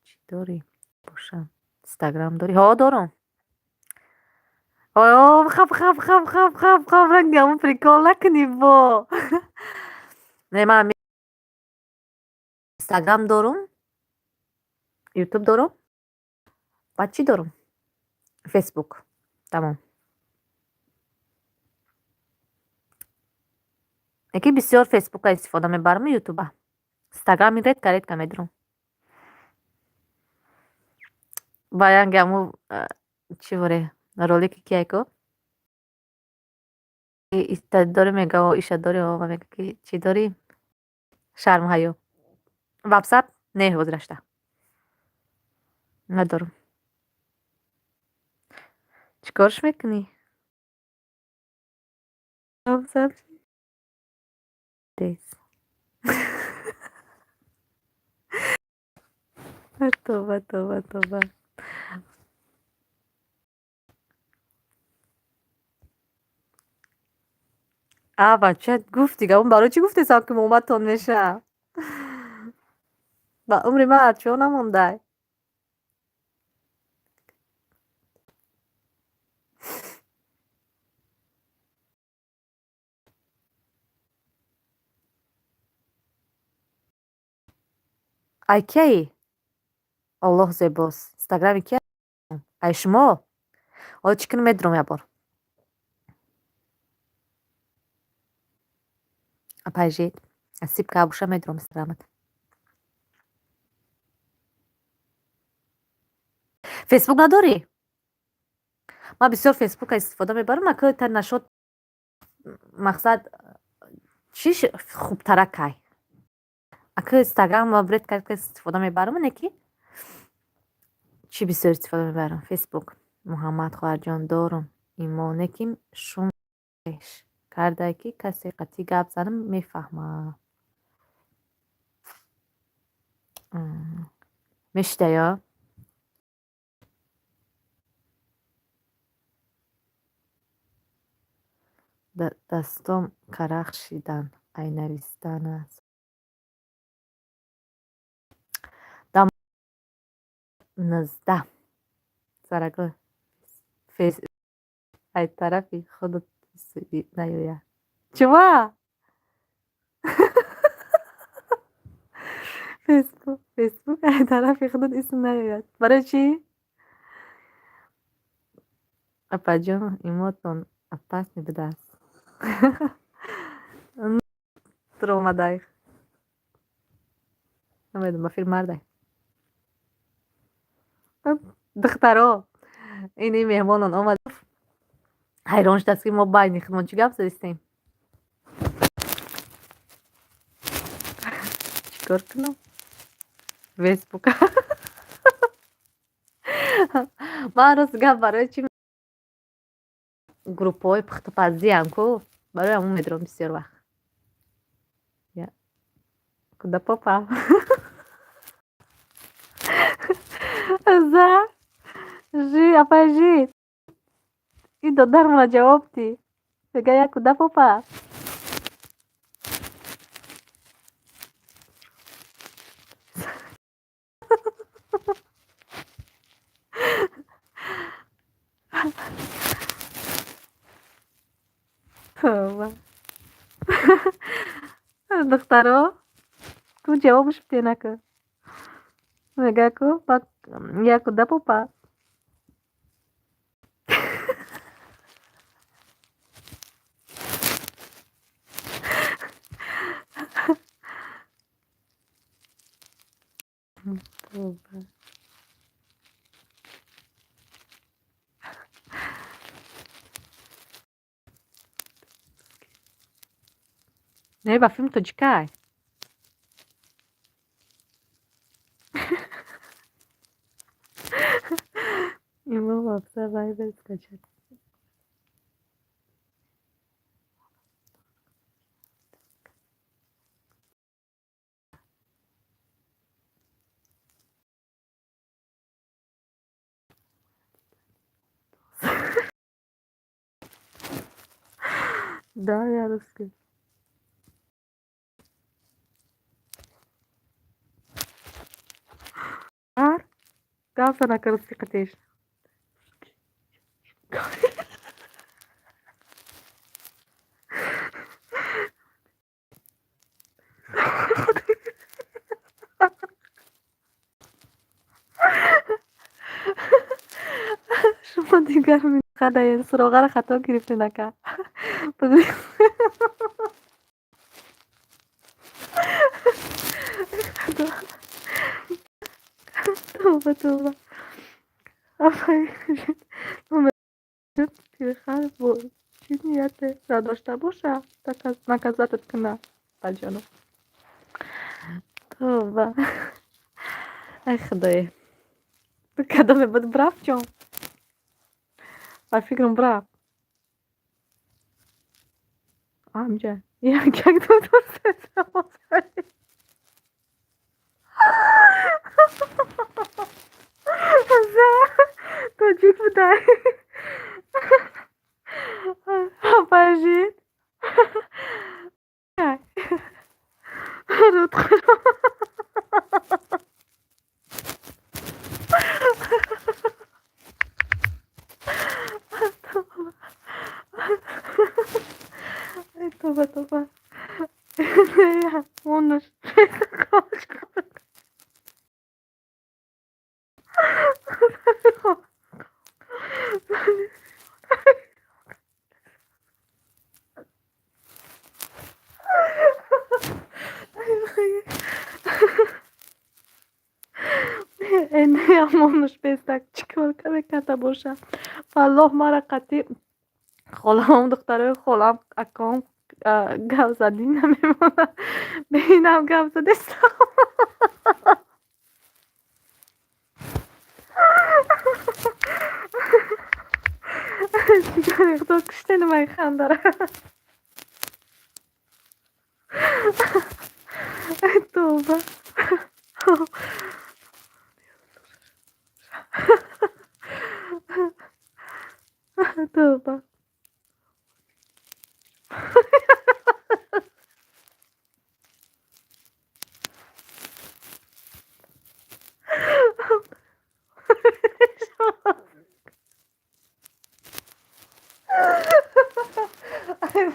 [SPEAKER 3] чӣ дорӣ? Бошам. Инстаграм дорӣ? Ҳо, дорам. О, хап, хап, хап, хап, хап, хап, ранги ҳамон прикол накунӣ бо. Не, ман Инстаграм дорум, Ютуб дорум. Баъд чӣ дорум? Фейсбук. Тамом. Яке бисёр Фейсбука истифода мебарам, Ютуба. Инстаграми редко редко медурам. Ба янги ҳаму чӣ воре ролики кияй ко? Иста дорӣ, мега, иша дорӣ, ва мега ки чӣ дорӣ? Шарму ҳаё. Ватсап не, ҳозир надорам. Чӣ корш мекунӣ? Ватсап тез. Тоба, тоба, тоба. А бача гуфт дига, он барои чӣ гуфтесам ки момадтон мешавам? Ба умри ман ҳарчиҳо намондай. Ай кияи? Аллоҳ зебост. Инстаграми кия? Ай шумо? Ҳоло чӣ кунем, медурам як бор. Апайжид, насиб ка боша, медурам инстаграмат. Фейсбук надорӣ? Ман бисёр Фейсбука истифода мебарам, ака та нашод мақсад чиш хубтаракай. Ака Инстаграм редко редко истифода мебарам, не ки чӣ бисёр истифода мебарам? Фейсбук. Муҳаммад хоҳарҷон, дорум имоне ки шум кардае ки касе қатъӣ гап занам мефаҳмад. Мешида ё? Дастом карах шидан, ай навистанас. 19 Сарагул фейс ай тарафи худат наёяд. Чува? Фейсбук ай тарафи худат исм наёяд. Барои чӣ? Апаҷон, имотон опасный будааст. Туромадай. Намедонам, ба филм мардай. Духтаро, ини меҳмонон омад, ҳайрон шудааст, ки мо байни худмон чӣ гап задистем. Чӣ кор кунам? Фейсбук. Ман рост гап барои чӣ группаҳои пухтупазиам ку, барои ҳамон медурам бисёр вақт. Куда попал? За жи апайжи ин додармона ҷавоб дӣ. Мега я куда попал? Тоба. Духтаро, ку ҷавобаш бидеҳ наку. Мега ку я куда попал? Тоба. Не, ба филм тоҷикай. Имо ватсап, вайбер скачать. Да, я русский. Гап занака русский қатеш. Шумо Мо дигар минтақадаем, суроғаро хато гирифтем, ака. Тавба, тавба. Пирхар бо чӣ нияте надошта боша, наказать куна, баҷоно. Тавба. Ай, худое. Кадоме буд, брафт ҷон? Ба фикрам, брафт. Амҷа. Як, як, ду, ду, се, тоҷик будай. Апажид. Рудхӯро. Тавба, тавба. Монуш. Монуш бестак чӣ кор мекарда боша? Валлоҳ, мара қатъи холаам, духтарои холам, аком гап задӣ намемонад. Бинам, гап задестам. Ҷигари худо, куштени май хандара. Тавба. Тавба.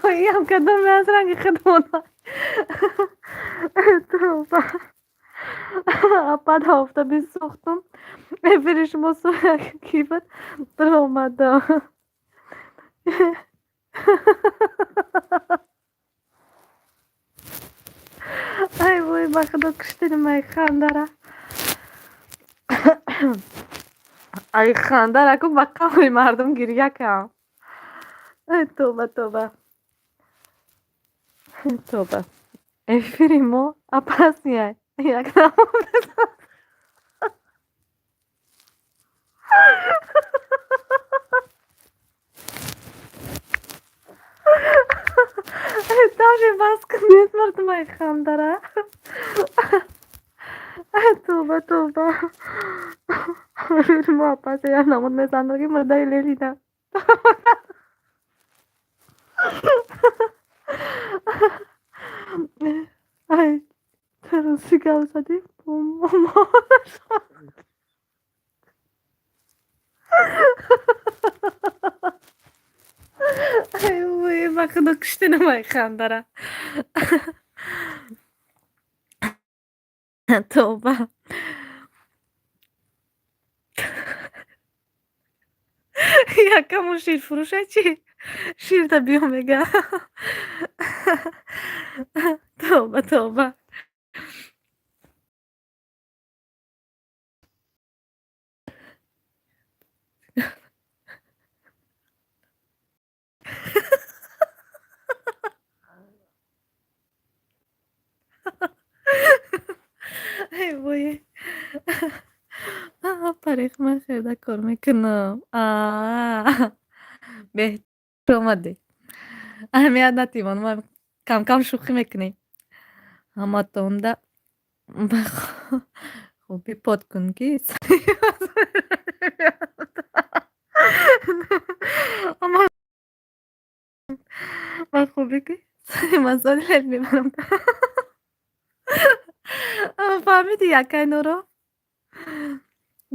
[SPEAKER 3] Ай, кадоме аз ранги худмона. Тавба. Апа, да офтаби сӯхтум. Эфири шумо ки буд, даромадам. Ай вой, ба худо, куштени май хандара. Ай, хандара ку, ба қавли мардум гирья кам. Ай, тавба, тавба. Тавба. Эфири мо опасный. Як даже бас кунед, мардумай хандара. Тавба, тавба. Эфири мо опасный. Як намуд мезанад, ки мурдаи лелида. Ай, рости гап задӣ. Мош. Ай вой, ба худо, куштени май хандара. Тавба. Якамон ширфурӯша чӣ? Ширта биё мега. Тавба, тавба. Ай вой. Парикмахерда кор мекунам. Беҳтар омадӣ. Аҳамият натимон, ма камкам шӯхӣ мекунем. Ҳаматонда ба хубӣ под кун, ки ама ба хубӣ ки мазори лел мебарам. Фаҳмидӣ, якай норо?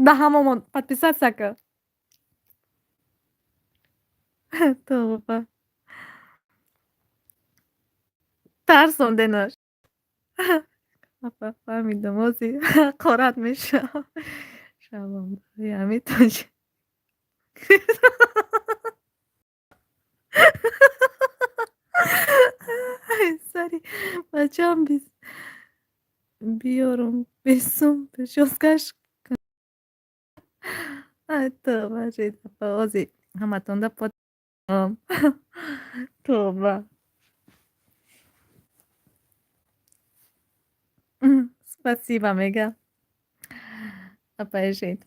[SPEAKER 3] Да ҳамомон подписаться кун. Тавба. Тарсонденаш. Апа, фаҳмидам, ози ҳақорат мешавам. Шавам барои ҳамин тоҷик.
[SPEAKER 2] Сари бачаам биёрум, бесум прическаш. Ай, тоба шид, апа, ози ҳаматонда под. Тоба. Спасибо мега. Апаи шид.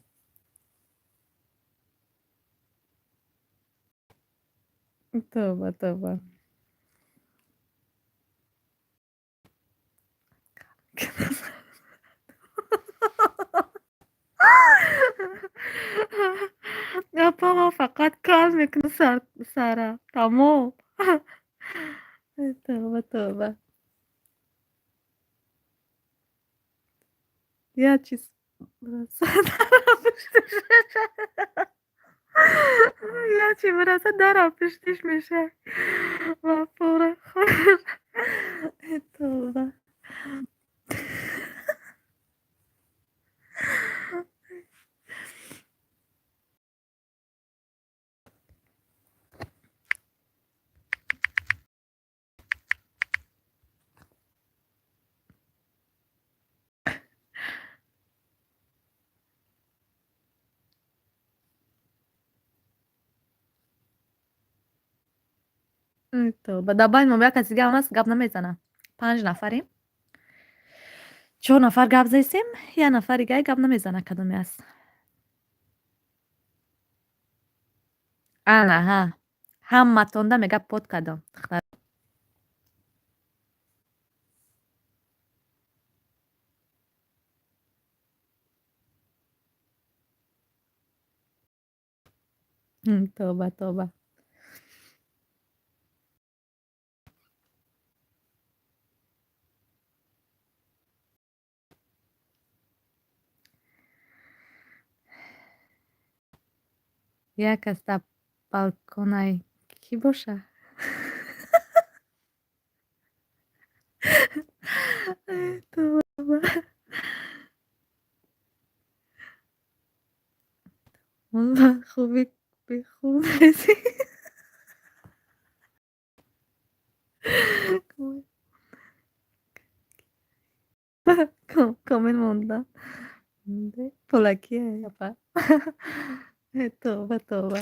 [SPEAKER 2] Тоба, тоба. Апа, ман фақат кал мекунам сара. Тамом. Тоба, тоба. Як чиз як чи бираса, дара пуштиш меша ва пора. Тоба. Тоба. Дар байни мо як каси дига ҳам аст, гап намезанад. Панҷ нафарем. Чор нафар гап застем, як нафари дигаи гап намезанад, кадоме аст. Ана ҳа. Ҳаматонда мега под кардам. Духтар. Тоба, тоба. Як кас дар балконай кӣ боша? Тоба. Ба хубӣ бехун ресид. Коммент монда. Пулакие, апа. Тоба, тоба.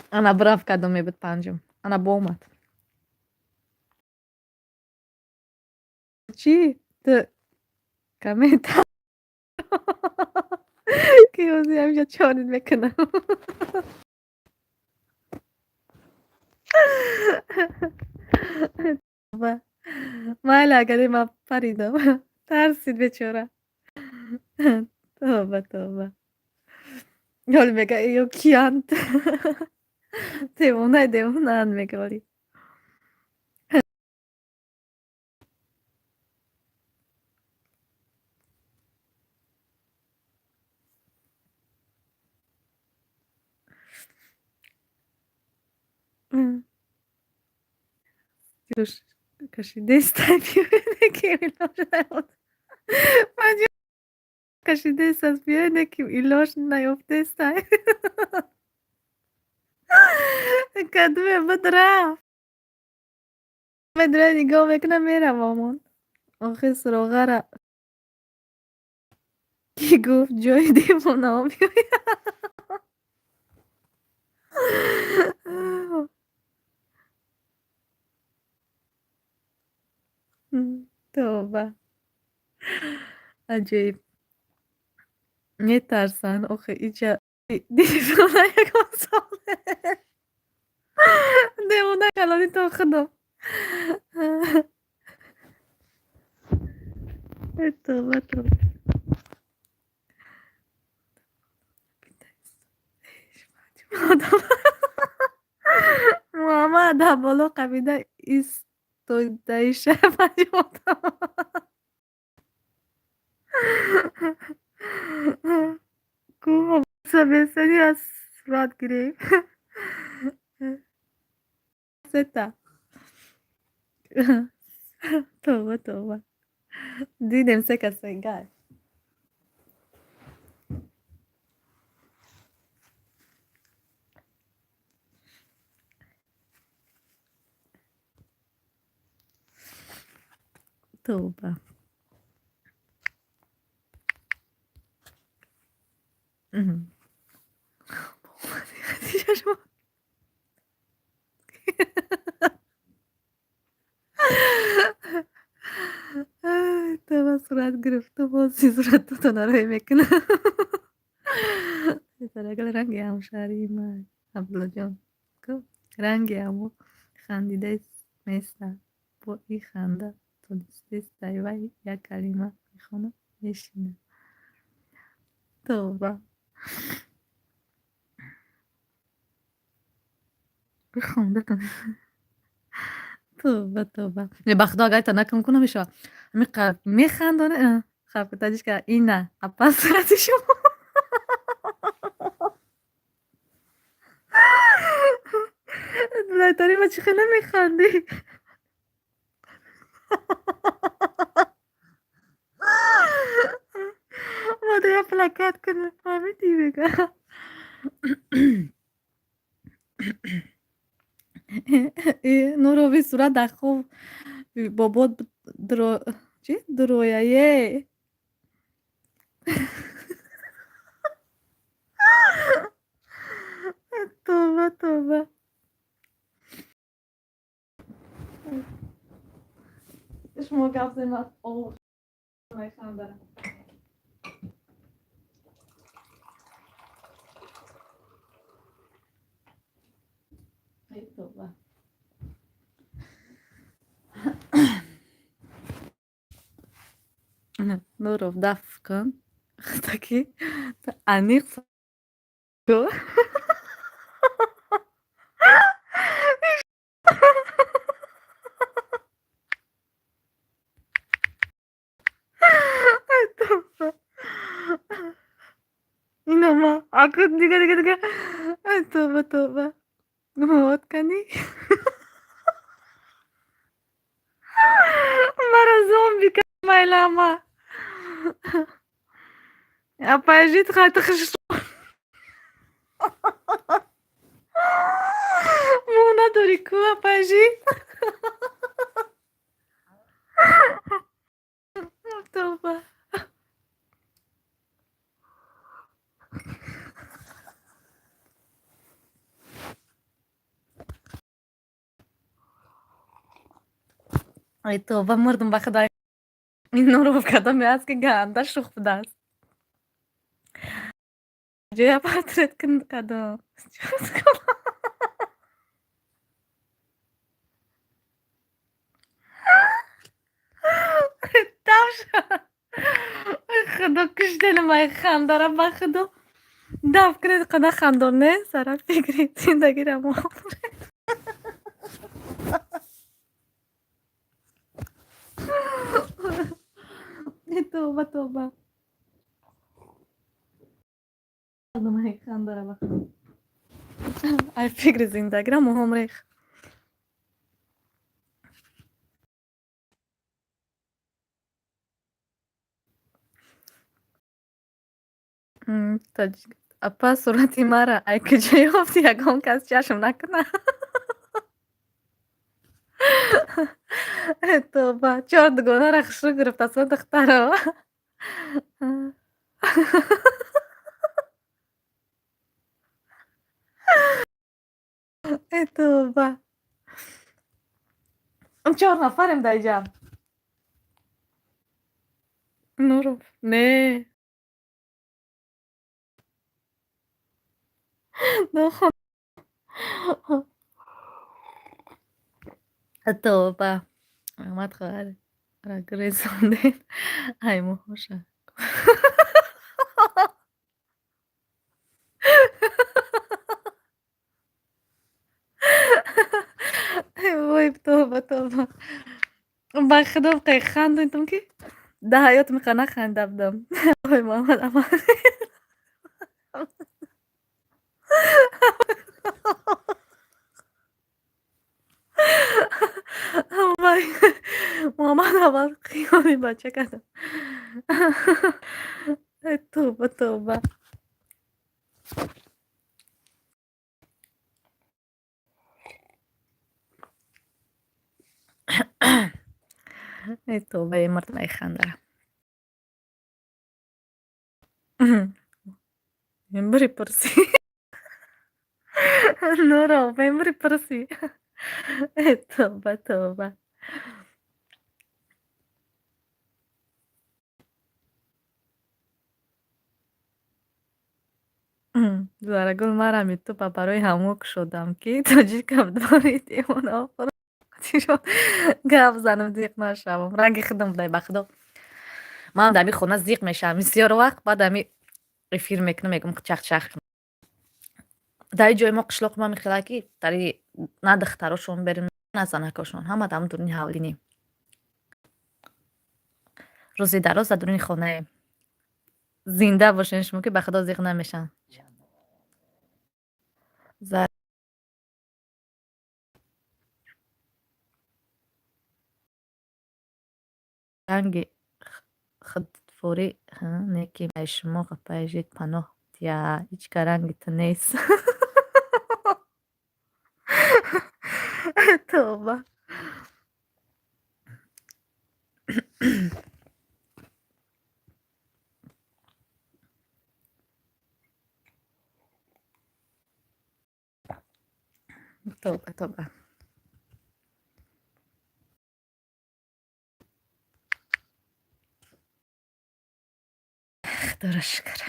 [SPEAKER 2] Ана браф кадоме буд панҷум. Ана боомад. Чӣ? Ту коммента ки ҳозир ҳаминҷо чорит мекунам. Майли, агаре ман паридам. Тарсид бечора. Тоба, тоба. Ҳоли мега ё киянд? Девонаи девонаанд мега ҳоли. Кашидестай биёене ки илоҷ наёфт. Кашидест биёене ки илоҷ наёфтестай. Кадуме буд, рафт. Медра нигоҳ мекунам, меравамон. Охир суроғара кӣ гуфт ҷои девонаҳо биёяд? Тоба. Аҷоиб. Метарсанд охи иҷа девона ягон сол девона калони то худо. Тоба, тоба. Муҳаммад дар боло қабида истодаиша панҷ. Бесани аз сурат гирем. Сета. Тоба, тоба. Дидем се каса гай.
[SPEAKER 3] Тавба. Тавба, сурат гирифту бози сурататонро рӯй мекунам. Ранги ҳамшаҳрии ман Абдуллоҷон. Ранги ҳамо хандида места. Бо и ханда тонистестай, вай як калима мехонад, мешинад. Тавба. Хонда тавба, тавба. Ба худо, агар та накун ку намешавад. Ҳамин механдона хафтадиш ка ина апа сурати шумо. Лайтари ма чӣ хел намехандӣ? Мо я плакат кунем, фаҳмидӣ мега. Нурови сурат дар хоб бобот чи дурояе. Тавба, тавба. Шумо гап занед, ман механдам. Тавба. Нуров, даф кун. Таки аниқ ку. Тавба. Инама аку дига дига дига. Тавба, тавба. Вот кани. Мара зомби майлама. Апажит хатыш. Мо надори ку, апажит. Тавба. Ай тавба, мурдам ба худо. Ин Нуров кадоме аст, ки ганда шух будааст. Ҷоя портрет кадом. Тавша. Худо куштелам ай хандара, ба худо. Даф кунед, қада хандон не? Сара фикри зиндагиро мо. Тавба, тавба. Хандара ба худо. Ай фикри зиндагиро моҳом рех. Апа, сурати мара ай куҷо ёфти, ягон кас чашм накунад. Тавба, чор дугонара хушрӯ гирифтаст духтаро. Тавба. Чор нафарем дар инҷа. Нуров. Не. Тавба. Раҳмат, хоҳар. Гурезондед. Ай моҳоша. Вой, тавба, тавба. Ба худо хандидам, ки дар ҳаётам иқа наханда будам. Ой, Муҳаммад Аман. Муҳаммад аввал қиёми бача кардам. Тавба, тавба. Э тоба, э мард механда. Мембри пурсӣ. Нуро, мембри пурсӣ. Э тоба, тоба. Зарагул, ман ютуба барои ҳамо кушодам, ки тоҷикам дори девонао гап занам, зиқ нашавам. Ранги худам будай, ба худо. Манам дар ҳамин хона зиқ мешавам бисёр вақт, баъд ҳами эфир мекунам, мегӯям чахчах. Дар ин ҷои мо қишлоқи ма мехела, ки дари на духтарошон берун, на занакошон, ҳама дар дуруни ҳавлинем. Рӯзи дароз дар дуруни хонаем. Зинда бошен шумо, ки ба худо зиқ намешавам. Ранги худфорӣ не, ки ай шумо ғапаи жид паноҳ тия, ҳеҷ ка ранги ту нест. Тоба. Тоба, тоба. Худоро шукр.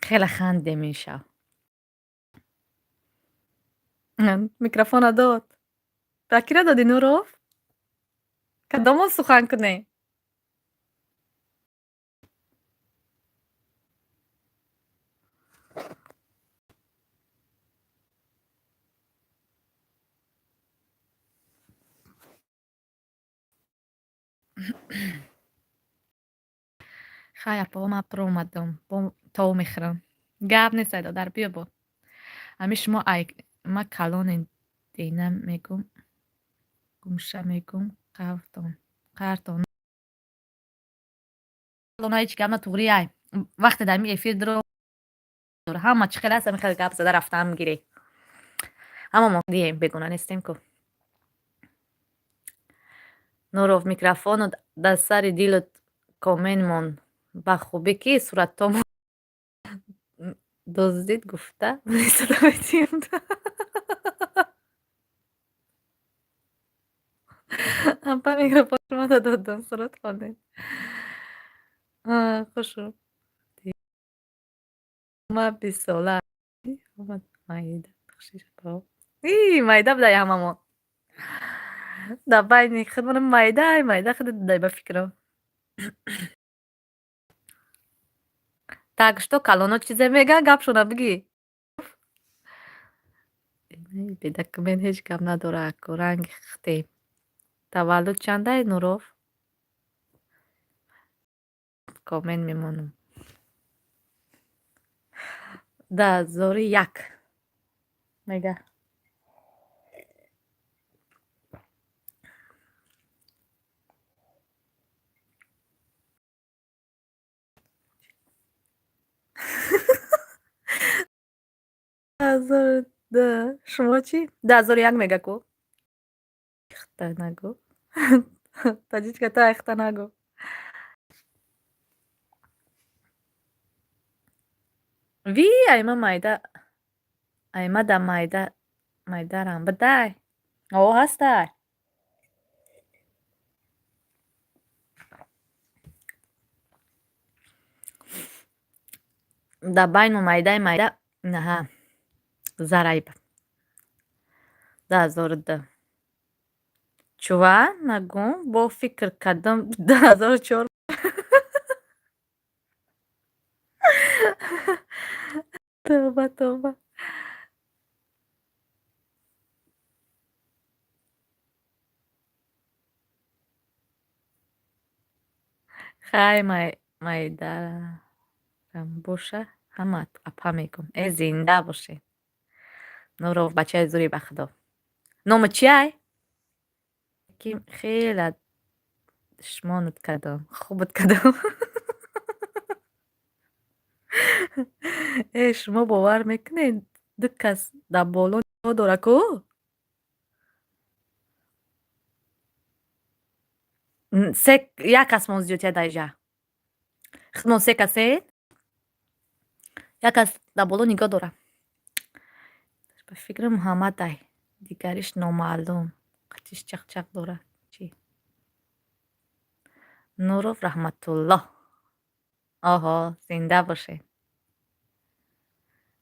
[SPEAKER 3] Хеле хандем ин шаб. Микрофона дод. Ба кира додӣ, Нуров? Кадомон сухан кунем? Хай, апо, ман омадам. Бо тов мехӯрам. Гап нест, ай додар, биё бо. Ҳами шумо ай ма калонен, дина мегум, гумша мегум, қавтон, қартон. Ҳеҷ гап на, туғри ай. Вақте дар ҳами эфир дро ҳама чӣ хел аст, ҳами хел гап зада рафтаам гирӣ. Ҳама мо дием, бегуна нестем ку. Нуров, микрофонот дар сари дилат комен монд. Ба хубӣ, ки суратҳомо дуздид гуфта метиҳем. Апа, микрофон шумода додам, сурат хонед. Хуш ма 20 сола. Майда майда будай ҳамамо. Дар байни худмон майда майда худат будай, ба фикрам. Так что калоно чизе мегӯянд, гапшона бигӣ. Бедокумент ҳеҷ гап надорад ку, ранги худем. Таваллуд чандай, Нуров? Комент мемонам. 2001 мега. 2002. Шумо чӣ? 2001 мега ку. Ихта нагӯ. Таҷичка, та ихта нагӯ. Ви айма майда, айма да майда майдарам бидай. О, ҳастай. Дар байну майдаи майда наҳа зарайб. 2002. Чува нагӯм, бо фикр кардам, 2004. Тоба, тоба. Хай, майдарам боша, ҳама апа мегӯм. Э, зинда бошед. Нуров, бачаи зури, ба худо. Номат чиай? Ки хеле душмонат кардам, хубат кардам. Э, шумо бовар мекунед, ду кас дар боло дора ку? Се як касмон зиёдтия дар иҷа. Худмон се касед. Як кас дар боло нигоҳ дорам. Ба фикри Муҳаммадай. Дигариш номаълум. Қатиш чақчақ дорад. Чӣ? Нуров Раҳматуллоҳ. Оҳо, зинда бошед.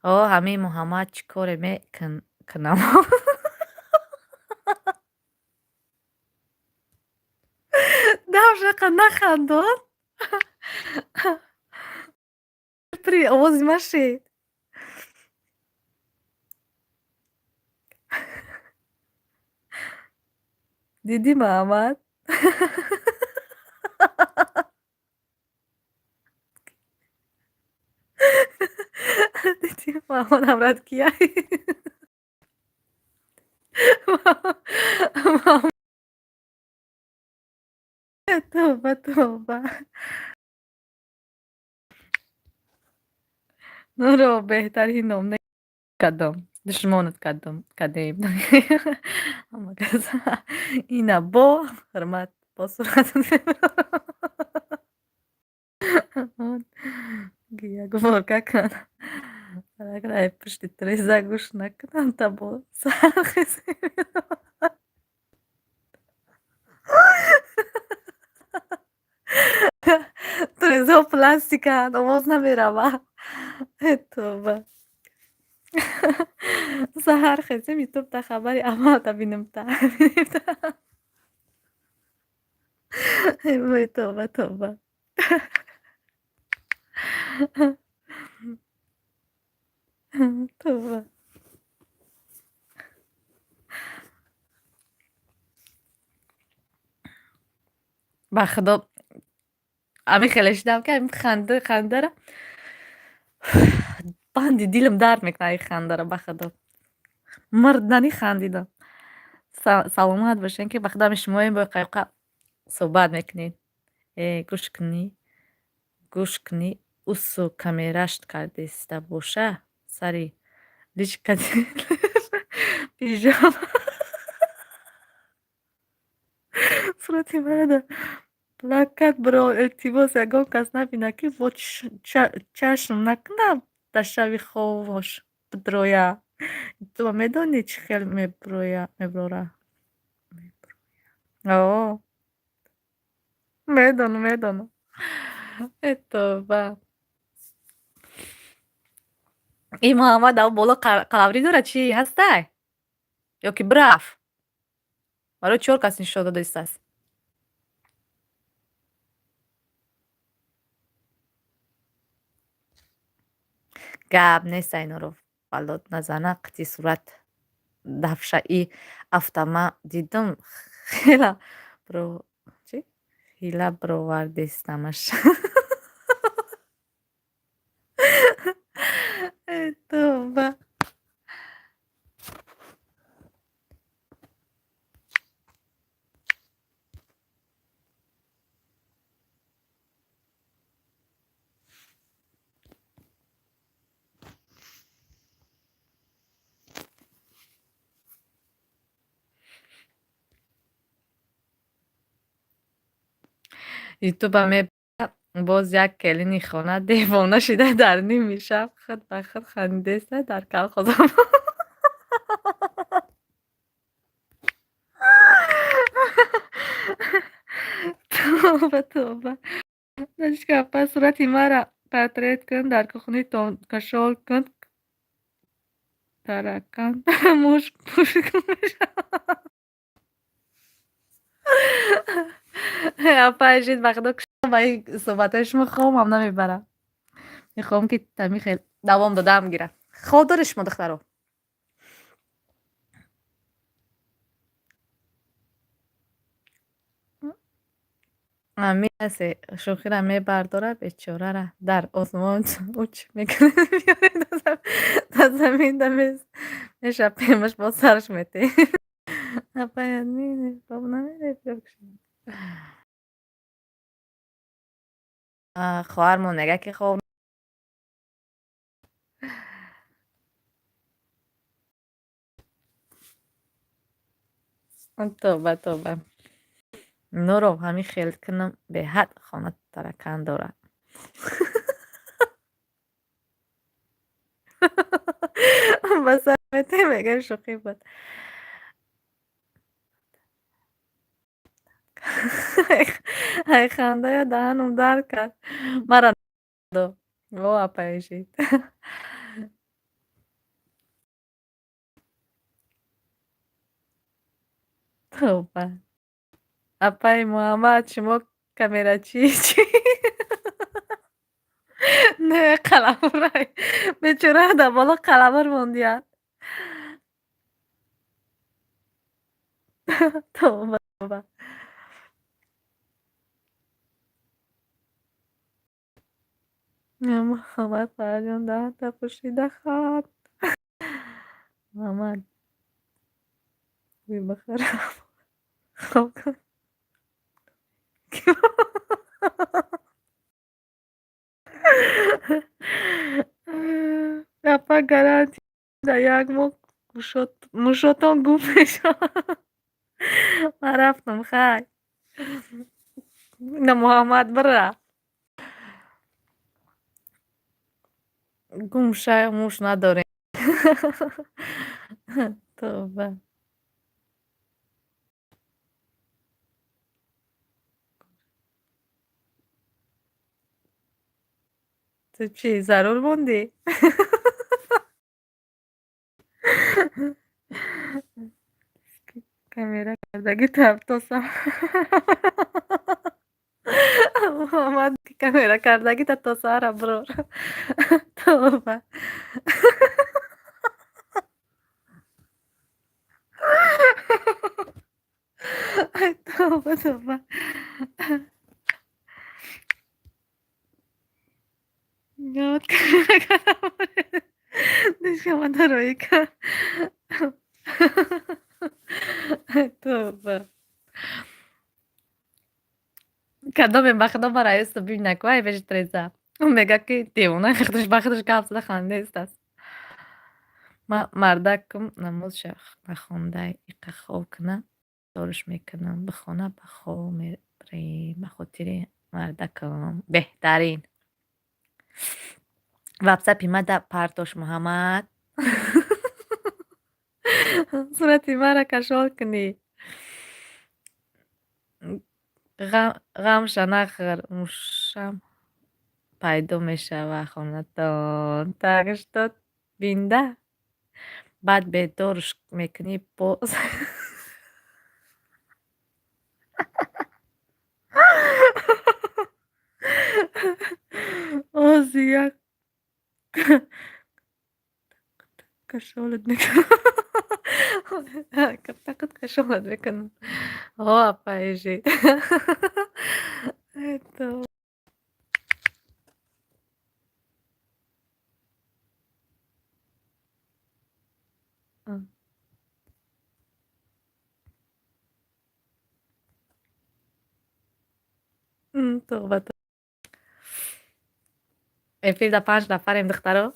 [SPEAKER 3] О, ҳамин Муҳаммад чӣ коре мекунам? Давшақа нахандон. При овози машед. Дидӣ, Муҳаммад? Дидӣ, Муҳаммад ҳамрат кия? Тавба, тавба. Нуро беҳтарин ном кардам. Душмонат кардам, кардем. Ина бо ҳурмат, бо сурат. Гуворка кун. Ай пушти треза гӯш накунам та бо сархез. Трезо пластиканд, овоз намерава. Тавба. Саҳар хезем, ютуб та хабари аввал та бинем та. Вой, тавба, тавба. Тавба. Ба худо ами хеле шидам ки ами ханда хандара банди дилам дард мекунад ин хандара, ба худо. Мурданӣ хандидам. Саломат бошед, ки ба худо ами шумоем бо қайқа суҳбат мекунед. Э, гӯш кунӣ, гӯш кунӣ, усу камерашт кардеста боша, сари личка пижама сурати мара плакат биро, илтимос, ягон кас набинад, ки во чашм накунам дар шаби хобош бидроя. Ту медонӣ чӣ хел меброя, меброра? О, медонам, медонам. Э, тавба. Ин Муҳаммад ав боло қалаврӣ дорад, чӣ ҳастай? Ё ки бирафт? Барои чор кас нишон додаистааст. Гап нест, Айнуров. Балод назана қити сурат дафшаи афтама дидум, хела бро чӣ? Хила бировардестамаш. Э, тавба. Ютуба боз як келини хона девона шида, дар ними шаб худ ба худ хандидаиста дар калхоза. Тавба, тавба. Дочка, сурати мара портрет кун, дар кухнитон кашол кун, таракан муш пуш мешавад. Апа жид, ба худо, ба ин суҳбатҳои шумо хобам намебарам. Мехоҳам, ки тами хел давом додам гирам. Хоб доред шумо, духтаро? Ами касе шӯхиро мебардорад, бечорара дар осмон уч мекунад, меорад, дар замин мешапемаш, боз сараш метеҳем. Апай, хоб намеред? Хоҳармон мегӯяд, ки хоб. Тавба, тавба. Нуров, ҳамин хел кунам, беҳад хона таракан дорад. Ба сар метем, мегӯям, шӯхӣ буд. Ай хандая даҳанам дард кард. Мара о апаишид. Тавба. Апаи Муҳаммад, шумо камерачии чӣ? Не, қаламрай. Бечора дар боло қаламур мондияд. Тавба, тавба. Муҳаммад Фарҷон даҳанта пӯшида ханд. Муҳаммад. Ӯй бахарам. Хоб кун. Апа, гарантия дар як моҳ мушотон гум мешавад. Ман рафтам, хай. На, Муҳаммад, бира. Гум ша, муш надорем. Тавба. Ту чӣ, зарур мондӣ? Камера кардагӣ то Муҳаммад, камера кардагита то саҳара бирор. Тавба. Тавба, тавба. Ёд камера дишамада роӣ кард. Тавба. Кадоме, ба худо, мара эсто бибина ку, ай бежи треза. Ӯ мега, ки девона, худаш ба худаш гап зада хандистааст. Ма мардакам намозша нахонда, иқа хоб куна, дориш мекунам, бихона, ба хоб мебарем, ба хотири мардакам. Беҳтарин. Ватсапи ма да партош, Муҳаммад. Сурати мара кашол кунӣ. Ғамша нахӯр, мушам пайдо мешава хонатон. Так что бинда. Баъд бедорш мекунӣ боз. Ози як кашолат мекунам. Тақат кашолат мекунам. О, апаижи. Это Тавба. Эфир да панҷ нафарем, духтаро.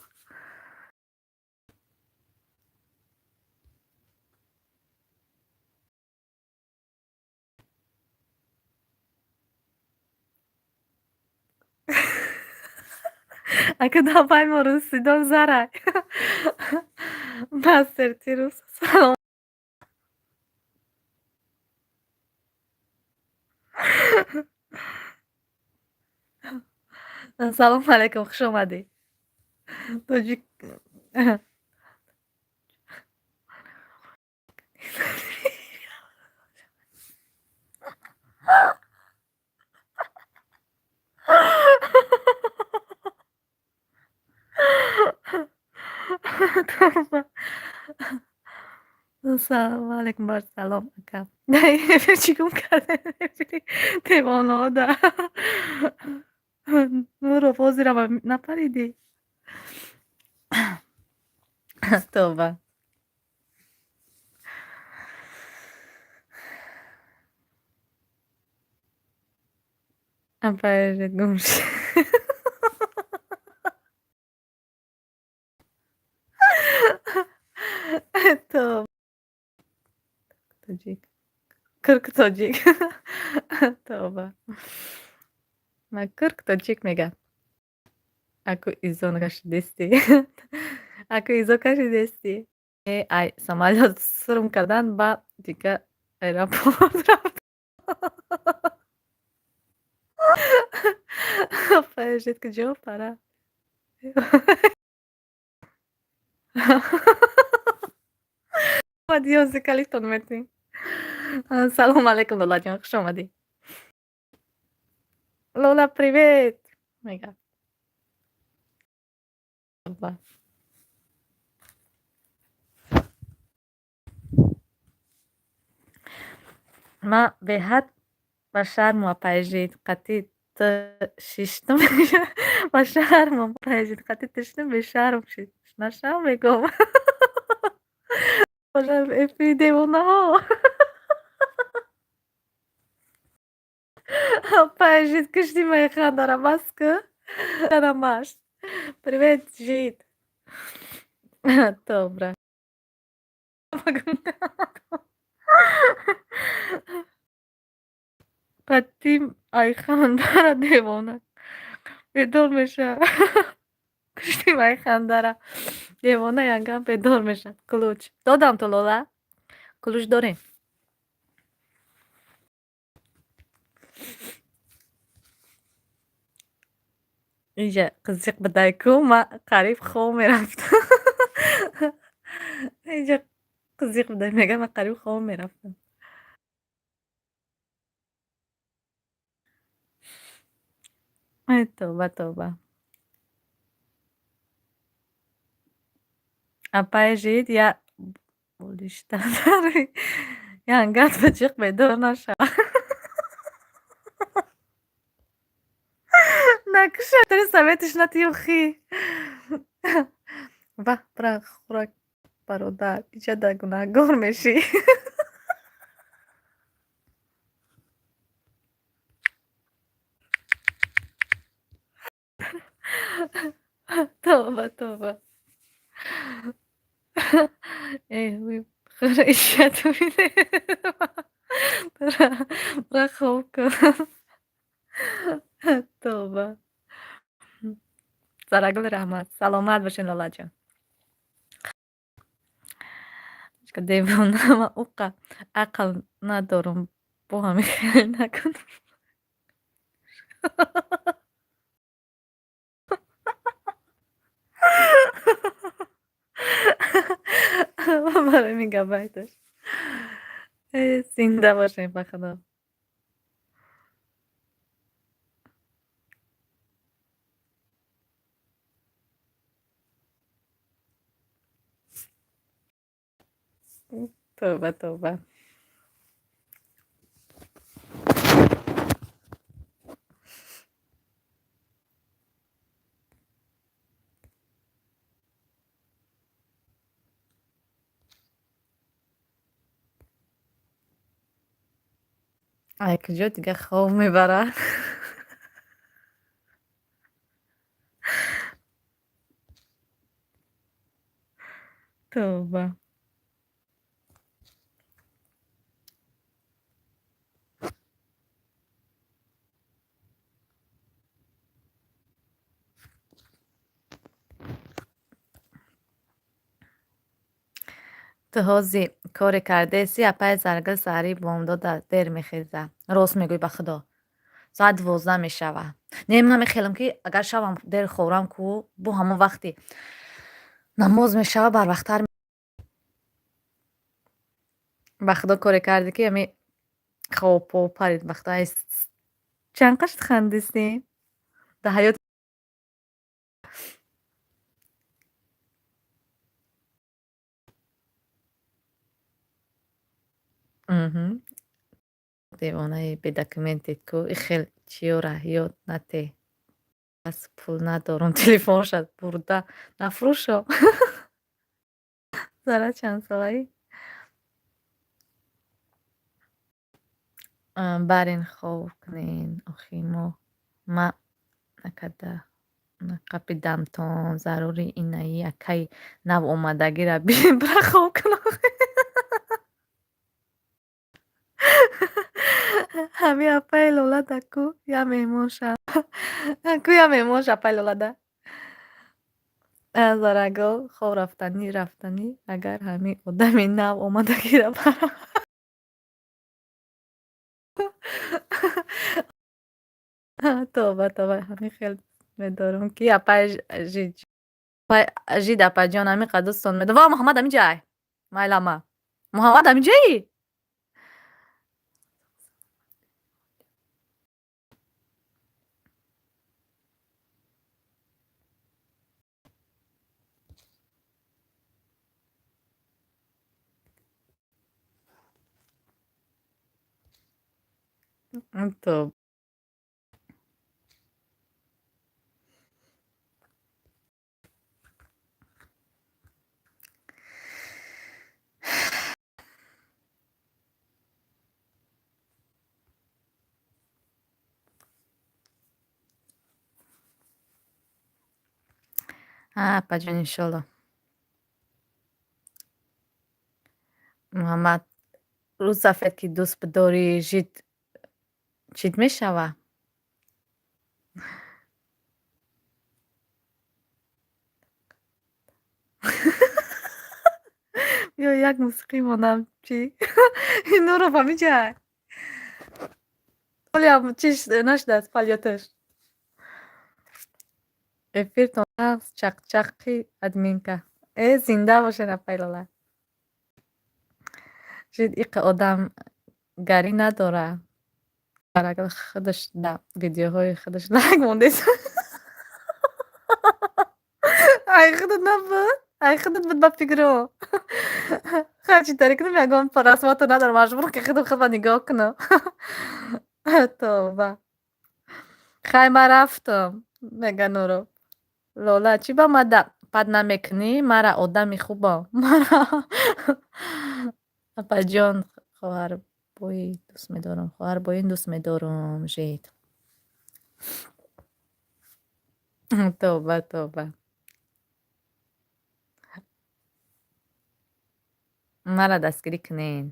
[SPEAKER 3] Ака, давай мо русидон зарай. Мастер Тирус, салом. Салому алайкум, хуш омадӣ. Тоҷик. Тавба. Салому алайкум, бар салом, ака. Чӣ гум кардем? Девонаода. Нуров, ҳозирама напаридӣ? Тавба. Апаижи, гум шуд. Тавба. Тоҷик. Кирк тоҷик. Тавба. Ма курк тоҷик мега. Аку изо кашидестӣ. Аку изо кашидестӣ. Э, ай самолёт сурм кардан ба дига аэропорт рафт. Апаежит куҷо пара? Омадӣ ёзи калифтон метӣ. Салому алайкум, Лолаҷон, хуш омадӣ. Лола, привет! Мега. Ман беҳад ба шарму апаежит қатъи ту шиштум ба шарму апаежит қатъи ту шиштум бешарм нашавам мегӯм. Эфири девонаҳо. Апаежит кушти майхандара бас ку. Маш. Привет, жит. Добра. Қатъи айхандара девона бедор мешавад. Кушти майхандара девона янгам бедор мешавад. Ключ. Додам ту, Лола? Ключ дорем. Инҷа қизиқ будай ку ман қариб хоб мерафтам. Инҷа қизиқ будай мегам ман қариб хоб мерафтам. Ай тавба, тавба. Апаежит я болишта дари янгат ба ҷиқ бедор нашава. Накуша тори советиш натиёхӣ. Ваҳ бира хӯрак бародар иҷа гунаҳгор мешӣ. Тавба, тавба. Э, хӯра ишату бира хоб кун. Тавба. Зарагул раҳмат. Саломат бошед, Лолаҷон. Девона ман уқа ақл надорам бо ҳамин хел накунам. Барои мегабайташ. Э, зинда бошед ба худо. Тавба, тавба. Ай куҷо дига хоб мебарад? Тавба. Ту ҳози коре кардаеси апаи Заргул саҳари бомдода дер мехеза. Рост мегӯӣ ба худо. Соат 12 мешава. Не, ман мехелам ки агар шавам дер хӯрам ку бо ҳамон вақти намоз мешава барвақттар ба худо коре карде ки ами хобпо парид ба худо чанд қашт хандистем? Дар ҳаёт Девонаи бедокументед ку ихел чиёра ёд натеҳ. Бас пул надорам телефонша бурда нафурӯшо. Зара чандсолаӣ? Барин хоб кунен охи мо ма накарда нақапидамтон зарури инаи акаи навомадагира бира хоб кун. Ҳами апаи Лола да ку я меҳмон ша. Ку я меҳмон ша, апаи Лола да. Зарагул хоб рафтанӣ рафтанӣ агар ҳами одами нав омадагира барам. Тоба, тоба, ҳами хел медорам ки апаи жид апаҷон ҳами қа дӯстон медорам. Ва Муҳаммад ҳамиҷай. Майлама. Муҳаммад ҳамиҷаи? Тоб. Апаҷон, иншолло. Муҳаммад, рӯзсафед ки дӯст бидорӣ, жид чит мешава? Биё як мусиқӣ монам чӣ? Нуров ҳамиҷай. Ҳолиам чиш нашудааст фаъолияташ. Эфиртон нағз, чақчақи админка. Э, зинда бошед, апаи Лола. Жид иқа одамгарӣ надора. Зарагул худаш да видеоҳои худаш лайк мондест. Ай худат набуд? Ай худат буд ба фикру. Хай чӣ таре кунам, ягон просмотр надорам, маҷбур ки худам худба нигоҳ кунам. Тоба. Хай ман рафтам, мега Нуров. Лола, чӣ ба ма пад намекунӣ? Мара одами хубам. Мара апаҷон, хоҳарбои дӯст медорам, хоҳарбоин дӯст медорам, жид. Тоба, тоба. Мара дастгирӣ кунен.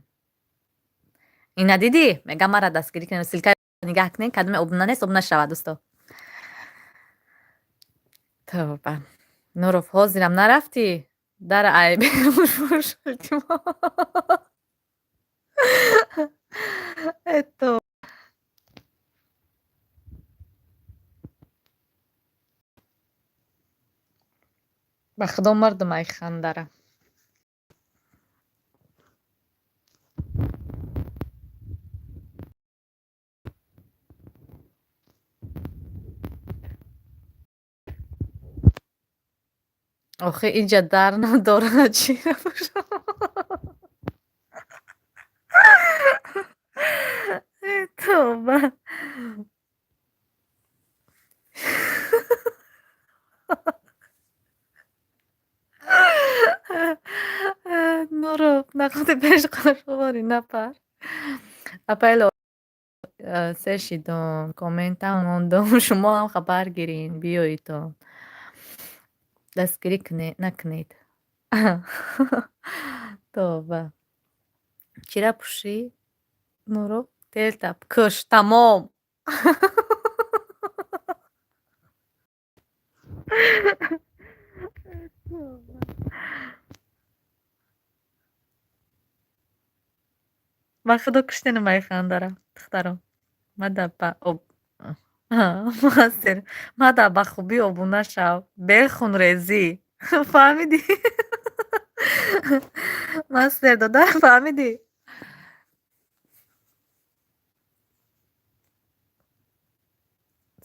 [SPEAKER 3] Ина дидӣ? Мегам мара дастгирӣ кунен. Ссылка нигаҳ кунен, кадоме обуна нест, обуна шавад, дӯсто. Тоба. Нуров, ҳозирам нарафтӣ? Дар ай берун илтимос. Э то. Ба худо мардум ай хандара. Охи инҷа дар надорад, чӣ напӯшам? Э тоба. Нуров, нақоти пеш қошуғори напар. Апаи Лола се шидум, комментам мондум, шумо ҳам хабар гирин, биёедтон. Дастгирӣ накунед. Тоба. Чира пӯшӣ? Нуров, телта куш, тамом. Ба худо куштенам ай хандара, духтаро. Мада ба об мастер, мада ба хубӣ обуна шав, бехунрезӣ. Фаҳмидӣ? Мастер дода, фаҳмидӣ?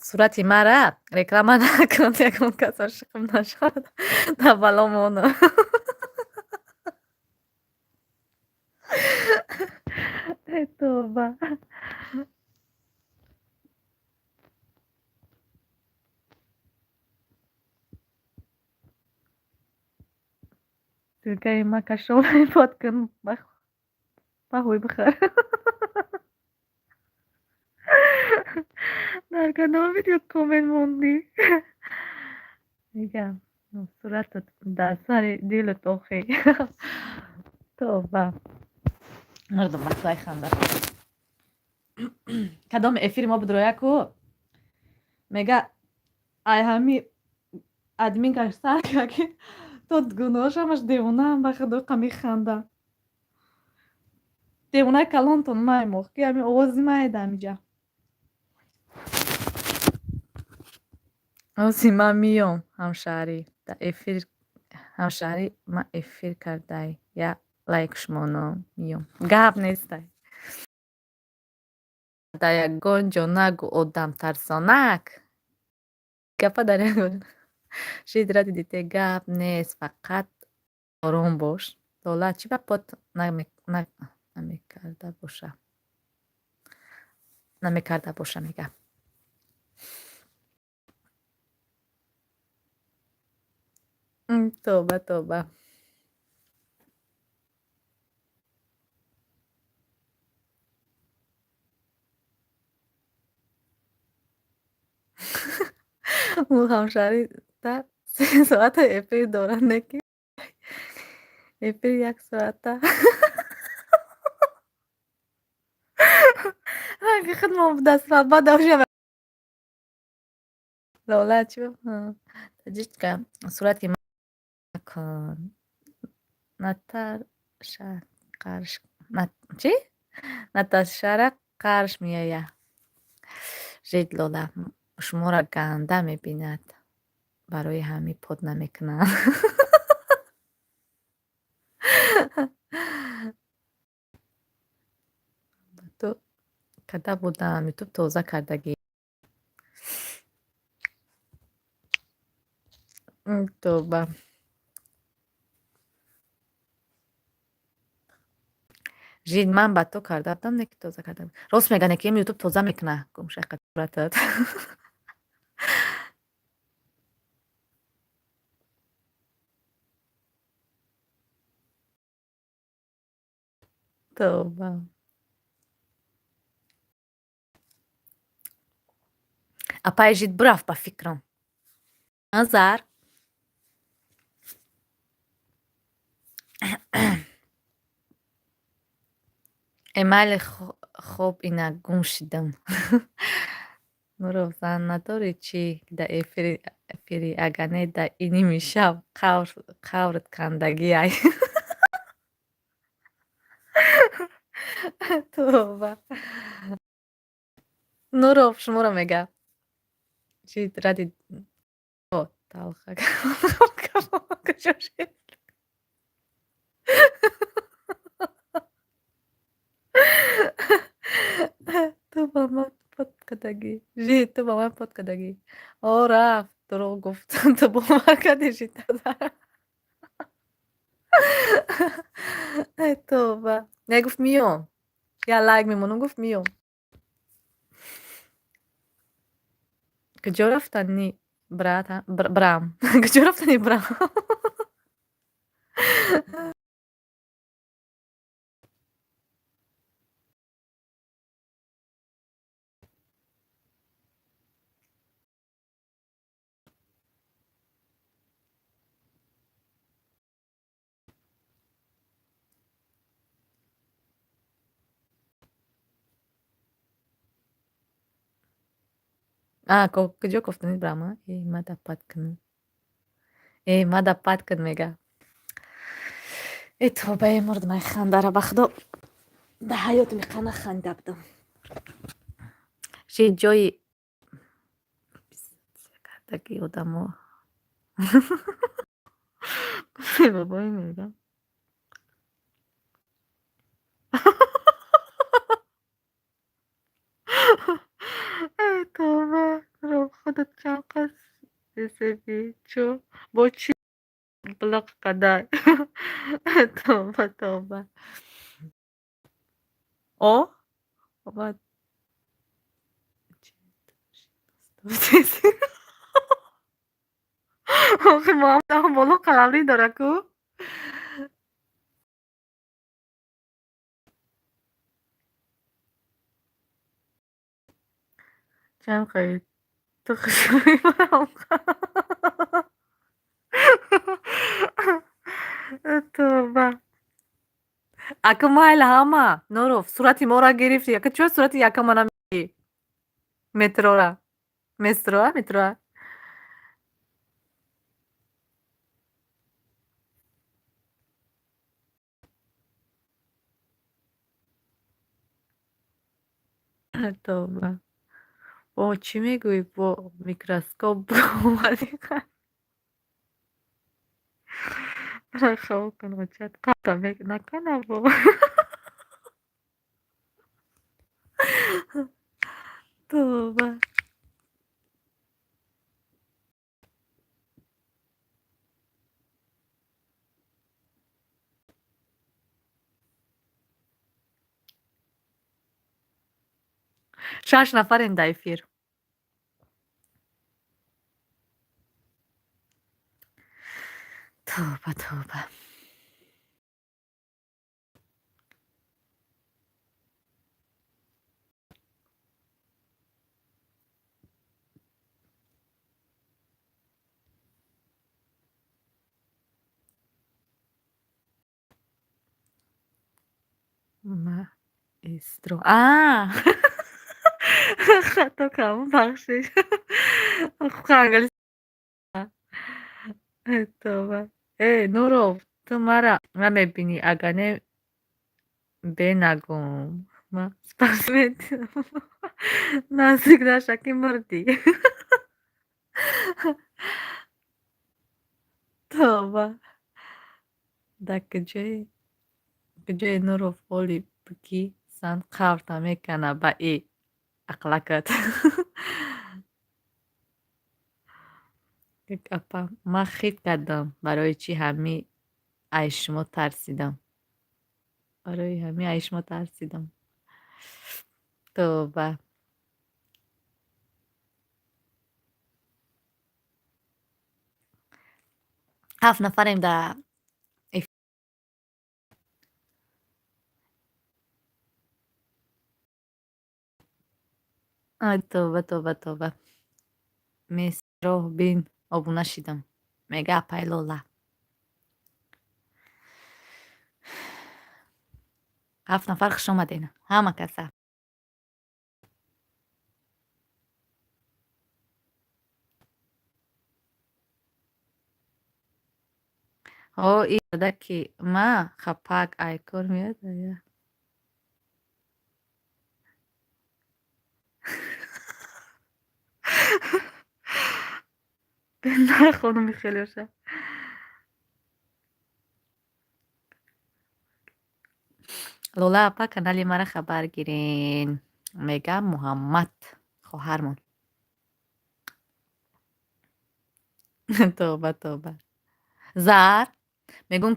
[SPEAKER 3] Сурати мара реклама накун, ягон кас ошиқам нашавад, дар бало монам. Э тоба. Ссылкаи ма кашолай под кун, баҳӯй бихӯр. Дар кадом видео коммент мондӣ? Мегам суратат дар сари дилат охи. Тоба. Мардум бахлай ханда.
[SPEAKER 2] Кадом эфири мо бидроя ку, мега, ай ҳами админкаш сар ка, ки то гуноҳшамаш девонаам, ба худо қа механда. Девонаи калонтон маймоҳ, ки ҳами овози маеда ҳамиҷа. Ози ман миём, ҳамшаҳрӣ да эфир, ҳамшаҳрӣ ман эфир кардай, я лайк шумоно миём. Гап нестай. Дар ягон ҷо нагӯ, одамтарсонак. Гапа дар ягон шидра дидите, гап нест, фақат ором бош. Лола чӣ ба под намекарда боша? Намекарда боша, мега. Тоба, тоба. Ӯ ҳамшаҳри та 3 соата эфир дорад, не ки эфир як соата. Ранги худмон будаст ва баъд шава. Лола чӣ? Таҷичка сурати макун. Наташа қарш чӣ? Наташара қарш меоя. Жид Лола шуморо ганда мебинад. Барои ҳамин под намекунад. Ба ту карда будам, ютуб тоза кардагӣ. Тоба. Жид, ман ба ту карда будам, не ки тоза карда. Рост мега, не ки ютуб тоза мекуна. Гумшақа суратат. Тоба. Апаи Жид бурафт, ба фикрам. Назар. Эмайли, хоб ина гум шидам. Нуров, зан надорӣ чӣ да эфири, агар не да иними шаб қаврат кандагиай. Тоба. Нуров шуморо мега. Чӣ ради талха куҷо шид? Ту ба ман под кардагӣ. Жид, ту ба ман под кардагӣ. О, рафт, дурӯғ гуфт. Ту бовар кардӣ, жид? Ай тоба. Не, гуфт миём. Я лайк мемонам, гуфт миём. Куҷо рафтани брат брам? Куҷо рафтани брам? А, куҷо кофтанид брама? Э, мада пад кун. Э, мада пад кун, мега. Э, тоба, э, мурдам ай хандара, ба худо. Да ҳаётам иқа наханdiда будам. Ши ҷои кардаги одамо. Бобои мега. Эй тоба, худат чанд қас бесебӣ, чӯ бо чӣ блиқ қадар. Тоба, тоба. О? Омад. Охи Муҳаммад боло қаламрӣ дора ку? Чанд қаи ту хушрӯи барам. Тоба.
[SPEAKER 3] Ака, майли, ҳама. Нуров, сурати моро гирифтӣ. Ака, чӯ сурати якама намегирӣ? Метрора. Местроа, метроа. Тоба. Бо чӣ мегӯӣ? Бо микроскоп омадӣ? Хоб кун, ҳуҷҷат қата накана бо. Тоба. Шаш нафарем дар эфир. Тоба, тоба. Маэстро. А! Хато кардам, бахшиш. Англис. Тоба. Э, Нуров, ту мара намебинӣ, агар не бенагӯм. Ма спортсмен. Наздик наша, ки мурдӣ. Тоба. Дар куҷое Нуров оли бигӣ сан қаврта мекана ба и ақлакат. Апа, ман хит кардам, барои чӣ ҳами ай шумо тарсидам. Барои ҳами ай шумо тарсидам. Тоба. Ҳафт нафарем дар. Ай, тоба, тоба, тоба. Месроҳ бин, обуна шидам. Мега апай Лола. Ҳафт нафар, хуш омадед. Ҳама каса. Ҳо, и ки ма хапак ай кор меояд я. Нахонум хелеша. Лола апа, канали мара хабар гирен. Мега Муҳаммад хоҳармон. Тоба, тоба. Зар мегӯм,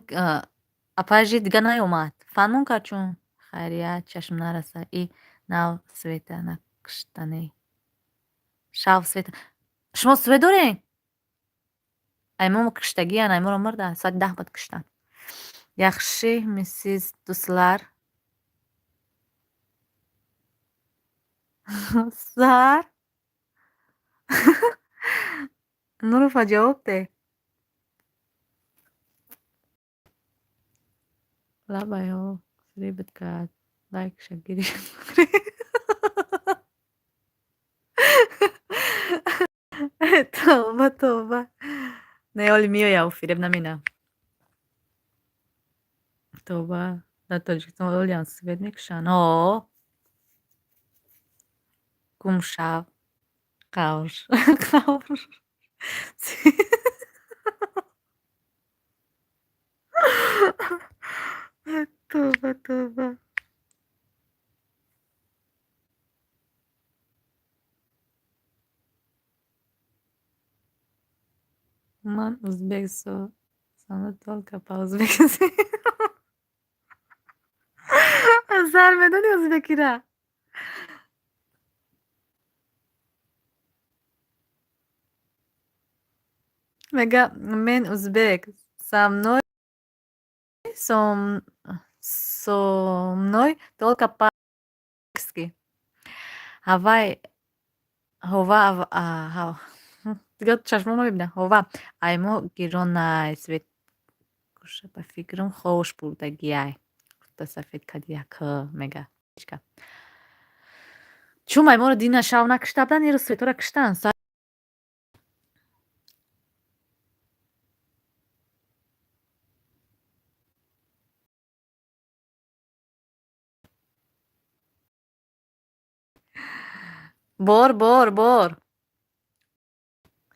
[SPEAKER 3] апажи дига наёмад. Фанмон кард чун хайрият чашм нараса. И нав света накуштане. Шав света. Шумо свет дорем? Ай мо куштагиян, ай моро мурдан. Соати 10 бад куштан. Яхши мисиз дуслар. Зар. Нурова, ҷавоб деҳ. Лабаё фиребат кард. Лайкша гирифт. Тоба, тоба. Не, оли меояв, фиреб намена. Тоба. Дар Тоҷикистон олиам свет мекушанд. О. Гум шав. Қавр. Қавр. Тоба, тоба. Ман узбек со только по-узбекски. Зар, медони узбекира? Мега мен узбек. Со мной только по-узбекски. Ҳавай ҳова дига чашмон мебинам. Ҳова ай мо гиронай свет куша, ба фикрам хош бурдагиай. Рӯта сафед кади яка мега. Чун маймонро дина шав накушта буданд, ирӯз светора куштанд. Бор, бор, бор.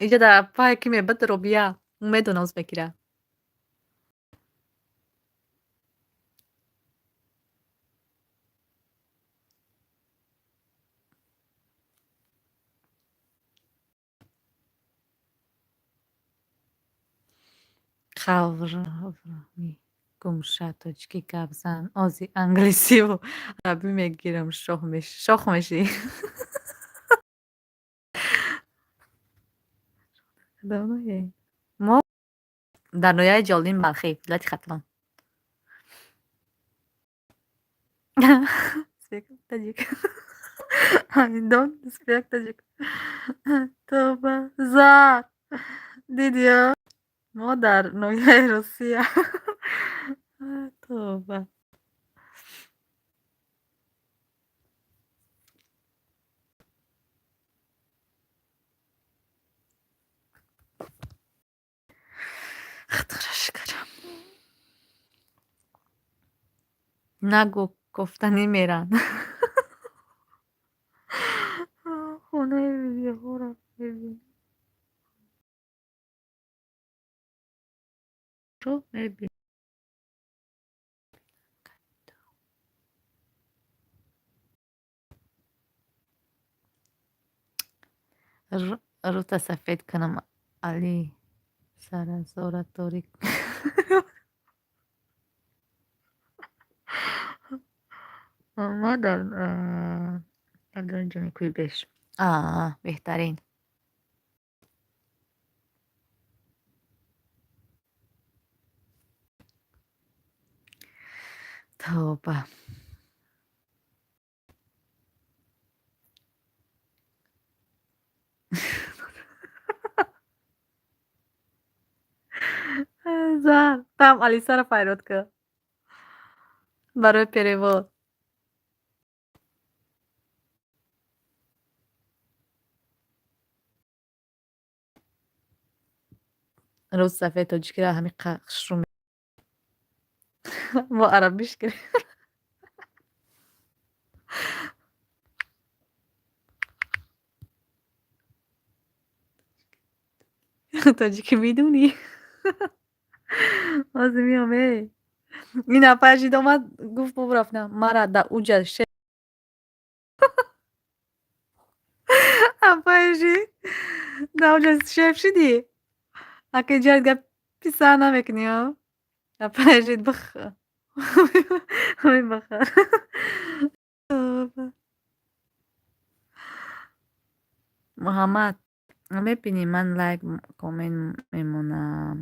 [SPEAKER 3] Иҷа дар пае ки мебад Робия. Медона узбекира. Қаврми гумша тоҷикӣ гап зан. Ози англисиву арабӣ мегирам, шох мешӣ. Мо дар ноҳияи Ҷолин Балхӣ, вилояти Хатлон. Таҷик. Дон спек таҷик. Тоба зар. Дидиё? Мо дар ноҳияи Русия. Тоба. Худоро шукр. Нагӯ кофтанӣ меранд. Хонаи видеоҳоро мебинам. Мебинам. Рӯта сафед кунам Али саразора торик. Ма дар ҷони Кӯйбеш. Аа, беҳтарин. Тавба. Зар, там Алисаро файрод кар. Барои перевод. Рӯз сафед тоҷикиро ҳами хушрӯ мо арабиш кардем. Тоҷикӣ медонӣ? Ҳозир меом э. Ин нафар шид омад, гуфт буб рафтам. Мара да уҷа апай шид да уҷа шеф шидӣ? Ака иҷа гап писар намекунӣ ё? Апай шид бих мебахар. Муҳаммад, мебинӣ ман лайк коммент мемонам.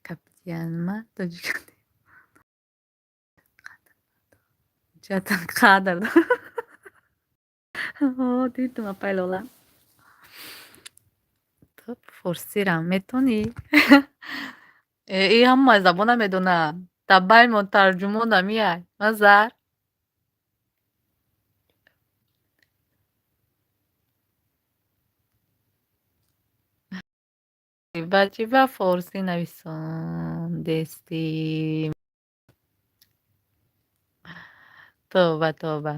[SPEAKER 3] Капитанма тоҷик қадр дидум апай Лола. Ту форсирам метонӣ? И ҳама забона медонад. Табаймон тарҷумонам яй. Мазар. Ба чӣ ба форсӣ нависондестӣ? Тоба, тоба.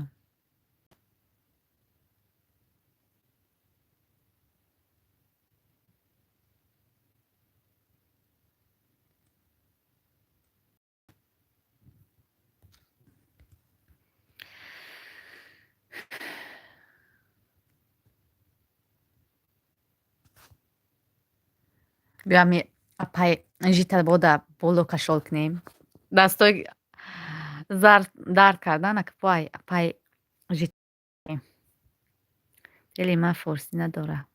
[SPEAKER 3] Биё ами апай житал бода боло кашол кунем. Дастои зар дард кардан акпай апай жит. Дили ман форсӣ надора.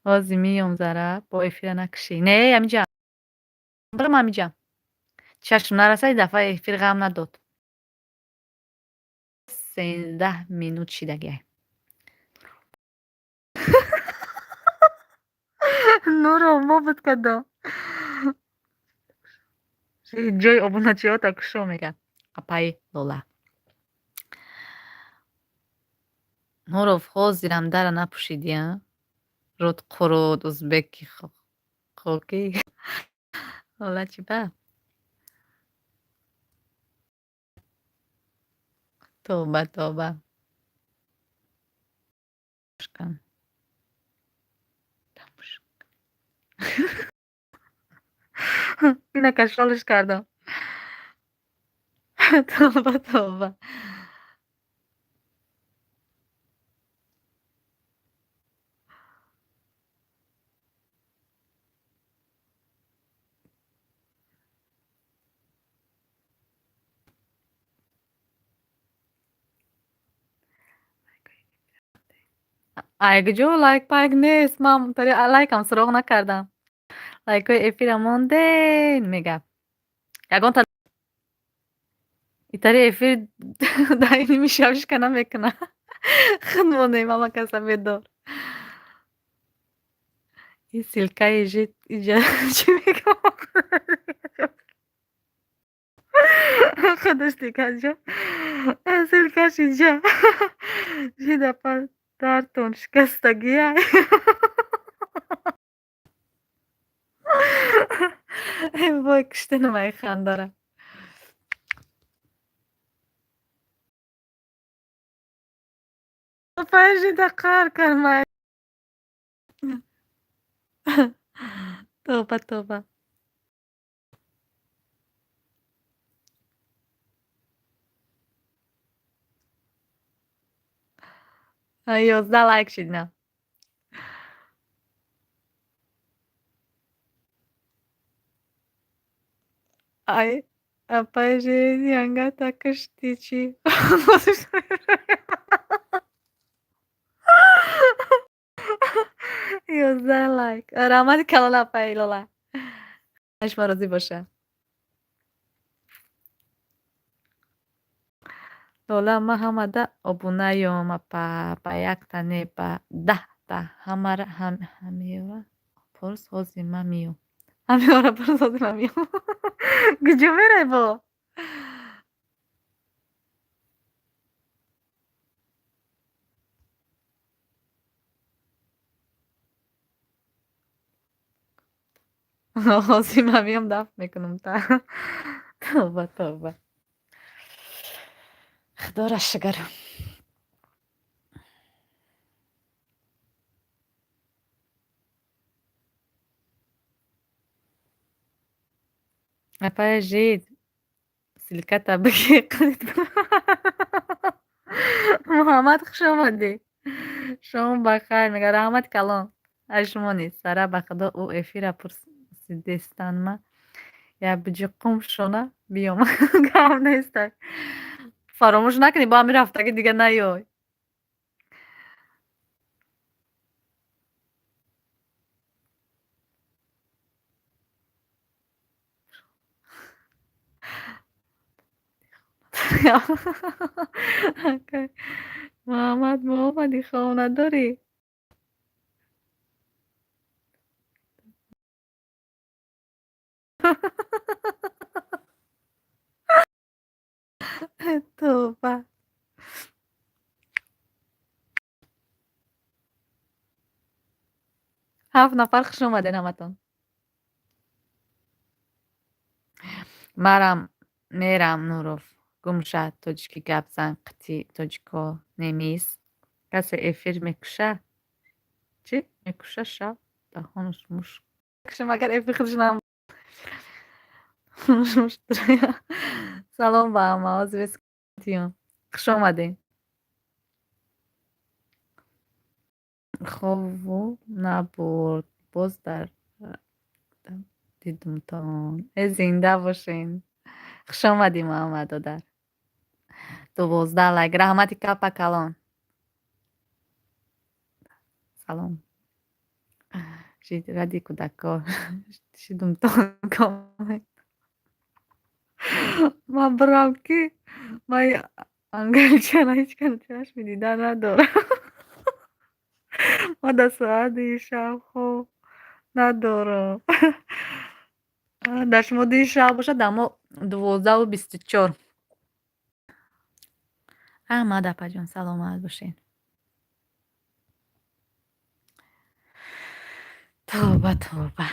[SPEAKER 3] Ҳозир меём зара, бо эфира накушӣ. Не, амиҷа. Бирам амиҷа. Чашм нарасад, дафъа эфир ғам надод. 13 минут шидагиай.
[SPEAKER 2] Нуров, мо буд кадом. Ҷои обуначиҳота кушо, мега апаи Лола. Нуров, ҳозирам дара напӯшидӣ, а? Руд қуруд, узбеки хокӣ. Лола чӣ ба? Тавба, тавба. Шкан. Ина кашолиш кардам. Тавба, тавба. Айгҷо лайк пайк нест, ман лайкам суроғ накардам. Лайкҳои эфира монден, мега. Ягонта итари эфир дар ними шабшка намекуна. Худ монем ҳама каса бедор. И ссылкаи жит иҷа чӣ мегӯям? Худаш дигаҷо. Ссылкаш иҷа. Жида дартон шикастагия. Вой, куштанам ай хандара. Апаи жида қаҳр кард. Тавба, тавба. 11 лайк шид на. Ай, апаи жид янгата кушти чӣ? 11 лайк. Раҳмати калон, апаи Лола. Шумо розӣ боша. Лола, ман ҳамада обунаём, апа, ба якта не, ба 10та. Ҳамара ҳамеёра пурс, ҳозир ман миём. Ҳамеёра пурс, ҳозир ман миём. Куҷо мерай бо? Ҳозир ман миём, дафт мекунам та. Тавба, тавба. Худоро шукр. Апаи жид, ссылката бигир. Муҳаммад, хуш омадӣ. Шом бахайр, мега, раҳмати калон. Аз шумо низ. Сара, ба худо, ӯ эфира пурсидестанма. Я биҷиқум шона биём. Гап нестай. Фаромӯш накунӣ, бо ҳамин рафтагӣ дига наёй. Муҳаммад, мо омадӣ, хоб надорӣ? Тавба. Ҳафт нафар, хуш омадед ҳаматон. Марам мерам, Нуров. Гум шад, тоҷикӣ гап зан, қити тоҷико немис. Касе эфир мекуша? Чӣ? Мекуша шаб даҳонаш муш. Кушам агар эфир худаш нам. Муш. Салом ба ҳама, ҳозир хуш омадед. Хобу набурд, боз дар дидумтон. Э, зинда бошен. Хуш омадӣ, Муҳаммад додар. 12 лайк. Раҳмати капа калон. Салом. Жид ради кӯдако шидумтон комент. Ман бирам ки ман англичана ҳеҷ кана чашми дида надорам. Ма дар соати шаб хоб
[SPEAKER 3] Надорам. Дар шумо 2 шаб бошад, дар мо 12:24. Аҳмад апаҷон, саломат бошед. Тавба, тавба.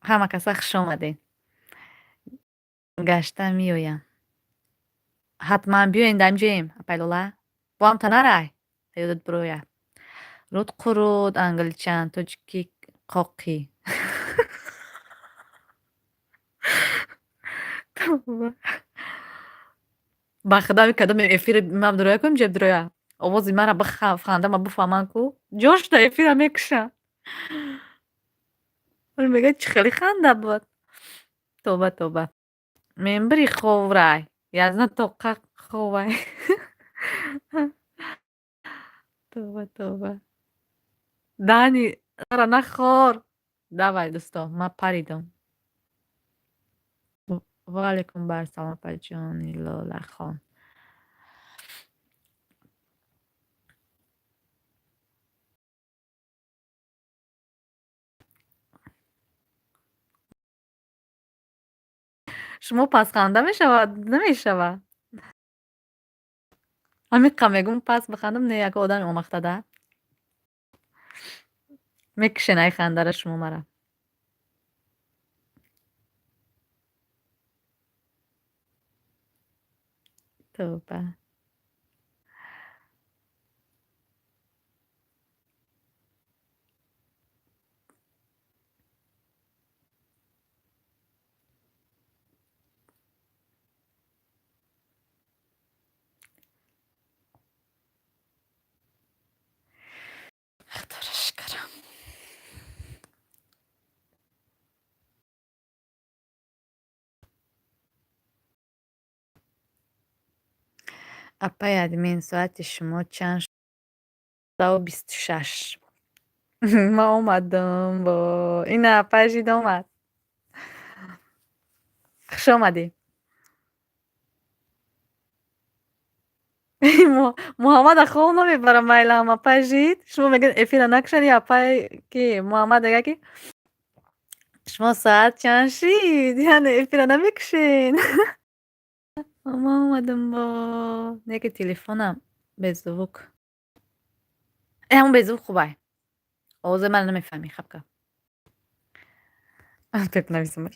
[SPEAKER 3] Ҳама каса хуш омадед. Гашта меоям. Ҳатман биёен, дар инҷоем, апай Лола. Бо ҳамта нарай, ёдат бирояд. Руд қуруд, англичан, тоҷики қоқӣ. Тавба. Ба худо кадом эфири ман дуроя кунем, ҷеб дуроя. Овози мара хандама буфаҳманд ку. Ҷош да эфира мекушанд. Мегӯяд, чӣ хеле ханда буд. Тавба, тавба. Мембири ховрай. Язна тоқа ховай. Тавба, тавба. Дани ара нахор. Давай, дӯсто, ман паридам. Ва алайкум барсалом, апаҷони Лолахон. Шумо пасханда мешавад? Намешавад. Ҳамиқа мегӯм, пас бихандам, не, як одами омахтада. Мекушен ай хандара шумо мара. Тавба. Худоро шукрам. Апай админ, соати шумо чанд? 26. Ман омадам бо ина апай жид омад. Хуш омадӣ. Муҳаммада хоб намебарам майлам, апай жид. Шумо мегӯед эфира накушани, апай ки Муҳаммад мегӯяд, ки шумо соат чанд шид? Яъне эфира намекушен. Ман омадам бо неки телефонам беззвук. Э, ҳамон беззвук хубай. Овози мана намефаҳмӣ, хабка. Пеп нависамаш.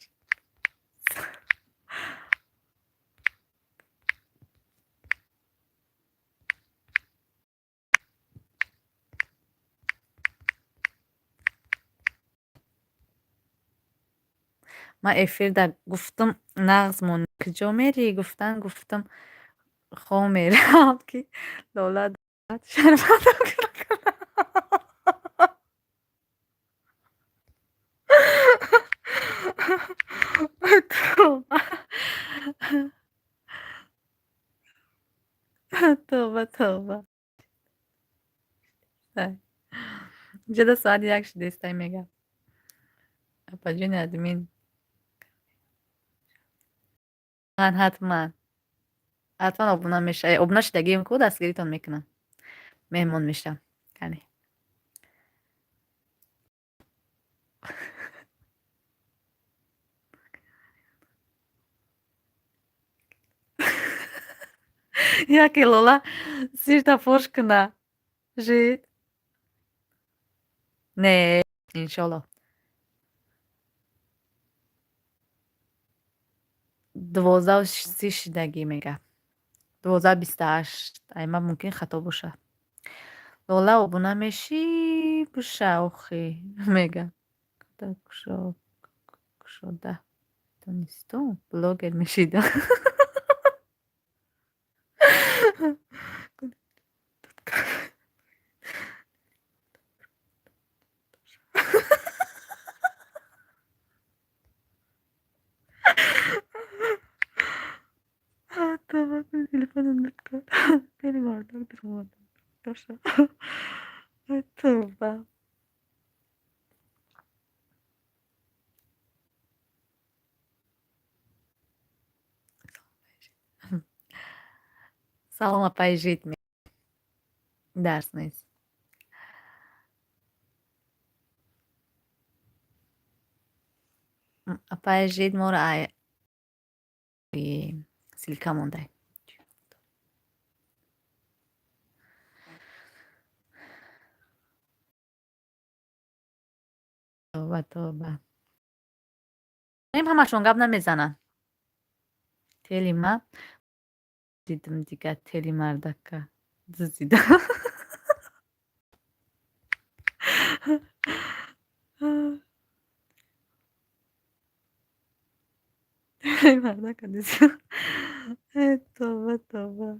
[SPEAKER 3] Ман эфирда гуфтам, нағз мон, куҷо мерӣ? Гуфтан, гуфтам, хоб мерам, ки Лола шармандам кунад. Тавба. Тавба, тавба. Инҷода соати 1 шудестай, мега. Апаҷони админ. Ҳатман. Ҳатман обуна меша. Обуна шудагием ку, дастгиритон мекунам. Меҳмон мешам. Кани. Яке Лола сирта фош куна. Жид. Не, иншолло. 12:30 шидагӣ мега. 12:28. Ай, ман мумкин хато боша. Лола обуна мешӣ буша охи мега. Кушода. Донистум, блогер мешида. Тавба. Салом, апай жид. Дарс нест. Апаи Жид моро ай ссылка мондай. Тоба, тоба. Ҳамашон гап намезананд. Тели ма дидим, дига тели мардака дуздида. Тели мардака дуздида. Э, тоба, тоба.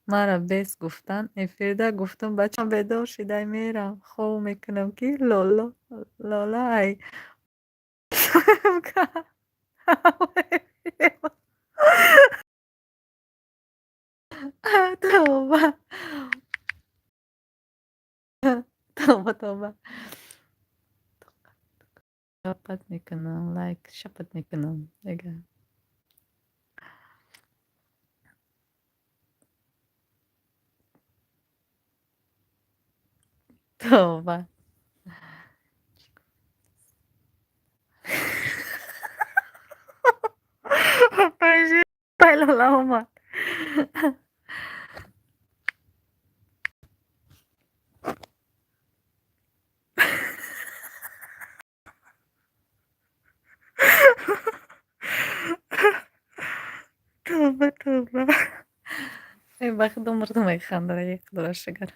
[SPEAKER 3] Мара бес гуфтан эфирда гуфтам, бачам бедор шидай, мерам, хоб мекунам, ки лоло лола ай тоба, тоба, тоба. Шапат мекунам, лайк шапат мекунам. Ега. Тоба. Апаи Лола омад. Тоба, тоба. Э, ба худо мурдум механдара, як худоро шукр.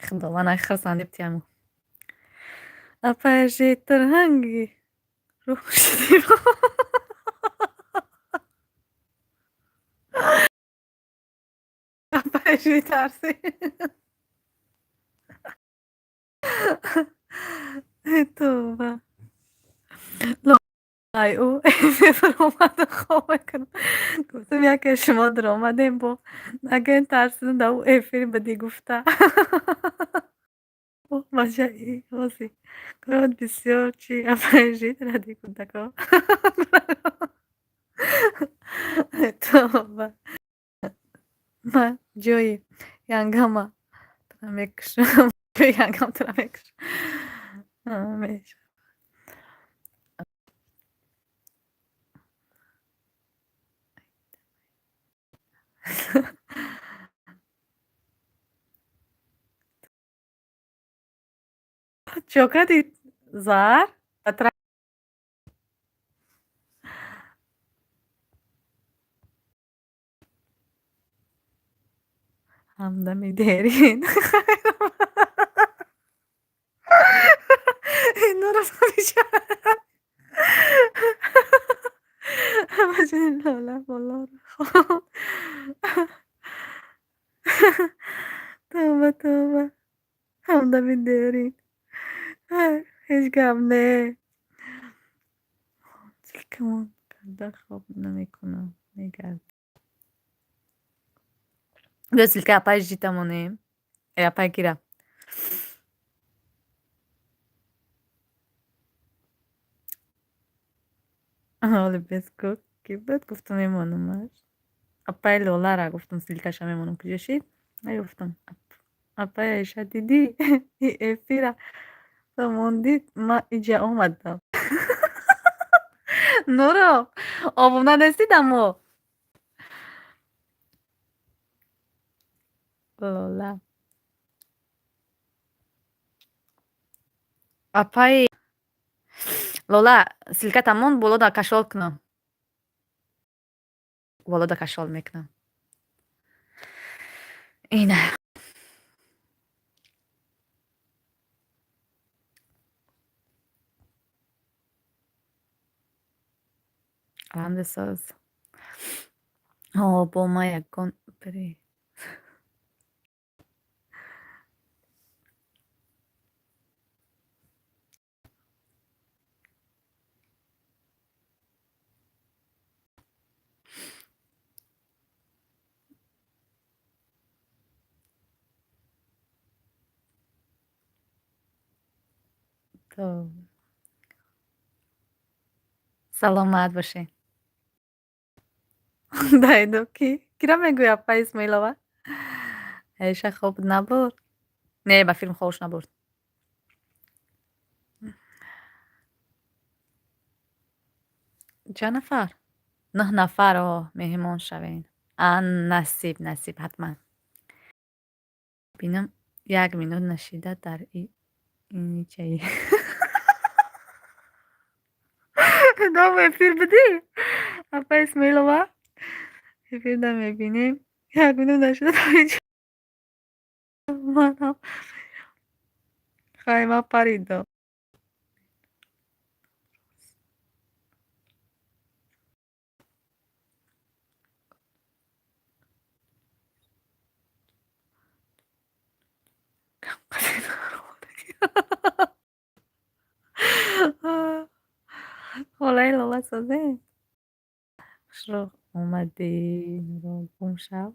[SPEAKER 3] Худованд ай хурсанди бтияму. Апаи Жид, тарҳанги рӯҳ шудӣ. Апаи Жид тарсӣ. Э, тоба. Ай ӯ омаду хоб мекунам. Гуфтам, яке шумо даромадем, бо нагӯен тарсидам, дар ӯ эфир бидӣ гуфта. Бачаи ҳози корот бисёр чи, апаи Жид ради кӯдако. Тоба. Ман ҷои янгама тура мекушам. Ҷои янгам тура мекушам. Мешавад. Чо кардӣ, Зар? Ҳамдами дерин. Инора Лола болоро хоб. Тоба, тоба. Ҳамдами дерин. Ҳеҷ гап не. Ссылкамон карда хоб намекунам. Мегардам. Биё, ссылка апаи Жита монем. Э, апаи кира. Ҳоли бес гуфт, ки буд, гуфтам, мемонамаш. Апаи Лолара гуфтам, ссылкаша мемонам, куҷо шид? Нагуфтам. Апаи Аиша, дидӣ эфира мондид, ман иҷа омадам. Нуро, обуна нестидамо? Лола. Апаи Лола, ссылката мон, болода кашол кунам. Болода кашол мекунам. Ина. Алҳамдусоз. О, бо ма ягон при То саломат бошед. Дайдо, ки? Кира мегӯй, апа Исмоилова? Аиша хоб набуд? Не, ба филм хобаш набурд. Чанд нафар? Нӯҳ нафар, о, меҳмон шавен. А, насиб, насиб, ҳатман. Бинам, як минут нашида дар иничаи. Дом эфир будӣ? Апа Исмоилова? Эфирда мебинем. Як минут нашида дар инҷа. Манам. Хайма паридам. Холаи Лола созед? Хушрӯ омадӣ, гум шав.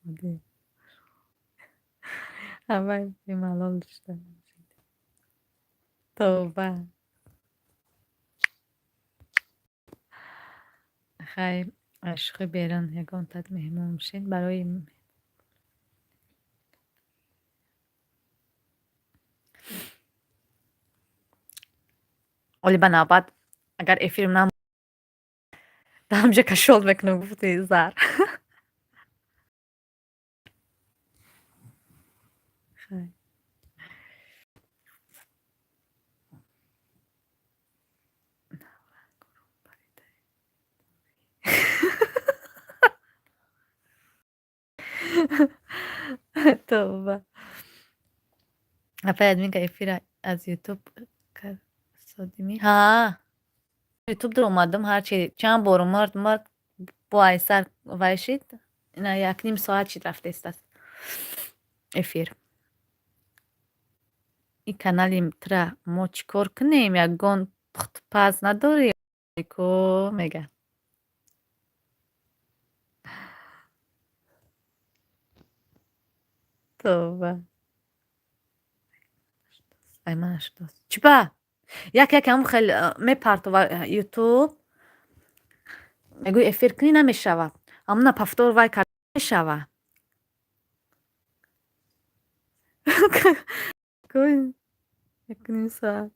[SPEAKER 3] Омадӣ. Ҳамаи бемалол дошта бошед. Тавба. Хайр, шӯхӣ берун, ягон тат меҳмон бошед барои оли ба навбат агар эфирм нам дар ҳамҷа кашол мекунам, гуфти Зар. Хайр. Тавба. Апай админка, эфира аз ютуб кардсодимӣ? Ҳа. Ютуб дуромадам, ҳарчи чанд бор мард мард бо айсар вай шид, ина якним соат шид, рафтаистааст эфир. Ин канали тра мо чӣ кор кунем? Ягон пухтупаз надорӣ ку, мега. Тавба. Ай, ман нашудааст. Чӣ ба? Як як ҳам хел мепартова ютуб. Мегӯй эфир кунӣ, намешава. Ҳамуна повтор вай карда мешава. Якуним соат.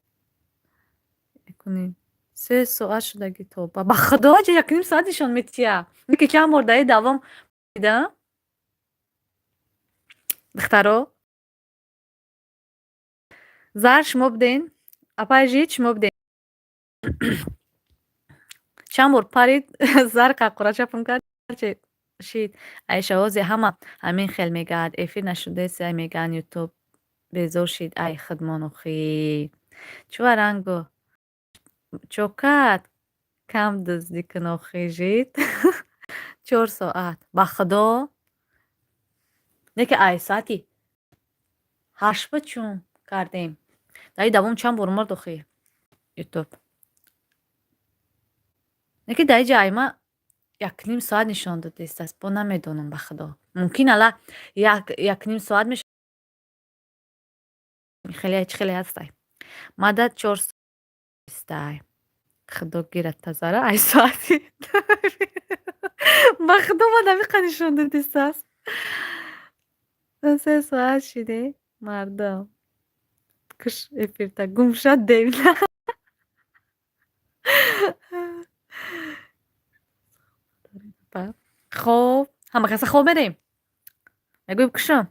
[SPEAKER 3] Якуним. 3 соат шудаги, тоба. Ба худо, ҷа якуним соат нишон метия. Ки чанд бор даи давом дида? Духтаро? Зар, шумо буден? Апай Жид, шумо буден? Чанд бор парид, зар қаққура чапам кард, шид. Айша, ҳози ҳама ҳамин хел мегаҳад. Эфир нашудеса, мегаҳанд, ютуб безор шид. Ай худмон охӣ. Чува рангу чокат кам дуздӣ кун охӣ, Жид. 4 соат. Ба худо? Не ки ай соати 8 ба чун кардем. Даи давом чанд бор мард охӣ ютуб. Не ки даи ҷа айма якним соат нишон додистааст. Бо намедонам, ба худо. Мумкин ала як якним соат мешавад. Хеле чӣ хеле ҳастай. Мада 4 истай. Худо гирад тазара ай соати. Ба худо, ман дамиқа нишон додистааст. 3 соат шиде, мардум. Куш эфирта гум шад девна. Хоб, ҳама каса хоб мерем. Мегӯем кушам.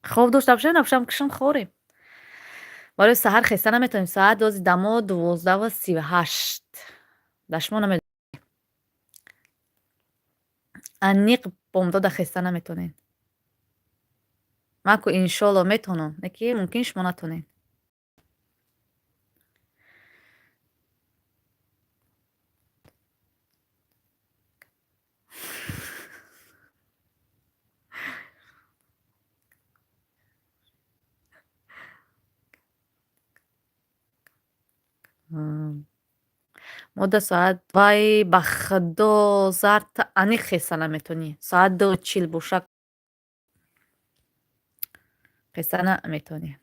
[SPEAKER 3] Хоб дошта бошем, набошам, кушам, хорем. Барои саҳар хеста наметавонем. Соат дози дамо 12:38. Дар шумо намедонем. Аниқ бомдода хеста наметонед. Ман ку иншолло метавонам, не ки мумкин шумо натонед. Мода соат, вай, ба худо, Зар, ту аниқ хеста наметонӣ. Соат 2:40 боша, хеста наметонӣ.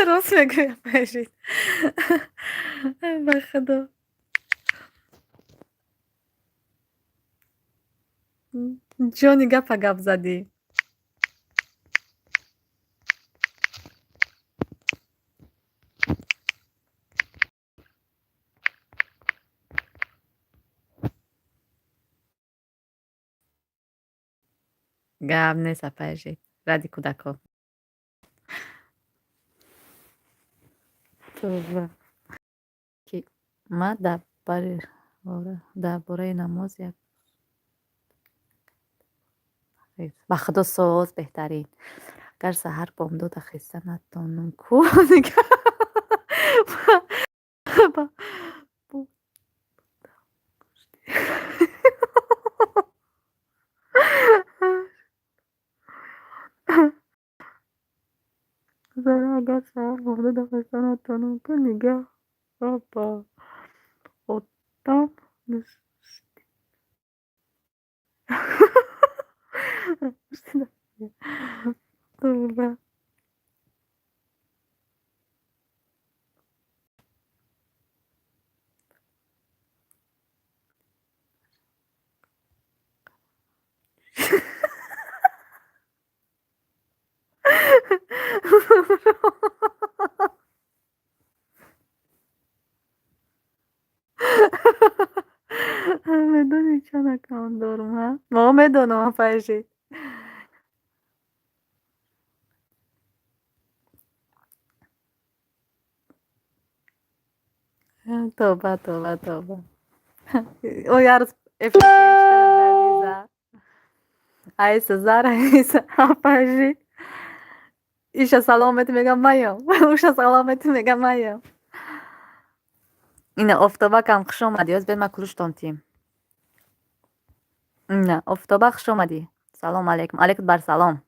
[SPEAKER 2] Рост мегӯя, апайжид. Ба худо. Ҷони гапа гап задӣ.
[SPEAKER 3] Гап нест, апайжид. Ради кӯдако.
[SPEAKER 2] Товба.
[SPEAKER 3] Ки ма дар бораи намоз як ба худо соз беҳтарин. Агар саҳар бомдода хеста натонам ку
[SPEAKER 2] Зара, агар саҳар бомдода хеста натонам ку нигаҳ ба отам Товба. Медонӣ чанд аккаунт дорум, ҳа? Мо медонам, апайжид. Тобба, тобба, тобба. О як рӯз эфир кардиза. Айса, Зара, Айса, апайжид. Иша салом мети, мегам маям. Уша салом мети, мегам маям.
[SPEAKER 3] Ина Офтобакам хуш омадӣ. Оз бед ма кулуштон тием. Ина Офтоба, хуш омадӣ. Салом алейкум. Алейкум бар салом.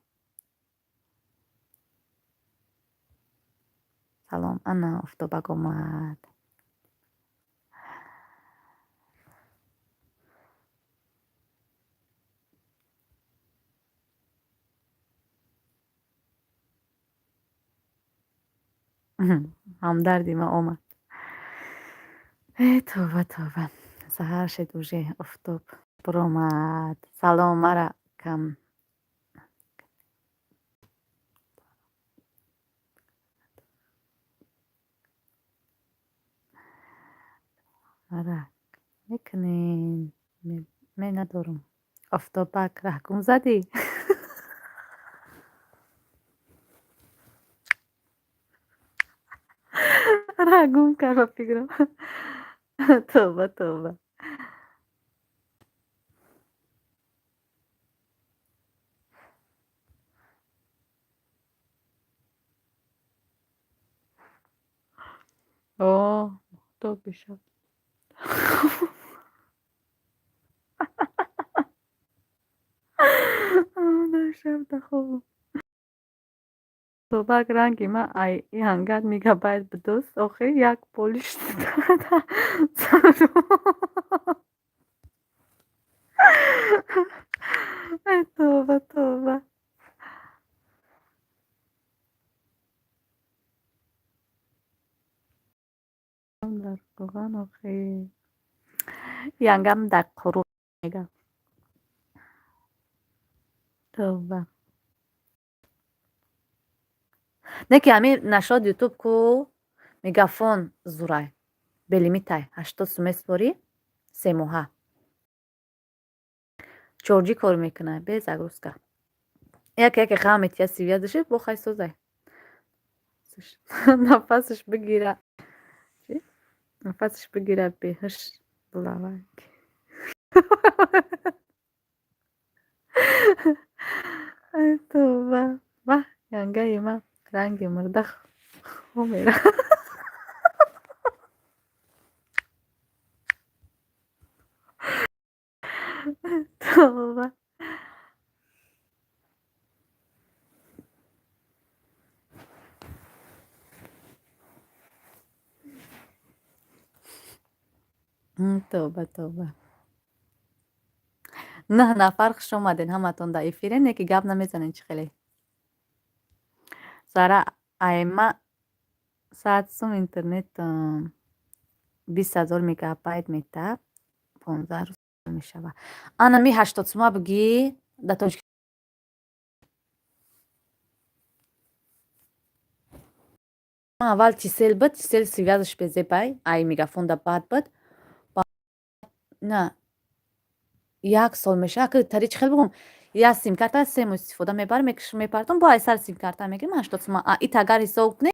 [SPEAKER 3] Салом. Ана Офтобак омад. Ҳамдарди ма омад. Э, товба, товба. Саҳар шед, уже офтоб баромад. Салом, мара кам мара мекунен. Ме надорум. Офтобак, раҳгум задӣ? Раҳ гум кард ба фикрам. Тобба, тобба.
[SPEAKER 2] О, моҳтоб бишав. Дар шаб дахобам. Офтобак, ранги ма ай ҳангат мегабайт будост, охир як болиш Ай, тобба, тобба. Дар қуған охир.
[SPEAKER 3] Янгам дар қуруқ мегам.
[SPEAKER 2] Тобба.
[SPEAKER 3] Не ки ҳамин нашод ютуб ку мегафон зурай. Белимитай. 80 сум месупорӣ 3 моҳа. Чорҷӣ кор мекунад, без загрузка. Яке яке ғам метия сивия доши бо хай созай.
[SPEAKER 2] Нафасаш бигира. Нафасаш бигира, беҳуш булавак. Ай, тобба. Ваҳ, янгаи ман ранги мурда хо мера. Тобба.
[SPEAKER 3] Тобба, тобба. Нӯҳ нафар, хуш омаден ҳаматон дар эфире, не ки гап намезанен чӣ хеле. Зара, айма 100 сум интернет 20 000 мегабайт мета, 15 рӯз мешавад. Ана ми 80 сума бигӣ дар Тоҷик. Аввал Тисел буд, Тисел связь ш безебай, ай Мегафонда бад буд. На як сол мешавад, ака тари чӣ хел бигӯм, як симкарта 3 моҳ истифода мебарам, мепартом, бо ай сар симкарта мегирем 80 сума. Ит агар ҳисоб кунем,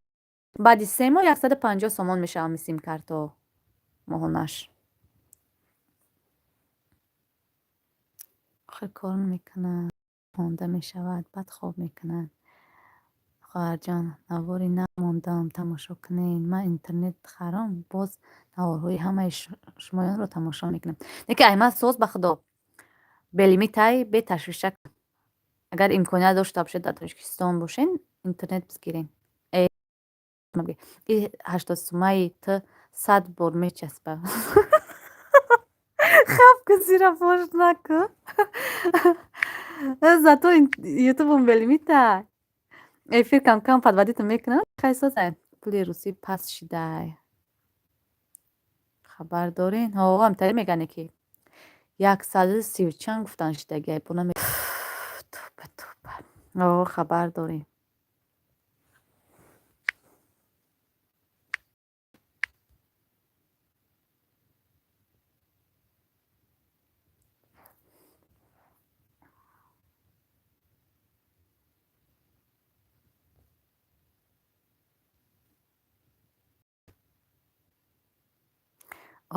[SPEAKER 3] баъди 3 моҳ 150 сомон мешавад ҳамин симкарто моҳонаш. Охир кор мекунад, монда мешавад, баъд хоб мекунад. Хоҳарҷон, навори намондам, тамошо кунед. Ман интернет харом, боз наворҳои ҳамаи шумоёнро тамошо мекунам. Не ки айман соз, ба худо, белимитай, беташвишак. Агар имконият дошта бошед, дар Тоҷикистон бошен, интернет бигирен. И 80 сумаи т 100 бор мечаспа. Хаб касира фош накун. Зато ютубам белимитай. Эфир кам-кам подводить мекунам. Хай созай. Пули русӣ паст шидай. Хабар дорен? Ҳо, ҳамтари мегане ки 130 чанд гуфтан шидагиай. Бо туба туба. О, хабар дорем.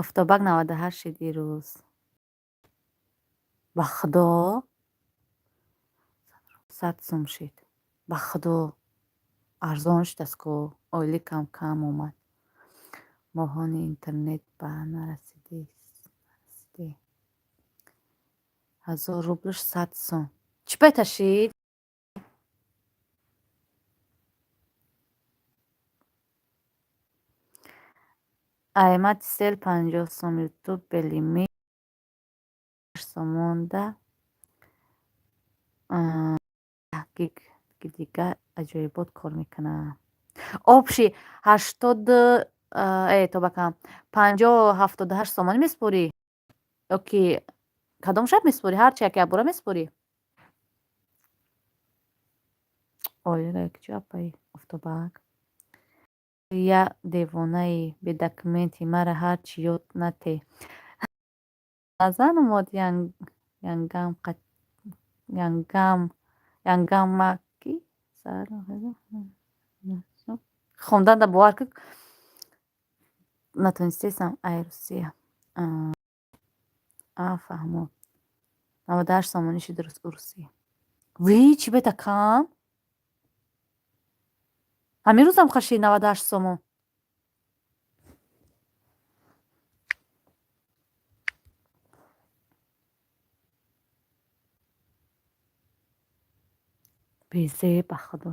[SPEAKER 3] Офтобак 98 шид ирӯз. Ба худо, 100 сум шид. Ба худо, арзон шудааст ку, ойлик кам кам омад. Моҳони интернет ба нарасидӣ. 1000 рублш 100 сум. Чӣ пайта шид? Айма Тисел 50 сум, ютуб белимит сомонда гиг дига аҷоибот кор мекунад. Общий ҳаштод э тобакам 50 78 сомонӣ месупорӣ ё ки кадом шаб месупорӣ? Ҳарчи яке якбора месупорӣ? Оила якҷо, апаи Офтобак. Я девонаи бедокументи, мара ҳарчи ёд нате. Назан омад янгам янгам янгамаки хонданда бовар ки натонистесам, ай Русия. А фаҳмо. 98 сомонӣ шуд Русия. Вӣ, чӣ бета кам? Ҳамин рӯзам хашид 98 сомон. Безеб, ба худо.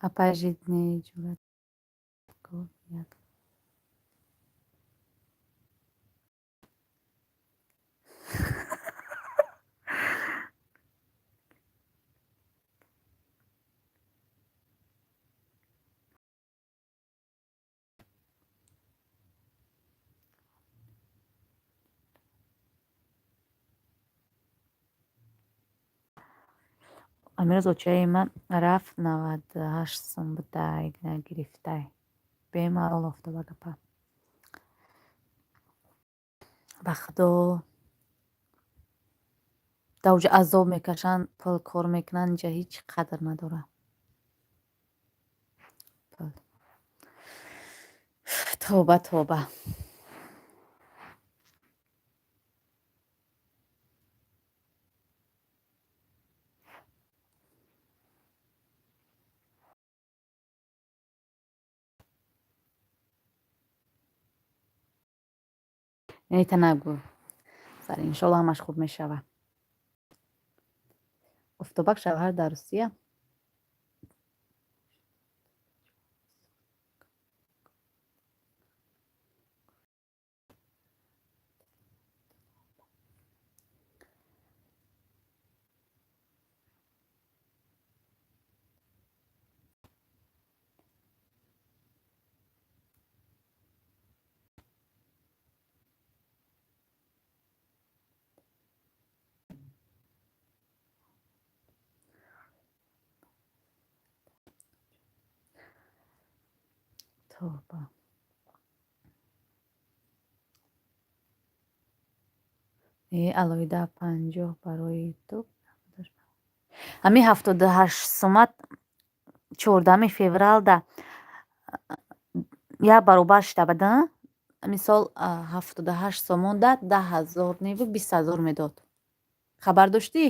[SPEAKER 3] Апай житне ҷурат як. Амирӯз очаи ман рафт, 98 сум будай, гирифтай. Бемалол, Офтобак апа. Ба худо, дар оҷа азоб мекашанд, пул кор мекунанд, инҷа ҳеҷ қадр надорад. Пул. Тавба, тавба. Нета нагӯ. Сар иншолло ҳамаш хуб мешавад. Офтобак шавҳар дар Русия? Тавба. Э, алоҳида 50 барои ту. Ҳамин 78 сумат 14-уми февралда як баробар шуда бад, мисол, 78 сомон да 10 000 неву 20 000 медод. Хабар доштӣ?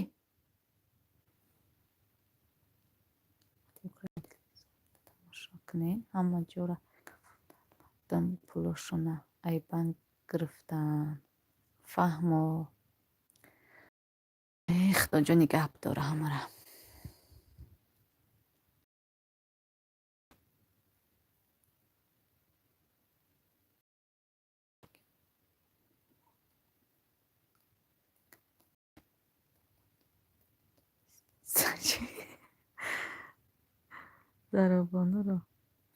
[SPEAKER 3] Тамошо кунем ҳама ҷора пулошона ай банк гирифтан. Фаҳмо. Э, Худоҷон нигаҳ бидора ҳамаро.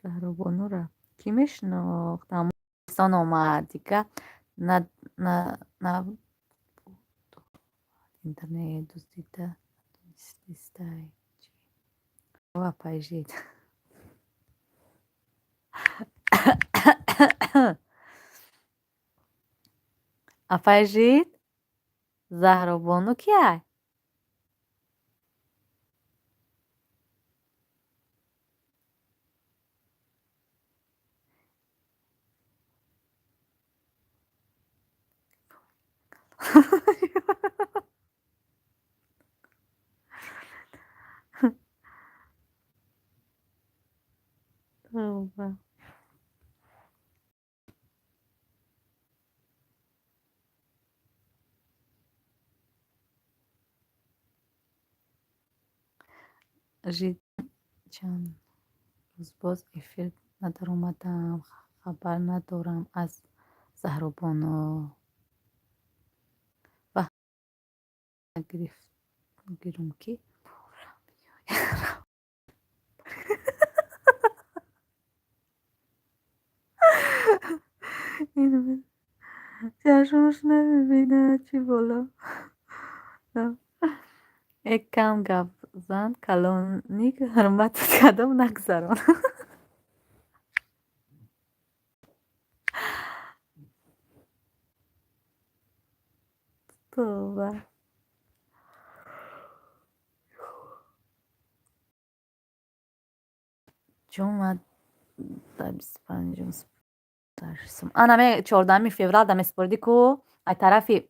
[SPEAKER 3] Заҳробонуро кӣ мешинохт? Ҳамон омад дига на интернет дуздида надонистай чӣ? Апайжид. Апайжид? Заҳробону кияй? Тавба. Жид, чанд рӯз боз эфир надаромадам, хабар надорам аз Заҳробону. Ва гирум ки чашмаш намебинад, чӣ боло. Э, кам гап зан, калоник ҳурматат кардам, нагзарон. Тавба. Чун ман дар 25-ум ана 14-уми феврал да месупоридӣ ку ай тарафи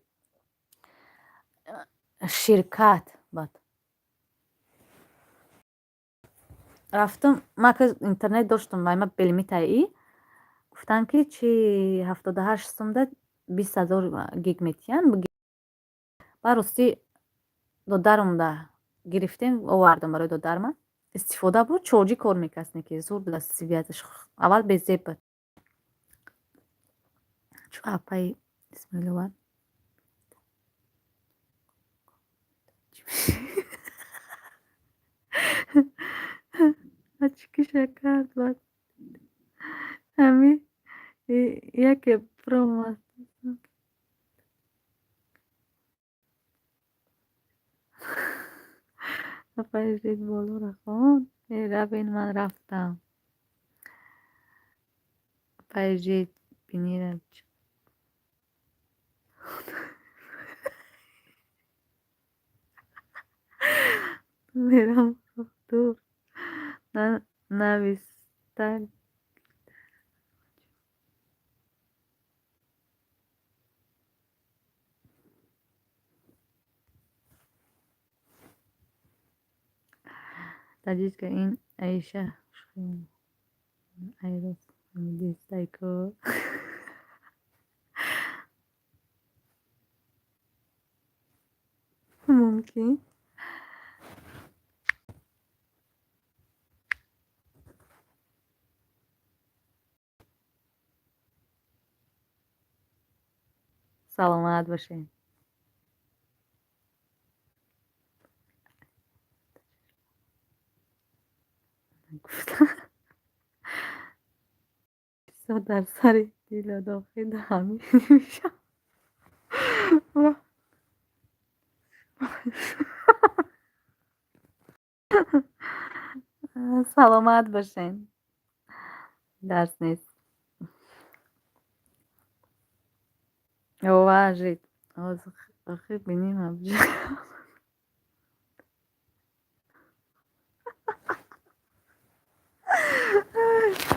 [SPEAKER 3] ширкат. Бад рафтам, ман ки интернет доштам, ма белимитаи гуфтанд ки чи 78 сумда 20 000 гиг метиҳанд. Баъд ростӣ додарумда гирифтем, овардам барои додарма, истифода буд. Чорҷӣ кор мекард, ки зур буд связаш, аввал безеб буд. Чӯ апаи Исмоилова. Ачкиша кард, баъд ҳами яке промад. Апаи жид, болоро хон. Э, равен, ман рафтам. Апаи жид, бинира. Мерам дур нависта. Таҷичка ин Аиша айрос фаҳмидистайку. Мумкин. Саломат бошед. Гуфтам дар сари дилу дохил ҳамин мешавад. Саломат бошед. Дарс нест. Ова жид. Охир биним абҷа.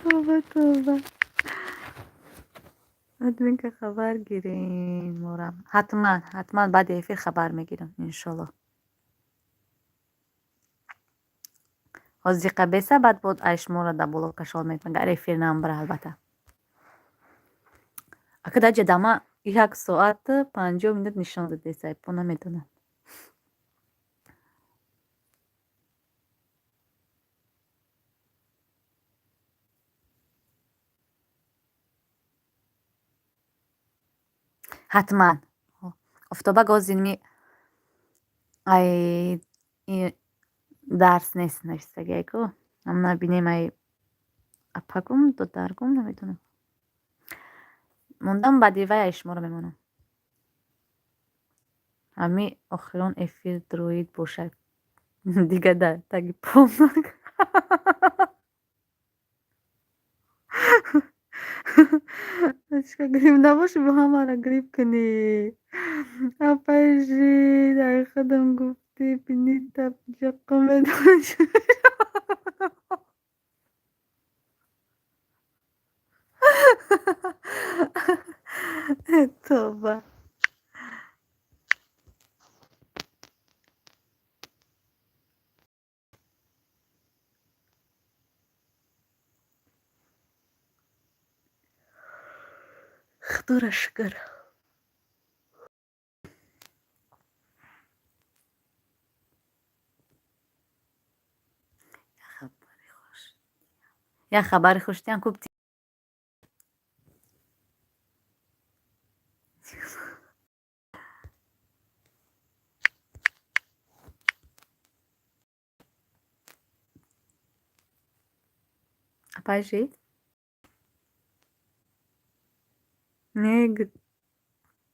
[SPEAKER 3] Тавба, тавба. Админка хабар гирем морам. Ҳатман, ҳатман баъди эфир хабар мегирам, иншолло. Ҳозир диқа беса, баъд бод ай шуморо дар боло кашол мекунам, агар эфир намбара, албатта. Ака дар ҷадама 1 соату 50 минут нишон додесай, по намедонам. Ҳатман. Офтоба гозинми ай дарс нест навистагиай ку. Ам набинем ай апагум, додаргум, намедонам. Мондам баъди вай ай шуморо мемонам. Ҳами охирон эфир дроид бошад. Дига дар таги пом. Грипп набоши, бо ҳамаро грипп кунӣ. Апаи жид, ай худам гуфтӣ, бини табҷиқо медонӣ. Тавба. Худоро шукр. Як хабари хуштиам куб. Апай жид? Не,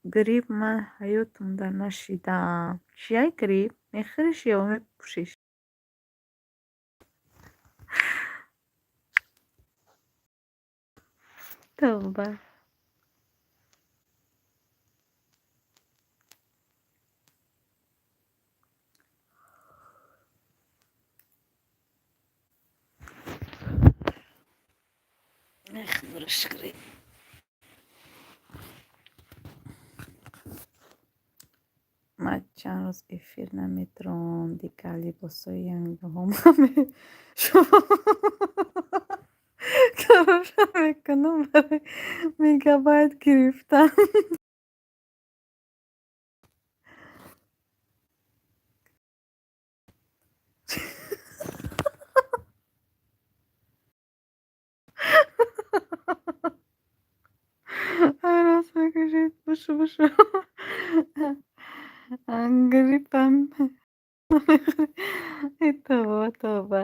[SPEAKER 3] грипп ман ҳаётумда нашидаам. Чияй грипп? Мехӯриш ё мепӯшиш? Тавба. Худоро шукр. Ман чанд рӯз эфир наметавонам, дигар либосҳои янгаҳома тамоша мекунам барои мегабайт гирифтан. Рост мекушед, бушу бушу. Гриппам. Тавба, тавба.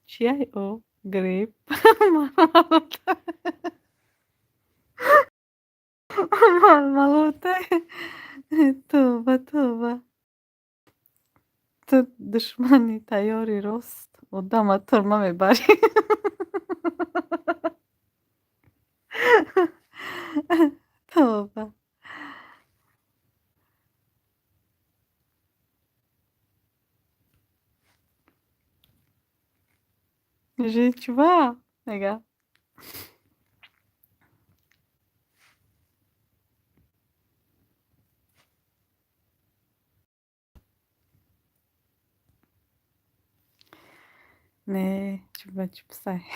[SPEAKER 3] Чияй ӯ грипп? Мармалотай. Тавба, тавба. Ту душмани тайёри рост, одама турма мебарӣ. Тавба. Жичва мега. Не, чупа чупсай.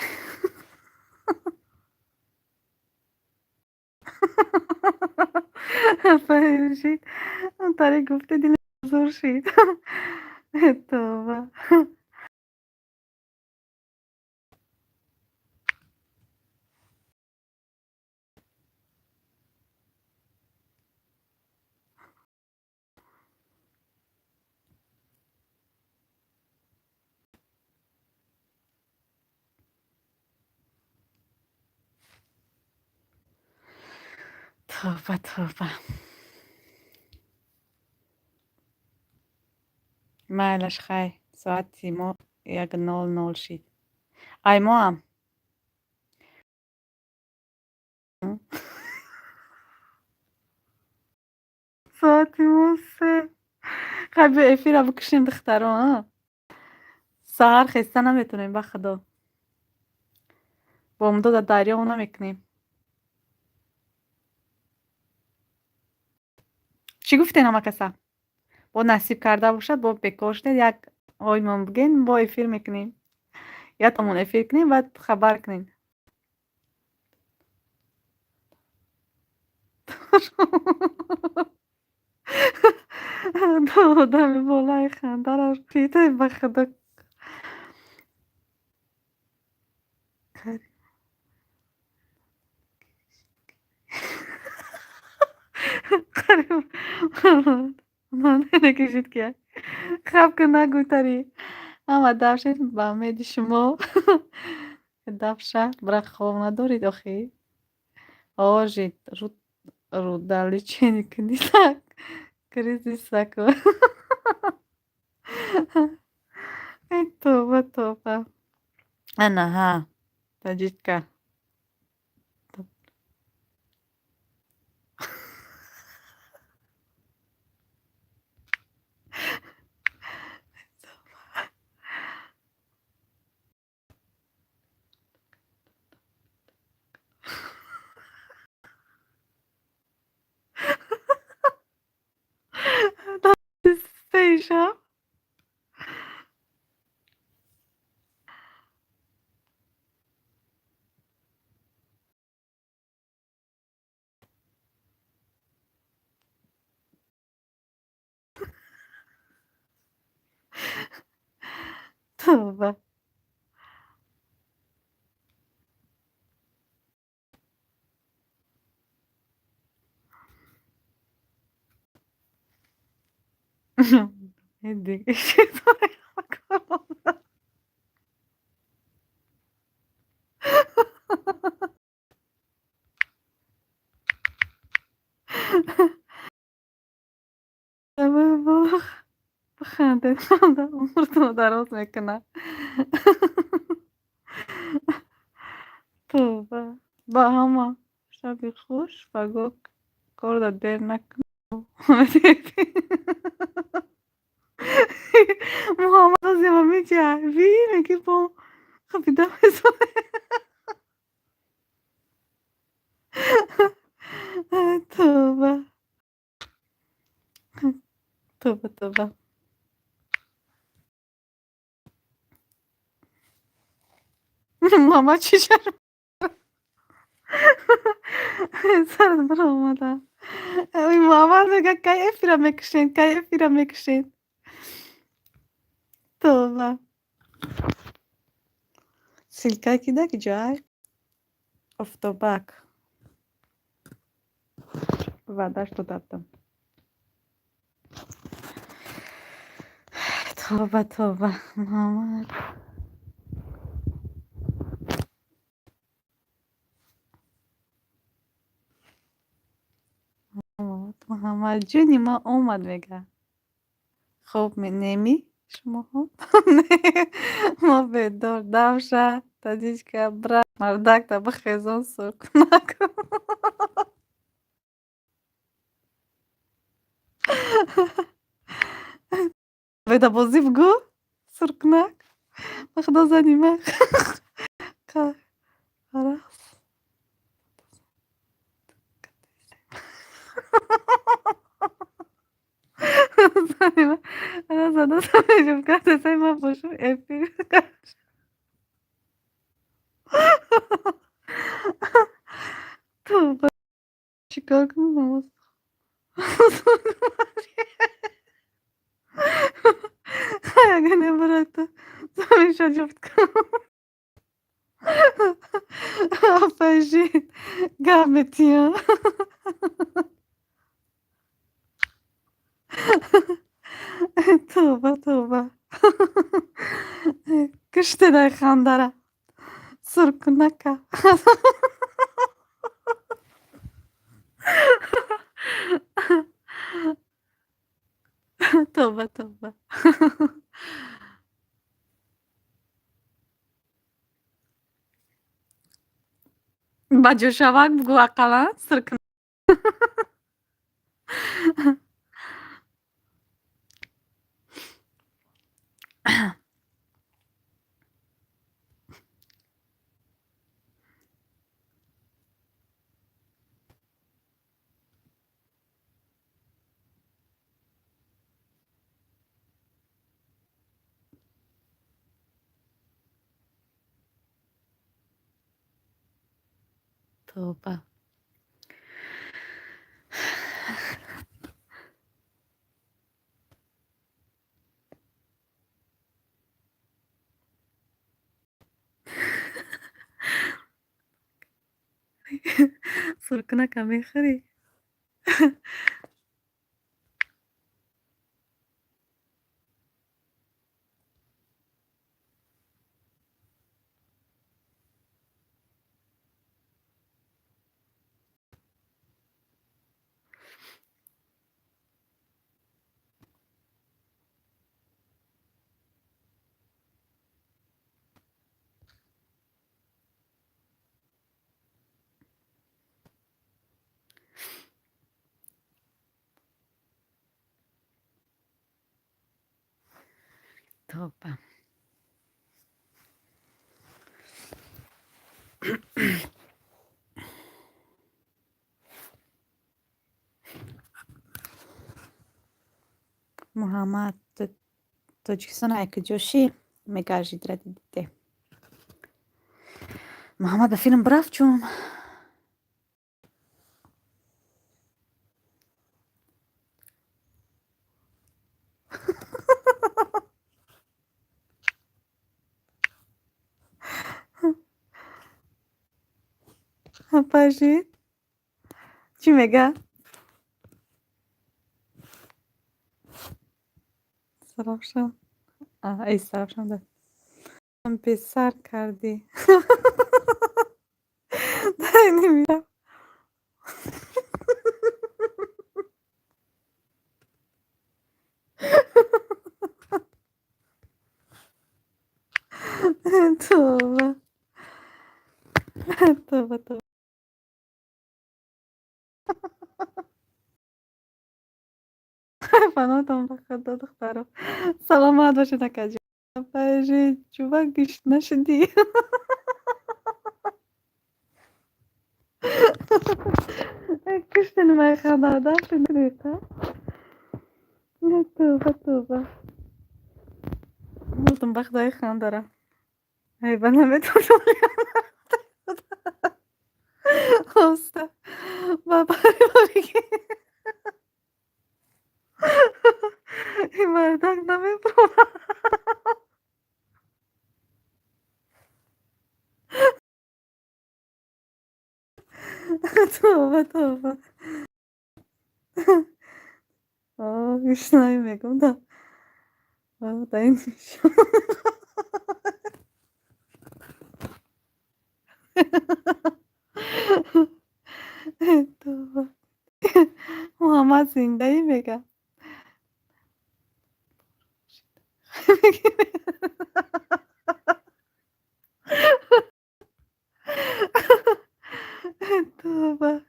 [SPEAKER 3] Апаи жид, таре гуфте дилам зур шид. Тавба.
[SPEAKER 2] Тавба, тавба. Майлаш, хай, соати мо 1:00 шид. Ай моам. Соати мо 3. Хай, биё эфира бикушем, духтаро, а? Саҳар хеста наметонем, ба худо. Бомдода дарёв намекунем. Чӣ гуфтен ҳама каса? Бо насиб карда бошад, бо бекор шудед, як ҳоймон бигӯен, бо эфир мекунем. Якамон эфир кунем, баъд хабар кунем. Одами болаи хандаро питай, ба худо. Накишид ки хаб ку нагӯтари. Ҳама давшед, ба умеди шумо. Давша, бира, хоб надоред охӣ? Ожид рудаличени кунӣ так кризисако. Тоба, тоба. Ана ҳа, таҷичка. Шаб. Тавба. Бихандед, умртонро дароз мекунад. Тавба. Ба ҳама шаби хуш, пагоҳ корда дер накун. Муҳаммад озима меҷа ви меги бо хабида мезонем. Тавба. Тавба, тавба. Муҳаммад чӣ чаро сарат баромада? Муҳаммад мега, кай эфира мекушед, кай эфира мекушед? Тавба. Ссылка кида киҷоай? Офтобак. Ваъдаш дода будам. Тавба, тавба. Муҳаммад. Муҳаммадҷони ма омад, мега. Хоб немӣ шумоҳо? Мо бедор. Давша, таҷичка, бра, мардакта бихезон, сук накун. Бедабозӣ бигӯ, суркунак. Ба худо зани ма. Рақс. Зани ма зада мешуд, ма бошум эфир. Тавба. Чикор кунам намоз? Агар небарата замиша ҷуфт кунам. Апайжин гап метиҳам. Тавба, тавба. Куштедай хандара. Суркунака. Тоба, тоба. Ба ҷӯшавак бугӯ, ақаллан сир кун. Тоба. Суркунака мехӯрӣ? Тоба. Муҳаммад, Тоҷикистон ай куҷо ши? Мегардидра диде. Муҳаммад, ба филм бирафт чун? Апажи, чӣ мега? Сарафшан. Ай, Сарафшан да. Писар кардӣ. Дай немирам. Тоба. Тоба, тоба. Паноҳтон ба Худо, духтаро. Саломат бошед, акаҷон. Апажи, чӯба гӯшт нашудӣ? Куштани майхонада шудиқа? Тоба, тоба. Мурдум ба Худои хандара. Ай, ба наметавонам. Оста. Ба бари ин мардак намепромад. Тоба, тоба. Гӯшнаи мегум да. Да ин тоба. Муҳаммад зиндаӣ мега. Тоба.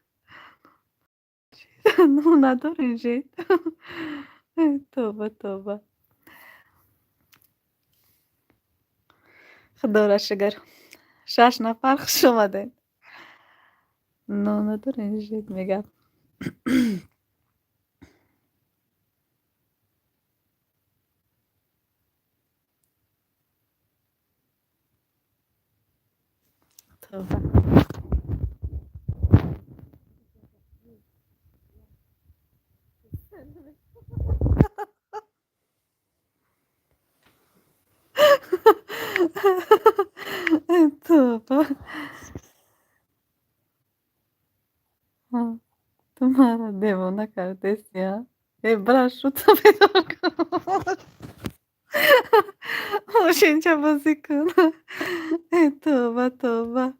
[SPEAKER 2] Ну, надорем жит. Тоба, тоба. Худоро шукр. Шаш нафар, хуш омадед. Но надорем жит мега. Тоба. Тоба. Ту маро девона кардеси, а? Э, бра, шута бедор кун. Мошинча бозӣ кун. Э, тоба, тоба.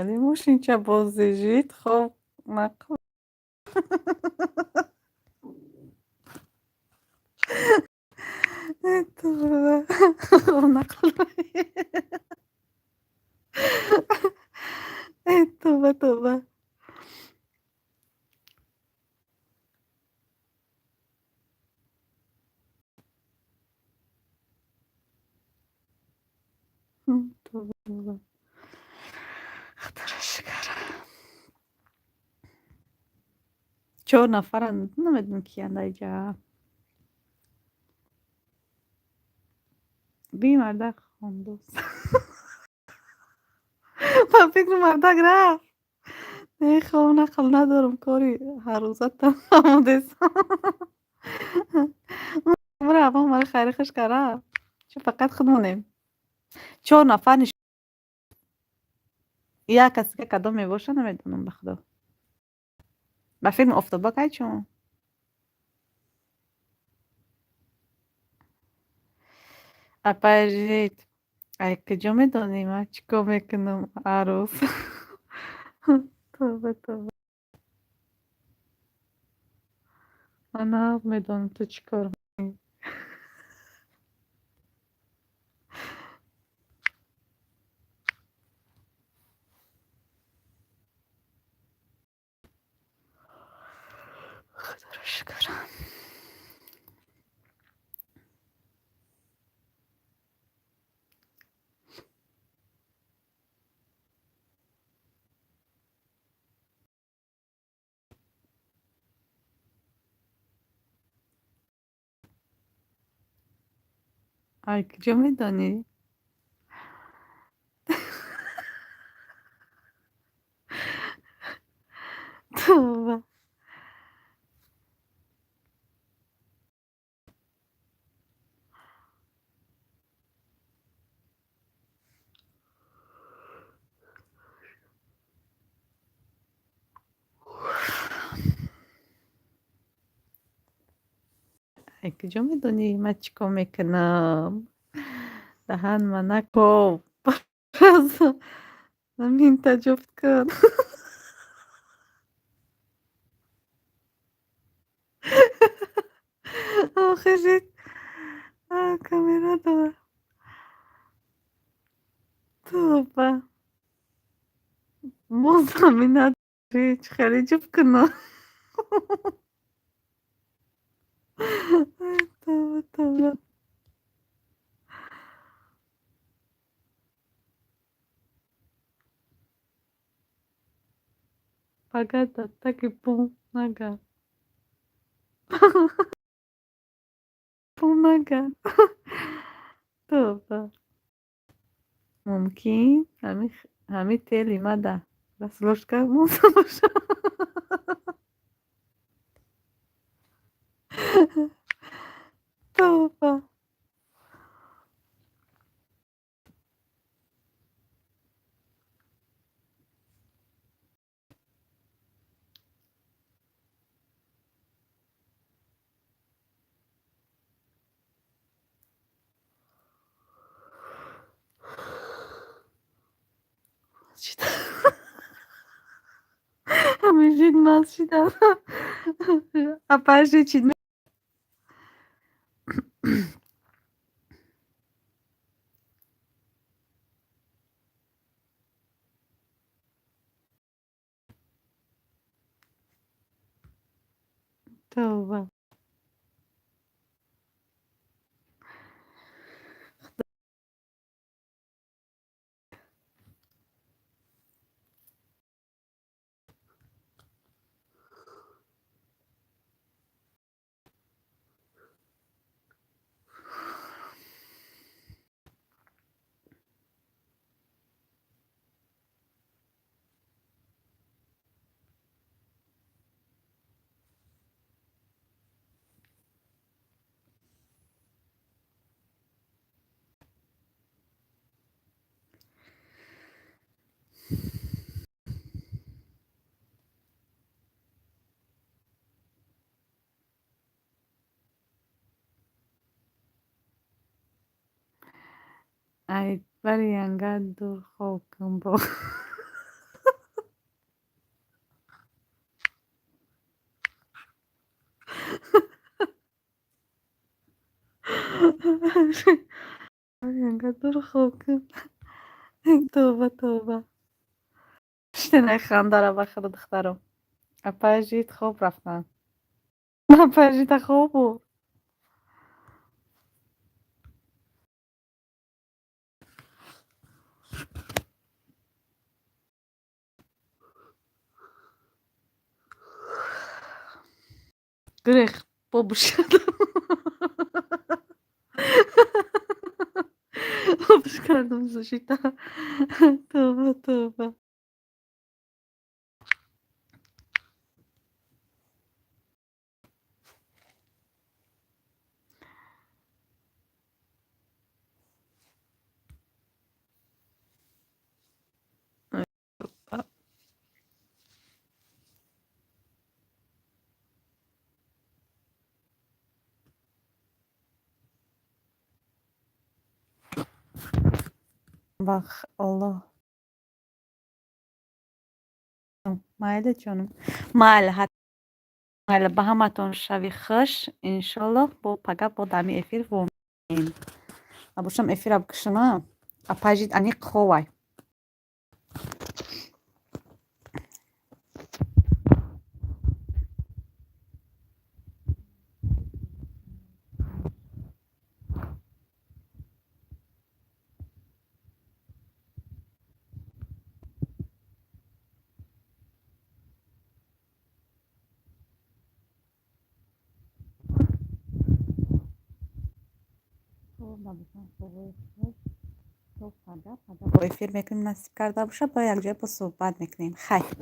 [SPEAKER 2] Вале мошинча бозӣ жид хоб нақл. Хоб нақл. Тоба, тоба. Тоба, тоба. Худоро шукр. Чор нафаранд, намедонам киянд айҷа. Би мардак хондост. Ба фикру мардак рафт. Не, хоб нақл надорам, кори ҳаррӯзатам омодесам. Рафт, омада хайри хуш кард рафт. Чун фақат худмонем. Чор нафар ниш як кас дига кадом мебоша, намедонам, ба худо. Ба филми Офтоба кай чун? Апай жид, ай куҷо медонӣ ман чӣ кор мекунам ҳар рӯз? Тоба, тоба. Ман нағз медонам ту чӣ кор мекунӣ. Худоро шукр. Ай куҷо медонӣ? Тоба. Ай куҷо медонӣ ман чӣ кор мекунам? Даҳан ма накоб. Заминта ҷуфт кун. Охи жид камера дора. Тоба. Боз замин надорӣ, чӣ хеле ҷуфт кунам? Тоба, тоба. Пагада таки пум нага. Пум нага. Тоба. Мумкин ҳами тели мада расложка монда боша. Тоба. Ҳамин жид маст шидам. Апай жид чид. Тоба. Ай бари янга дур хоб кун бо. Янга, хоб кун. Тавба, тавба. Штенай хандара ба худо, духтаром. Апай Жит хоб рафтанд. Апай Жита хоб буд. Грех побуш кардам. Побуш кардам Жита. Тавба, тавба. Вах, Аллоҳ. Майли, ҷонум. Майли, майли, ба ҳаматон шави хуш. Иншоллоҳ, бо пага бо дами эфир вомем. Набошам эфира бикушама. Апай Жит аниқ ховай. Бо эфир мекунем, насиб карда боша, бо якҷоя бо суҳбат мекунем. Хайр,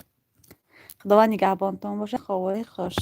[SPEAKER 2] Худованд нигаҳбонтон бошад. Ховои хуш.